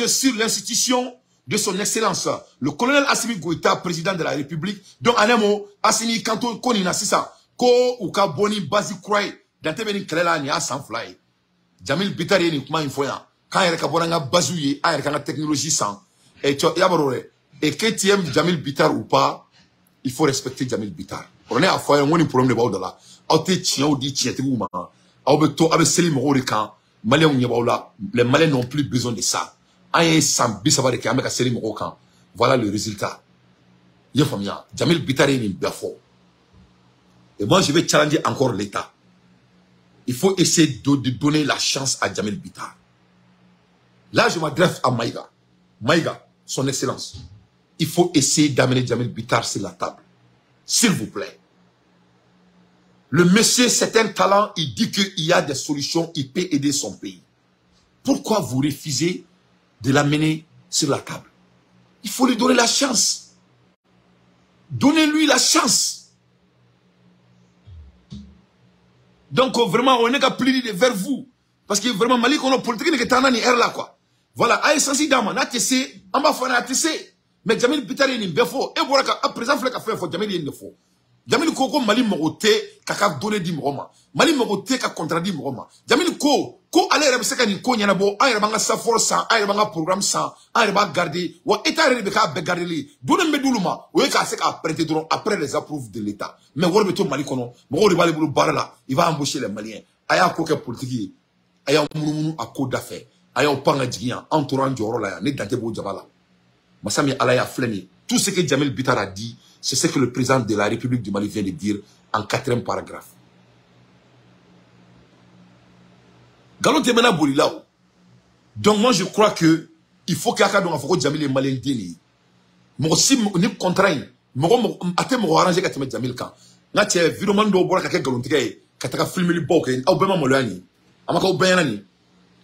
sur l'institution de son excellence, le colonel Assimi Goïta, président de la République. Donc, en un mot, Assimi Kanto Konina, sisan, ko u ka bɔ ni base kura ye, dan tɛ bɛ nin kɛlɛ la, nin y'a san 2 ye. Jamil Bittar ye nin kuma in fɔ yan, k'an yɛrɛ ka bɔ n'an ka base ye, an yɛrɛ k'an ka technologie san. Et tu i b'a dɔn dɛ, et que tu aimes Jamil Bittar ou pas, il faut respecter Jamil Bittar. O ne y'a fɔ a ye, n ko nin problème de b'aw da la. Aw tɛ tiɲɛw di tiɲɛtigiw ma. Aw bɛ to, aw bɛ seli mɔgɔw de kan. Maliens ɲɛ b'aw la. Les Maliens n'ont plus besoin de ça. An ye san 30 de kɛ, an bɛ ka seli mɔgɔw kan. Voilà le résultat. I y'a faamuya? Jamil Bittar ye nin bɛɛ fɔ. Et moi, je vais challenger encore l'État. Il faut essayer de donner la chance à Jamil Bittar. Là, je m'adresse à Maïga. Maïga, son excellence. Il faut essayer d'amener Jamil Bittar sur la table. S'il vous plaît. Le monsieur, c'est un talent. Il dit qu'il y a des solutions. Il peut aider son pays. Pourquoi vous refusez de l'amener sur la table? Il faut lui donner la chance. Donnez-lui la chance. Donc, vraiment, on n'est qu'à plier vers vous. Parce que vraiment, Mali, on a politique, n'est que ni là, quoi. Voilà, ayi sansi d'a ma, n'a tɛ se, an b'a fɔ n'a tɛ se. Mais Jamil Bittar ye nin bɛɛ fɔ. E bɔra ka, a président filɛ ka fɛn fɔ, Jamil ye nin de fɔ. Jamil ko ko Mali mago tɛ k'a ka données di mɔgɔ ma. Mali mago tɛ ka contrat di mɔgɔ ma. Jamil ko ko ale yɛrɛ bɛ se ka nin ko ɲɛnabɔ, an yɛrɛ b'an ka SAFOR san, an yɛrɛ b'an ka programme san, an yɛrɛ b'a garder. Wa État yɛrɛ de bɛ k'a bɛɛ garder. Données min bɛ d'olu ma, o ye k'a se k'a prêter dɔrɔn après les approuves de l'État. Mais wari bɛ to Mali kɔnɔ, mɔgɔw de b'ale bolo baara la, il va embaucher les Maliens. A y'a ko kɛ politique ye, a y'aw munumunu a ko da fɛ, a y'aw pan ka jigin yan, anw tora an jɔyɔrɔ la yan, ne dan tɛ b'o jaba la. Masa min Ala y'a filɛ nin ye. Tout ce que Jamil Bittar a dit, c'est ce que le président de la République du Mali vient de dire en 4e paragraphe. Galon tɛmɛna boli la o. Donc moi je crois que il faut k'a ka dɔn k'a fɔ ko Jamil ye malien den de ye. Mɔgɔ si ni contrat in, mɔgɔ a tɛ mɔgɔ arranger ka tɛmɛ Jamil kan. N ka cɛ vidéoman dɔw bɔra ka kɛ nkalontigɛ ye, ka taga filmeli baw kɛ, aw bɛɛ ma maloya nin. A ma k'aw bɛɛ ɲɛna nin.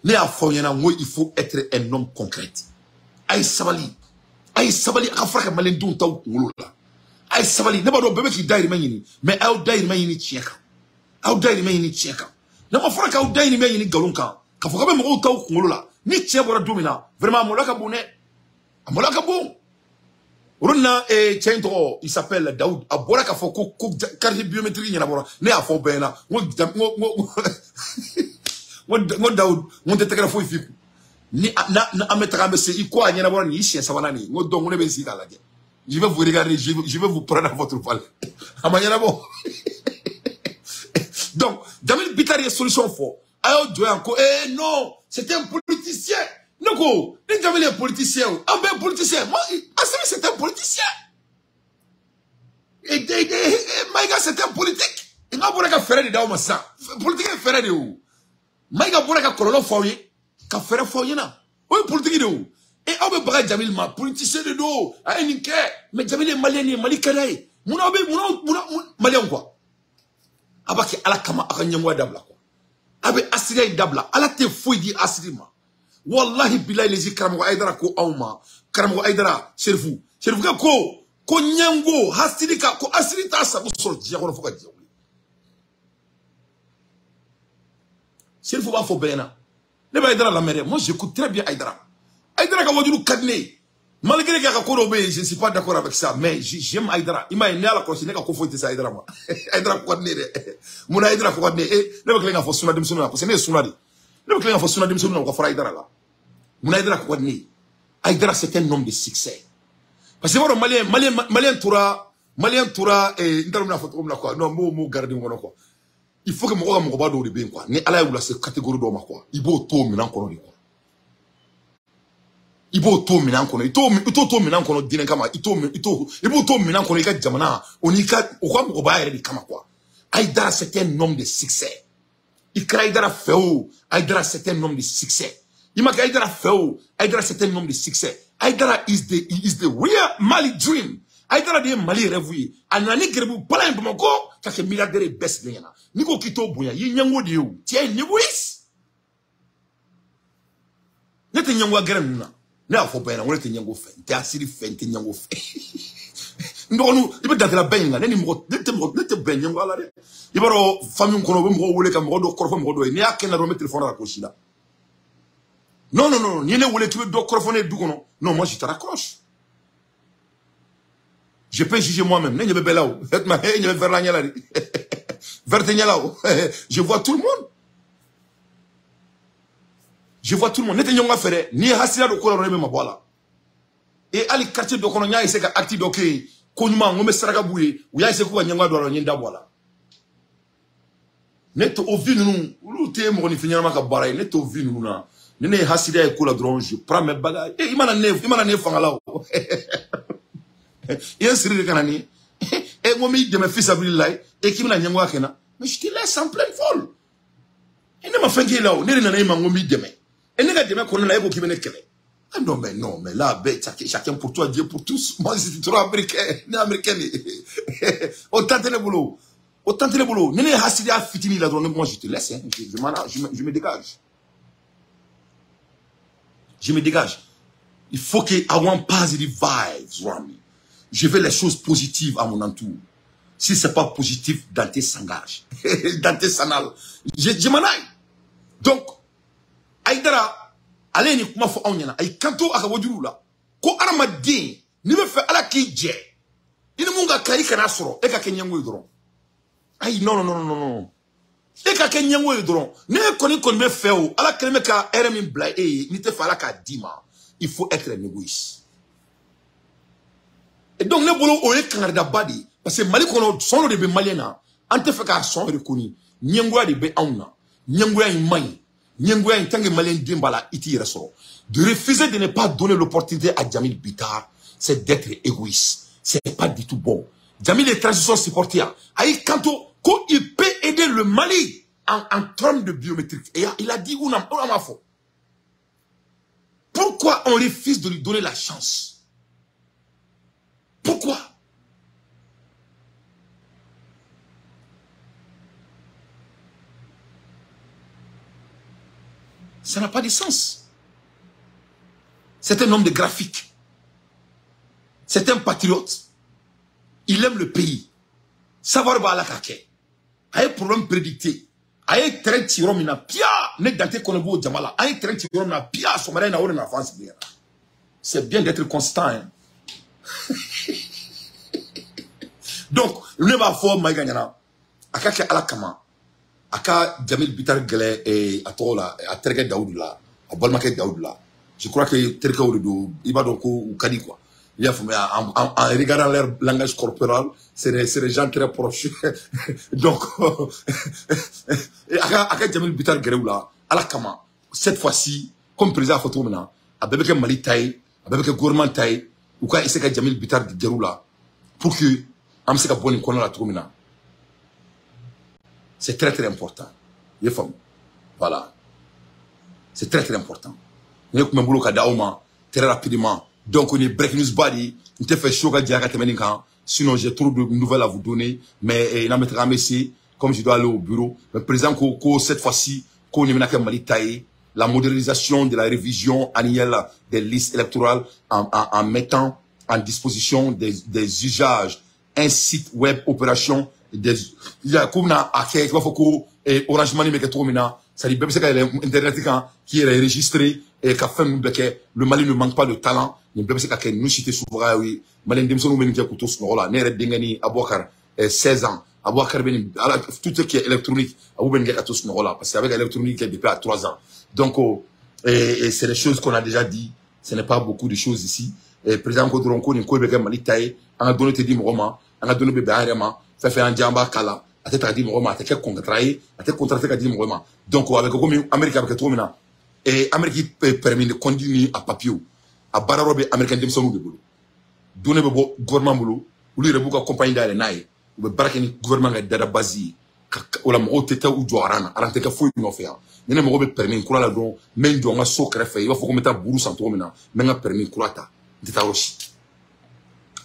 Ne y'a fɔ aw ɲɛna n ko il faut être un homme concret. A ye sabali. A ye sabali, a ka fara ka maliyɛndenw t'aw kunkolo la. A ye sabali, ne b'a dɔn bɛɛ bɛ k'i dahirimɛ ɲini, mais a y'aw dahirimɛ ɲini tiɲɛ kan. Aw dahirimɛ ɲini tiɲɛ kan. N'a ma fɔra k'aw dahirimɛ ɲini nkalon kan, k'a fɔ k'aw bɛ mɔgɔw t'aw kunkolo la, ni tiɲɛ bɔra don min na, vraiment a maloya ka bon dɛ. A maloya ka bon. O don na, cɛ in tɔgɔ, il s'appelle Daoud, a bɔra k'a fɔ ko carte biométrique ɲɛnabɔra. Ne y'a fɔ bɛɛ ɲɛna, n ko Daoud, n ko n tɛ tɛgɛrɛ foyi f'i kun. Ni an bɛ taga an bɛ se, i ko a ɲɛnabɔra nin y'i siɲɛ sabanan nin ye. N ko donc ne bɛ n sigi k'a lajɛ. Je vais vous regarder, je vais vous prendre à votre palais. A ma ɲɛnabɔ. Donc, Jamil Bittar ye solution fɔ. A y'aw jɔ yan ko, eh non, c'est un politicien. Ne ko, ni Jamil est politicien, an bɛɛ ye politicien. Moi, Assimi, c'est un politicien. Et Maïga, c'est un politique. N ka bɔra ka fɛɛrɛ de d'aw ma sisan. Politique ye fɛɛrɛ de ye o. Maïga bɔra ka kɔlɔlɔ fɔ aw ye, ka fɛɛrɛ fɔ aw ɲɛna. O ye politique de ye o. E aw bɛ baga Jamil ma, politicien de don, a ye nin kɛ. Mais Jamil ye malien de ye, Mali ka d'a ye. Munna aw bɛ, munna malien quoi. A b'a kɛ Ala kama, aw ka ɲɛmɔgɔya dabila quoi. A bɛ asiriya in dabila. Ala tɛ foyi di asiri ma. Wallahi bilahi lezi karamɔgɔ Ayidara ko anw ma. Karamɔgɔ Ayidara, Serifu. Serifukɛ ko ɲɛngo, hasiri ka, ko asiri t'a sago sɔrɔ diɲɛ kɔnɔ fo ka diɲɛ wuli. Serifu b'a fɔ bɛɛ ɲɛna. Ne bɛ Ayidara lamɛn dɛ. Moi, j'écoute très bien Ayidara. Ayidara ka wajulu ka di ne ye. Malgré k'a ka ko dɔw bɛ yen, je ne suis pas d'accord avec ça, mais j'aime Ayidara. I m'a ye, ne y'a lakɔlɔsi, ne ka ko foyi tɛ se Ayidara ma. Ayidara ko ka di ne ye dɛ. Munna Ayidara ko ka di ne ye? Ne bɛ tilen k'a fɔ suna denmisɛnninw na, parce que ne ye suna de ye. Ne bɛ tilen k'a fɔ suna denmisɛnninw na, u ka fara Ayidara la. Munna Ayidara ko ka di ne ye? Ayidara, c'est un homme de succès. Parce que i b'a dɔn, malien tora, n t'a dɔn n bɛna fɔ cogo min na quoi. Non, n b'o mot garder n kɔnɔ quoi. Il faut que mɔgɔ ka mɔgɔba dɔw de bɛ yen quoi. Ni Ala y'u lase catégorie dɔw ma quoi, i b'o to minɛn kɔnɔ de quoi. I b'o to minɛn kɔnɔ, i t'o to minɛn kɔnɔ diinɛ kama, i b'o to minɛn kɔnɔ i ka jamana, o n'i ka, o ka mɔgɔbaya yɛrɛ de kama quoi. Ayidara, c'est un homme de succès. I kɛra Ayidara fɛ o, Ayidara, c'est un homme de succès. I ma kɛ Ayidara fɛ o, Ayidara, c'est un homme de succès. Ayidara is the real Mali dream. Ayidara de ye Mali rêve ye. A nana ni garibu bala in Bamakɔ ka kɛ milliardaire ye bɛɛ sigilen ɲɛna. N'i ko k'i t'o bonya, i ye ɲɛngo de ye o. Tu es un égoïste. Ne tɛ ɲɛngoya gɛrɛ ninnu na. Ne y'a fɔ bɛɛ ɲɛna, n ko ne tɛ ɲɛngo fɛ, n tɛ asiri fɛ, n tɛ ɲɛngo fɛ. N dɔgɔninw, i bɛ dantɛla bɛɛ ɲininka, ne ni mɔgɔ, ne tɛ mɔgɔ, ne tɛ bɛn ɲɛngoya la dɛ. I b'a dɔn famille kɔnɔ, u bɛ mɔgɔw wele ka mɔgɔ dɔ kɔrɔfɔ mɔgɔ dɔ ye. N'i y'a kɛ n na dɔrɔn, n bɛ téléphone raccrocher la. Non, non, non, ni ne wele k'i bɛ dɔ kɔrɔfɔ ne ye du kɔnɔ. Non, moi je te raccroche. Je peux juger moi-même. Ne ɲɛ bɛ bɛɛ la o. E ɲɛ bɛ verre la ɲɛ la de. Verre tɛ ɲɛ la o. Je vois tout le monde. Je vois tout le monde. Ne tɛ ɲɔgɔn fɛ dɛ. N'i ye hasidiya don ko la dɔrɔn, ne bɛ mabɔ a la. Et hali quartier dɔ kɔnɔ, n y'a essayer ka acte dɔ kɛ yen. Ko ɲuman, n ko n bɛ saraka b'u ye. U y'a essayer k'u ka ɲɛngoya don a la, n ye n da bɔ a la. Ne tɛ o vie ninnu, olu tɛ mɔgɔninfin ɲɛnama ka baara ye. Ne t'o vie ninnu na. Ni ne ye hasidiya ye ko la dɔrɔn, je prends mes bagages. Eh, i mana ne fanga la o. I ye n siri de ka na ni. E n ko n b'i dɛmɛ fisabililayi. E k'i bɛna ɲɛngoya kɛ n na. Mais je te laisse en pleine folle. E ne ma fɛn k'e la o. Ne de nana e ma n ko n b'i dɛmɛ. E ne ka dɛmɛ kɔnɔna la, e ko k'i bɛ ne kɛlɛ. Ah non, mais non, mais là, ben, chacun pour toi, Dieu pour tous. Moi, je suis trop américain. Ne américain. O temps tɛ ne bolo. O temps tɛ ne bolo. Ni ne ye hasidiya fitinin la dɔrɔn, moi, je te laisse. Hein. Je me dégage. Je me dégage. Il faut que I want positive vibes around me. Je veux les choses positives à mon entour. Si c'est pas positif, Dante s'engage. Dante s'en aille. Je m'en aille. Donc, Aïdara, ale ni kuma fɔ anw ɲɛna, a y'i kanto a ka wajuluw la ko adamaden n'i bɛ fɛ Ala k'i jɛ, i ni mun ka kan i kana sɔrɔ, e ka kɛ ɲɛngo ye dɔrɔn. Ayi, non, non, non, non, non, e ka kɛ ɲɛngo ye dɔrɔn. Ne kɔni bɛ fɛ o, Ala kɛlen bɛ ka hɛrɛ min bila e ye, n'i tɛ fɛ Ala k'a d'i ma, il faut être un égoïste. Et donc ne bolo o ye kangaridaba de ye, parce que Mali kɔnɔ sɔn dɔ de bɛ maliyɛn na, an tɛ fɛ k'a sɔn reconnu. Ɲɛngoya de bɛ anw na, ɲɛngoya in man ɲi. Ɲɛngoya in, tant que maliyɛn den b'a la, i t'i yɛrɛ sɔrɔ. De refuser de ne pas donner l'opportunité à Jamil Bittar, c'est d'être égoïste. C'est pas du tout bon. Jamil est transition supporter. Ayi kanto ko il peut aider le Mali en termes de biométrique. Et il a dit où n'a pas fort. Pourquoi on refuse de lui donner la chance? Pourquoi? Ça n'a pas de sens. C'est un homme de graphique. C'est un patriote. Il aime le pays. Savoir ba la kake. A un problème prédicté. A un train tirant mina pia. Ne Dante Konebo Jamala. A un train tirant mina pia. Somare na ore na France. C'est bien d'être constant. Hein. Donc, ne va fort Maïga Nyana. Akake ala kama. Aka Jamil Bittar gɛlɛ a tɔgɔ la, a terikɛ Dawudu la, a balimakɛ Dawudu la. Je crois que terikɛw de don, i b'a dɔn ko u ka di quoi. I y'a faamuya, en regardant leur langage corporel, c'est des gens très proches. Donc, aka Jamil Bittar gɛrɛ u la, ala kama. Cette fois-ci, comme président a fɔ cogo min na, a bɛɛ bɛ kɛ Mali ta ye, a bɛɛ bɛ kɛ gouvernement ta ye, u ka essayer ka Jamil Bittar gɛrɛ u la pour que an bɛ se ka bɔ nin kɔnɔna la cogo min na. C'est très très important. Il faut. Voilà. C'est très très important. Nous avons très rapidement. Donc on est break news body. On te fait chaud sinon j'ai trop de nouvelles à vous donner. Mais il comme je dois aller au bureau. Le président ko cette fois-ci, qu'on est Mali taillé, la modernisation de la révision annuelle des listes électorales en mettant en disposition des usages, un site web opération. Des il y a comme na akɛ i b'a fɔ ko Orange Money bɛ kɛ cogo min na, c'est à dire bɛɛ bɛ se ka yɛlɛ internet kan k'i yɛrɛ enregistré ka fɛn ninnu bɛɛ kɛ. Le Mali ne manque pas de talent, nin bɛɛ bɛ se ka kɛ. Ninnu si tɛ subagayaw ye. Maliyɛn denmisɛnninw bɛ nin kɛ k'u to sunɔgɔ la. Ne yɛrɛ denkɛ ni Abubakar 16 ans, Abubakar bɛ nin ala tout ce qui est électronique, Abu bɛ nin kɛ ka to sunɔgɔ la parce que a bɛ ka électronique kɛ depuis à 3 ans. Donc et c'est des choses qu'on a déjà dit, ce n'est pas beaucoup de choses ici. Et président ko dɔrɔn ko nin ko bɛ kɛ Mali ta ye, an ka données tɛ di mɔgɔ ma, an ka données bɛ bɛn an yɛrɛ ma. Fɛn fɛn y'an diya an b'a kala, a tɛ ta ka di mɔgɔ ma, a tɛ kɛ contrat ye, a tɛ contrat ka di mɔgɔ ma. Donc a bɛ kɛ komi Amérique a bɛ kɛ cogo min na, Amérique permis de conduire ni a papier, a baara yɔrɔ bɛ Américain denmisɛnninw de bolo. Données bɛ bɔ gouvernement bolo, olu yɛrɛ b'u ka compagnie dayɛlɛ n'a ye, u bɛ baara kɛ ni gouvernement ka database ye. O la mɔgɔw tɛ taa u jɔ aran na, aran tɛ kɛ foyi nɔfɛ yan. Ni ne mago bɛ permis kura la dɔrɔn, n bɛ n jɔ n ka so kɛrɛfɛ, i b'a fɔ ko n bɛ taa buru san cogo min na, n bɛ n ka permis kura ta, n tɛ taa yɔrɔ si.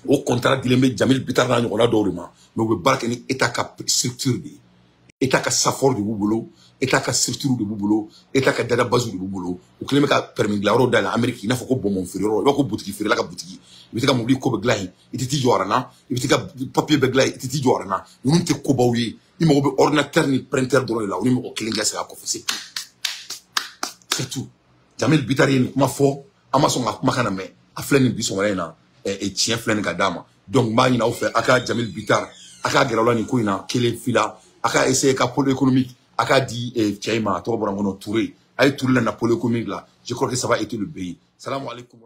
O contrat dilen bɛ Jamil Bittar n'a ɲɔgɔnna dɔw de ma, mais u bɛ baara kɛ ni État ka structure de ye. État ka safor de b'u bolo, État ka structure de b'u bolo, État ka database de b'u bolo. U kɛlen bɛ ka permis dilan yɔrɔ dayɛlɛ Amérique, i n'a fɔ ko bonbon feere yɔrɔ, i b'a fɔ ko butigi feerela ka butigi. I bɛ taa ka mobili ko bɛ dilan yen, i tɛ t'i jɔ aran na, i bɛ taa ka papier bɛɛ dilan yen, i tɛ t'i jɔ aran na. Ninnu tɛ kobaw ye. I mago bɛ ordinateur ni printer dɔrɔn de la, o ni mɔgɔ kelen ka segin a kɔfɛ, c'est tout. C'est tout. Jamil Bittar ye nin kuma fɔ, an ma sɔn ka kumakan na mɛn. A filɛ nin bi sɔgɔmada in na, tiɲɛ filɛ nin ka d'a ma. Donc n b'a ɲini aw fɛ, a ka Jamil Bittar, a k'a gɛrɛ aw la nin ko in na kelen fila, a ka essayer ka pôle économique a k'a di cɛ in ma, a tɔgɔ bɔra n kɔnɔ, Touré. A ye Touré la na pôle économique la, je crois que ça va être le pays. Salam alaikum.